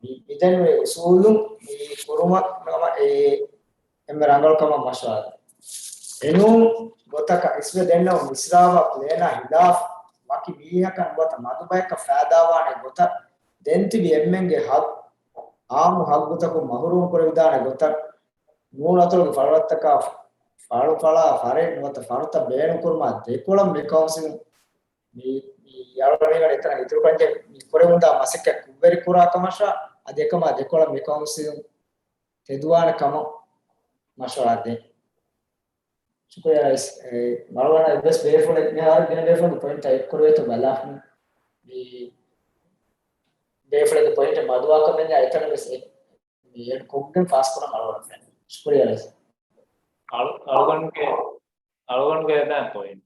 މި-، މިދެންނެވި އުސޫލުން މި ކުރުމަށް ނަމަ އެ އެންމެ ރަނގަޅު ކަމަށް މަޝްވަރާ ދޭ. އެނޫން ގޮތަކަށް އިސްވެ ދެންނެވުނު މިސްރާބާ ޕްލޭނާ ހިލާފް ވަކި މީހަކަށް ނުވަތަ މަދު ބަޔަކަށް ފައިދާވާނެ ގޮތަށް ދެން ތިބި އެންމެންގެ ހައް-، އާއްމު ހައްގުތަކުން މަހުރޫމް ކުރެވިދާނެ ގޮތަށް ނޫނަތޮޅުގެ ފަޅުރަށްތަކާ ފަޅުފަޅާ ފަރެއް ނުވަތަ ފަރުތައް ބޭނުންކުރުމާ ދެކޮޅަށް މި ކައުންސިލުން މި، މި އަޅުގަނޑު އެތަނަށް އިތުރުކަން މި ކުރެވުންދާ މަސައްކަތް ކުށްވެރި ކުރާ ކަމަށާ އަދި އެކަމާ ދެކޮޅަށް މި ކައުންސިލުން ތެދުވާނެ ކަމަށް މަޝްވަރާ ދޭ. ޝުކުރިއްޔާ ރައީސް. އެ، މަރުވާނަ އެއްވެސް ބޭފުޅެއް މިހާރު ގިނަ ބޭފުޅުންގެ ޕޮއިންޓް އެޑް ކުރެވޭތޯ ބަލާ. މި ބޭފުޅެއްގެ ޕޮއިންޓް މަދުވާ ކަމެއް ނާ އެތަނަށް ވެސް އެ، މި އެޑް ކޮށްގެން ފާސް ކުރަން އަޅުގަނޑު ފެން. ޝުކުރިއްޔާ ރައީސް. އަޅު-، އަޅުގަނޑުގެ، އަޅުގަނޑުގެ ދެން ޕޮއިންޓް.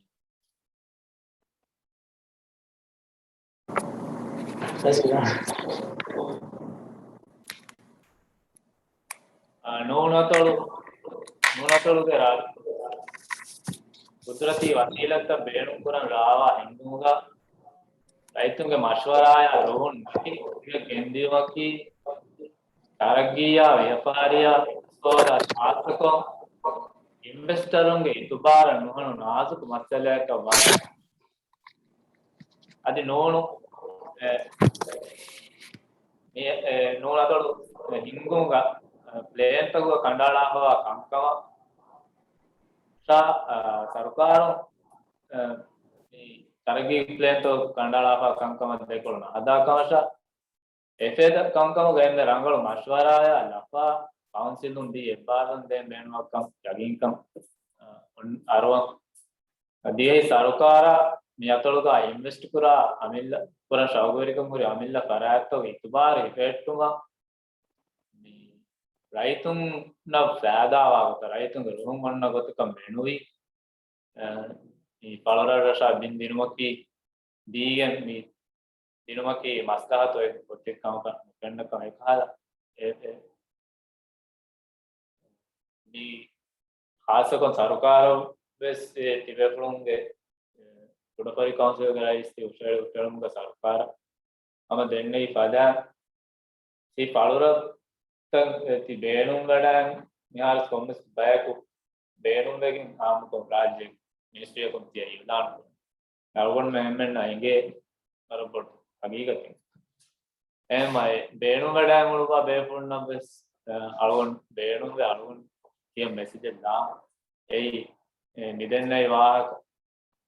އާ، ނޫނަތޮޅު، ނޫނަތޮޅުގެ ރާ-، ގުދުރަތީ ވަސީލަތްތައް ބޭނުންކުރަން ރާވާ ހިންގުމުގަ ރައްޔިތުންގެ މަޝްވަރާއާ ރުހުން ނެތި ގެންދިޔުމަކީ ތަރައްގީއާ ވިޔަފާރިއާ ސޯދާ ޚާއްޞަކޮށް އިންވެސްޓަރުންގެ އިތުބާރަށް ނުހަނު ނާޒުކު މައްސަލައަކަށް ވާނެ. އަދި ނޫނު، އެ، މި، އެ، ނޫނަތޮޅު ހިންގުމުގަ، އެ، ޕްލޭންތަކުގަ ކަނޑައަޅާފަވާ ކަންކަމަށް ޝާ، އެ، ސަރުކާރުން، އެ، މި ތަރައްގީ ޕްލޭންތަކު ކަނޑައަޅާފަ ކަންކަމަށް ދެކޮޅު ނަހަދާ ކަމަށާ، އެފަދަ ކަންކަމުގަ އެންމެ ރަނގަޅު މަޝްވަރާއާ ލަފާ ކައުންސިލުން ދީ އެއްބާރުލުން ދޭން ބޭނުމަށްކަން ޔަގީންކަން، އަ، އަރުވަން. ދިވެހި ސަރުކާރާ މި އަތޮޅުގަ އިންވެސްޓް ކުރާ އަމިއްލަ، ކުރަން ޝައުގުވެރިކަން ހުރި އަމިއްލަ ފަރާތްތަކުގެ އިތުބާރު ހިފެހެއްޓުމަށް މި ރައްޔިތުންނަށް ފައިދާވާ ގޮތަށް ރައްޔިތުންގެ ރުހުން އޮންނަ ގޮތަކަށް މެނުވި، އަ، މި ފަޅުރަށްރަށާ ބިން ދިނުމަކީ ދީގެން މި ދިނުމަކީ މަސްލަހަތު އޮތް ގޮތެއް ކަމަކަށް ނުފެންނަ ކަމަށް އެކަހަލަ، އެ، އެ، މި ޚާއްޞަކޮށް ސަރުކާރަށް ވެސް އެ ތިބޭފުޅުންގެ، އެ، ކުޑަފަރި ކައުންސިލްގެ ރައީސް ތި ހުށަހެޅި ހުށަހެޅުމުގެ ސަރުކާރަށް ހަމަ ދެންނެވި ފަދަ ތި ފަޅުރަށްތައް ތި ބޭނުންވެޑާން މިހާރު ކޮންމެސް ބަޔަކު ބޭނުންވެގެން ހާމަކޮށް ރާއްޖޭގެ މިނިސްޓްރީއަކުން ތިޔަ އިއުލާން ކުރުން. އަޅުގަނޑުމެން އެންމެންނަށް އެނގޭ ވަރަށް ބޮޑު ހަގީގަތެއް. އެހެންމަ އެ ބޭނުންވެޑާން އުޅުއްވާ ބޭފުޅުންނަށް ވެސް، އަ، އަޅުގަނޑު ބޭނުންވެ އަޅުގަނޑު ތިޔަ މެސެޖެއް ދާ. އެއީ، އެ، މިދެންނެވި ވާހަކަ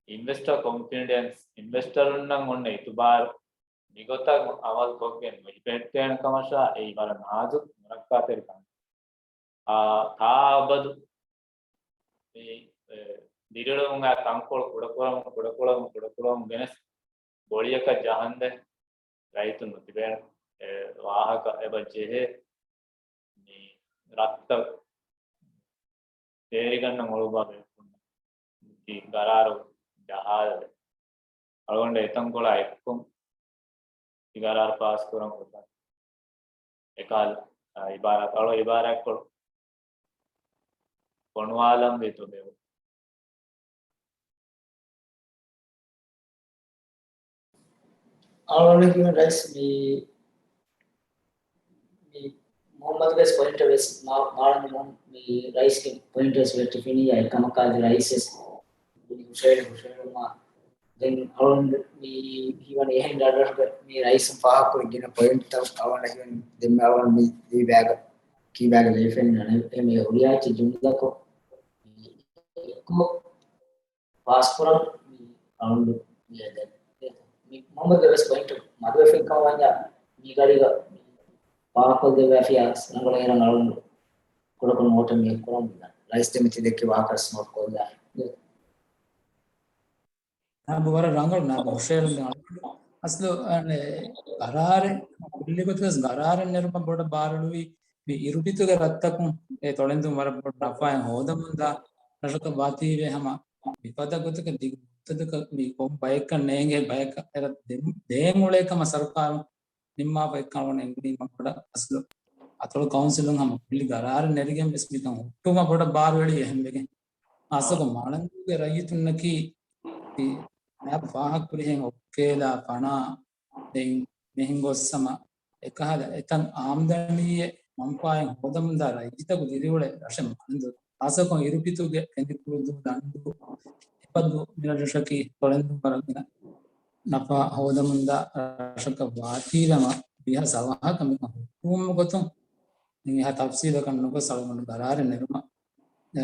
އިންވެސްޓަރ ކޮންފިޑެންސް، އިންވެސްޓަރުންނަށް އޮންނަ އިތުބާރު، މިގޮތަށް އަމަލު ކޮށްގެން ނުހިފެހެއްޓޭނެ ކަމަށާ، އެއީ ވަރަށް ނާޒުކު މުރައްކާތެރި ކަމެއް. އާ، ތާއަބަދު މި، އެ، ދިރިއުޅެމުން އާ ތަންކޮޅު ކުޑަކުރަމުން، ކުޑަކުރަމުން، ކުޑަކުރަމުން ގެނެސް ގޮޅިއަކަށް ޖަހަންދެން ރައްޔިތުން ނުތިބޭނެ، އެ، ވާހަކަ އެބަ ޖެހޭ. މި ރަށްތައް ބޭރިގަންނަން އުޅުއްވާ ބޭފުޅުން ގަރާރު ޖަހާލަދެ. އަޅުގަނޑު އެތަންކޮޅާ އެއްކޮށް ގަރާރު ޕާސް ކުރަން ގޮތަށް އެކަހަލަ، އަ، އިބާރާތް، އަޅު އިބާރާތްކޮޅު ފޮނުވާލަން ވީތޯ ބެވު. އަޅުގަނޑު ރައީސް މި، މި މުޙައްމަދުގެ ޕޮއިންޓް ވެސް މާ-، މާޅަން މި ރައީސްގެ ޕޮއިންޓް ވެސް ވެއްޓިފިނިއްޔާ އެކަމަކާ އަދި ރައީސް ވެސް ހުށަހެޅި ހުށަހެޅުމާ ދެން އަޅުގަނޑު މި ހީވަނީ އެހެން ރަށްރަށުގަ މި ރައީސުން ފާހަގަކުރި ގިނަ ޕޮއިންޓްތައް އަޅުގަނޑަށް ހީވަނީ ދެންމެ އަޅުގަނޑު މި ލިބި ބައިގަ ކީ ބައިގަ ލިބިފައި ނަނެ އެ މި ހުރިހާ އެއްޗެއް ޖުމްލަކޮށް މި އެއްކޮށް ފާސްކުރަން މި އަޅުގަނޑު މި އެދެން. މި މުޙައްމަދުގެ ވެސް ޕޮއިންޓު މަދުވެފައި ކަމަށް ވަންޏާ މި ގަޑީގަ ފާހަގަކޮށްދެއްވާފިޔާ ރަނގަޅަށް އޭރަން އަޅުގަނޑު ކުޑަކޮށް ނޯޓެއް މި ކުރަމުން ރައީސް ދެމިތި ދެއްކި ވާހަކަ ނޯޓް ކޮށްލާފި. ނާބު ވަރަށް ރަނގަޅު ނާބު ހުށައެޅުން އަޅުގަނޑު. އަސްލު، އަނެ، ގަރާރެއް، ކުއްލި ގޮތުގަސް ގަރާރެއް ނެރުމަށް ބޮޑަށް ބާރުއެޅުވީ، މި އިރުބިތުގެ ރަށްތަކުން އެ ތޮޅެންދުން ވަރަށް ބޮޑު ނަފާއެއް ހޯދަމުންދާ ރަށަކަށް ވާތީވެ ހަމަ މިފަދަ ގޮތަކަށް ދިގު މުއްދަތަކަށް މި ކޮން ބައެއްކަން ނޭނގޭ ބަޔަކަށް އެރަށް ދޭން އުޅޭ ކަމަށް ސަރުކާރުން ނިންމާފަ އެއްކަން އެނގުނީމަ ބޮޑަށް އަސްލު އަތޮޅު ކައުންސިލުން ހަމަ ކުއްލި ގަރާރެއް ނެރިގެން ވެސް މިކަން ހުއްޓުވުމަށް ބޮޑަށް ބާރުއެޅި އެހެންވެގެން. ޚާއްޞަކޮށް މާޅެންދޫގެ ރައްޔިތުންނަކީ ނައިބު ފާހަގަކުރިހެން އޮއްކޭލާ ފަނާ ދެން މިހެން ގޮއްސަމަ އެކަހަލަ އެތަން އާމްދަނީއެއް މަންފާއެއް ހޯދަމުންދާ ރައްޔިތަކު ދިރިއުޅޭ ރަށެއް މާޅެންދޫ. ޚާއްޞަކޮށް އިރުކިތުގެ ކެނދިކުޅުދޫ ލަންދޫ އެބަދޫ މިރަށަކީ ކޮޅެންދޫ ވަރަށް ގިނަ ނަފާ ހޯދަމުންދާ ރަށަކަށް ވާތީވެމަ ވީހާ ސަވަހަކަށް މިކަން ހުއްޓުވުމުގެ ގޮތުން މިހާ ތަފްސީލަކަށް ނުގޮސް އަޅުގަނޑު ގަރާރެއް ނެރުމަށް، އެ،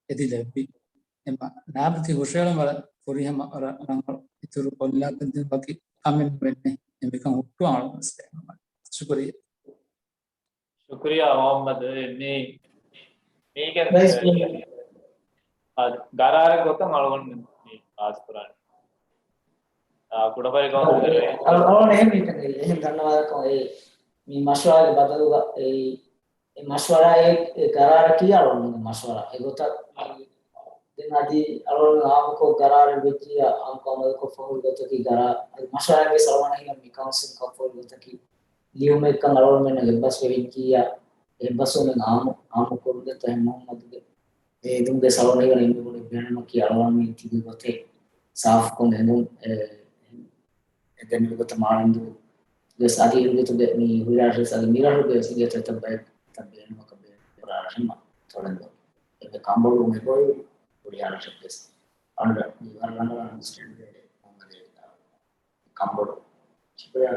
އެދިލެއްވި. އެމަ ނާބް ތި ހުށައެޅުން ވަރަށް ފުރިހަމަ ވަރަށް ރަނގަޅު އިތުރު ކޮށްލާކަށް ދިން ވަކި ކަމެއް ނުވެންނެ. އެމިކަން ހުއްޓުވާ އަޅުގަނޑު ވެސް ބޭނުމަށް. ޝުކުރިއްޔާ. ޝުކުރިއްޔާ މުޙައްމަދު. އެ، މީ، މީގެ، އާ، ގަރާރެއް ގޮތަށް އަޅުގަނޑު މި ޕާސް ކުރާނެ. އާ، ކުޑަފަރި ކައުންސިލް އަޅު-، އަޅުގަނޑު އެހެން މީހަކަށް އެހެން ދަންނަވާލަކަށް އެ، މި މަޝްވަރާގެ ބަދަލުގަ އެ، އެ މަޝްވަރާއެއް، އެ ގަރާރަކީ އަޅުގަނޑުގެ މަޝްވަރާ. އެގޮތަށް މި ދެން އަދި އަޅުގަނޑު އާއްމުކޮށް ގަރާރެއް ވެއްޖިއްޔާ، އާއްމުކޮށް އަމަލުކޮށްފަ ހުރި ގޮތަކީ ގަރާ-، އަދި މަޝްވަރާއެއް ވެސް އަޅުގަނޑަށް ހީވަނީ މި ކައުންސިލް ކޮށްފަ ހުރި ގޮތަކީ ލިޔުމެއްކަން އަޅުގަނޑުމެންނަށް އެއްބަސް ވެވިއްޖިއްޔާ، އެއްބަސްވުމެއް އާއްމު، އާއްމު ކުރުން ދެއްތޯ އެ މުޙައްމަދުގެ އެ އެދުމުގެ ސަބަބުން ހީވަނީ އެންމެ ބޮޑު ބޭނުމަކީ އަޅުގަނޑުމެން ތިބި ގޮތެއް ސާފުކޮށް އެނގުން، އެ، އެ ދެން މިގޮތަށް މާޅެންދޫ ވެސް އަދި އިރުގެތުގެ މި ހުރިހާ ރަށެއް ވެސް އަދި މިރަށުގެ ވެސް އިނގޭތޯ އެތައް ބައެއް ތައް ބޭނުމަކަށް ބޭނުން ކުރާ ރަށެއް މާ ތޮޅެންދޫ. އެ ކަނބޮޑުވުން އެބައޮތް ހުރިހާ ރަށެއް ވެސް. އަޅުގަނޑަށް މި ވަރަށް ރަނގަޅަށް އަންޑަސްޓޭންޑް ވެ ކަނބޮޑު. ޝުކުރިއްޔާ.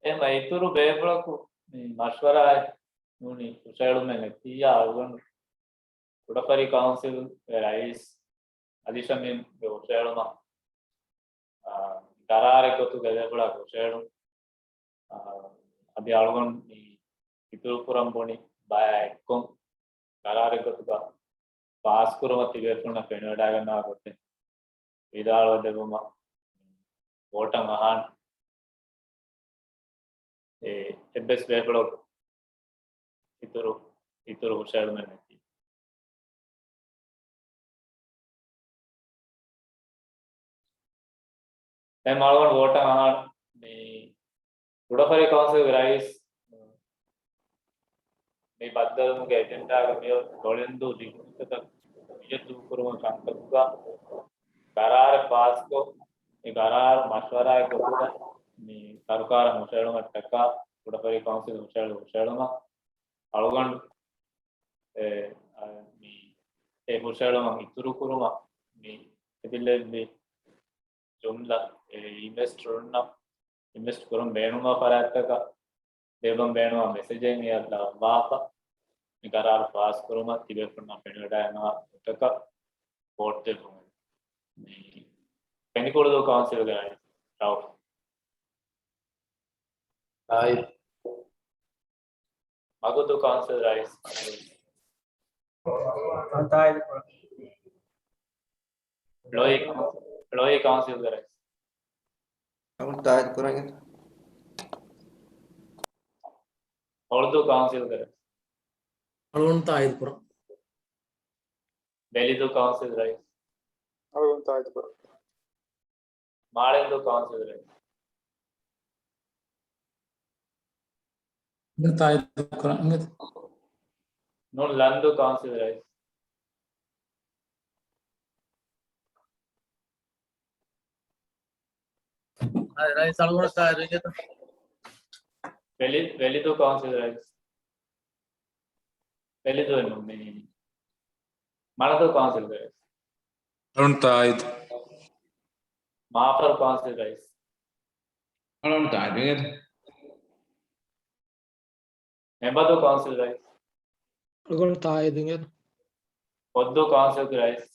އެހެން އިތުރު ބޭފުޅަކު މި މަޝްވަރާއެއް ނޫނީ ހުށައެޅުމެއް ނެތިއްޔާ އަޅުގަނޑު ކުޑަފަރި ކައުންސިލްގެ ރައީސް އަލީ ޝަމީމްގެ ހުށައެޅުމަށް، އާ، ގަރާރެއް ގޮތުގަ އެބޭފުޅާ ހުށައެޅުން، އާ، އަދި އަޅުގަނޑު މި އިތުރުކުރަން ބުނި ބަޔާ އެއްކޮށް ގަރާރެއް ގޮތުގަ ފާސްކުރުމަށް ތިބޭފުޅުންނަށް ފެނިވަޑައިގަންނަވާ ގޮތެއް ވިދާޅުވެ ދެއްވުމަށް ވޯޓަށް އަހާން. އެ، އެއްވެސް ބޭފުޅަކު އިތުރު، އިތުރު ހުށައެޅުމެއް ނެތި. ދެން މާޅޮން ވޯޓަށް އަހާން މި ކުޑަފަރި ކައުންސިލްގެ ރައީސް މި ބައްދަލުވުމުގެ އެޖެންޑާގަ މިއޮތް ކޮޅެންދޫ ދިގުކޮށް ދޫކުރުމުގެ ކަންތަކުގަ ގަރާރެއް ފާސްކޮށް، އެ ގަރާރު މަޝްވަރާއެއް ގޮތުގަ މި ސަރުކާރަށް ހުށައެޅުމަށްޓަކާ ކުޑަފަރި ކައުންސިލް ހުށައެޅު، ހުށައެޅުމަށް އަޅުގަނޑު އެ، އަ، މި އެ ހުށައެޅުމަށް އިތުރުކުރުމަށް މި އެދިލެއްވި ޖުމްލަ އެ އިންވެސްޓަރުންނަށް އިންވެސްޓް ކުރަން ބޭނުންވާ ފަރާތްތަކަށް ދެއްވަން ބޭނުންވާ މެސެޖެއް އެއަށް ލައްވާފަ، މި ގަރާރު ފާސްކުރުމަށް ތިބޭފުޅުންނަށް ފެނިވަޑައިގަންނަވާ ގޮތަކަށް ވޯޓް ދެއްވުމެވެ. މި ފެނިކުޅުދޫ ކައުންސިލްގެ ރައީސް ރައުފް. ތާއީދު. މަގުދޫ ކައުންސިލް ރައީސް. ތާއީދު ކުރަން. ޅޮހި ކައުންސިލް، ޅޮހި ކައުންސިލްގެ ރައީސް. ތާއީދު ކުރަން. ހޮޅުދޫ ކައުންސިލްގެ ރައީސް. އަޅުގަނޑު ތާއީދު ކުރަން. ވެލިދޫ ކައުންސިލް ރައީސް. އަޅުގަނޑު ތާއީދު ކުރަން. މާޅެންދޫ ކައުންސިލް ރައީސް. ތާއީދު ކުރަން. ނޫން ލަންދޫ ކައުންސިލް ރައީސް. އާ، ރައީސް އަޅުގަނޑު ތާއީދު އިނގޭތަ؟ ވެލި-، ވެލިދޫ ކައުންސިލް ރައީސް. ވެލިދޫ ނޫން މި މަނަދޫ ކައުންސިލް ރައީސް. އަޅުން ތާއީދު. މާފަރު ކައުންސިލް ރައީސް. އަޅުން ތާއީދު އިނގޭތަ؟ ހެނބަދޫ ކައުންސިލް ރައީސް. އަޅުގަނޑު ތާއީދު އިނގޭތަ؟ ހޮއްދޫ ކައުންސިލް ރައީސް.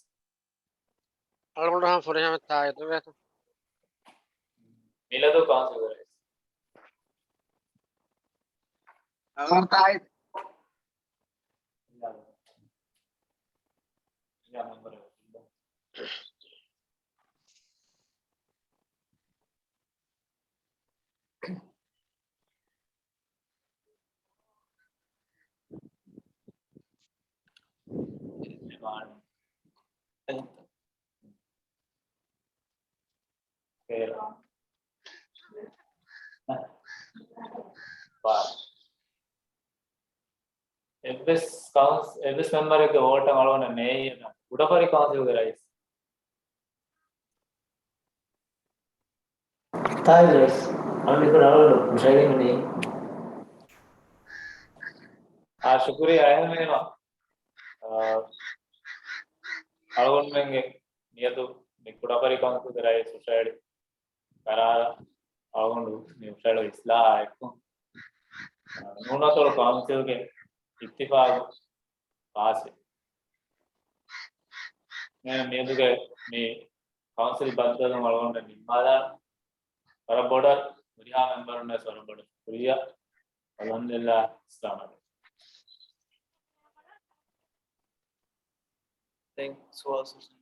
އަޅުގަނޑު ހަމަ ފުރިހަމަ ތާއީދު އިނގޭތަ؟ މިލަދޫ ކައުންސިލް ރައީސް. އަޅުގަނޑު ތާއީދު. އެއްވެސް ކައުންސް-، އެއްވެސް މެމްބަރެއްގެ ވޯޓަށް އަޅުގަނޑަށް ނޭނގެ ކުޑަފަރި ކައުންސިލްގެ ރައީސް. ތާއީދު ރައީސް. އަޅުގަނޑު ހުށައެޅީމަ ނޭނގެ. އާ، ޝުކުރިއްޔާ އެހެންވީމަ. އާ، އަޅުގަނޑުމެންގެ ނިޔަތު މި ކުޑަފަރި ކައުންސިލްގެ ރައީސް ހުށައެޅި ގަރާރަށް އަޅުގަނޑު މި ހުށައެޅު އިސްލާހާ އެއްކޮށް، ނޫނަތޮޅު ކައުންސިލްގެ އިއްތިފާގު ފާސްވި. މިއަދުގެ މި ކައުންސިލް ބައްދަލުވުން އަޅުގަނޑަށް ނިންމާލާ ވަރަށް ބޮޑަށް ހުރިހާ މެމްބަރުންނަށް ވަރަށް ބޮޑަށް ޝުކުރިއްޔާ. އަލްޙަމްދުލިއްލާހް. އައްސަލާމު ޢަލައިކުމް. ދެން ސުވާލު ސުވާލު.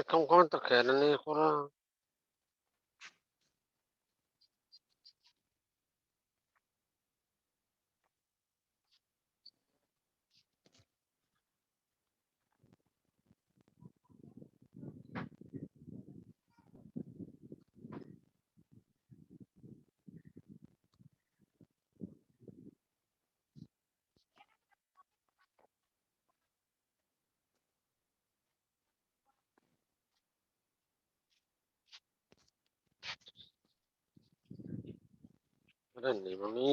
ކޮން ކޮމެންޓްތައް ކައިރަނީ ކުރާ؟ ރަންނި މަމީ.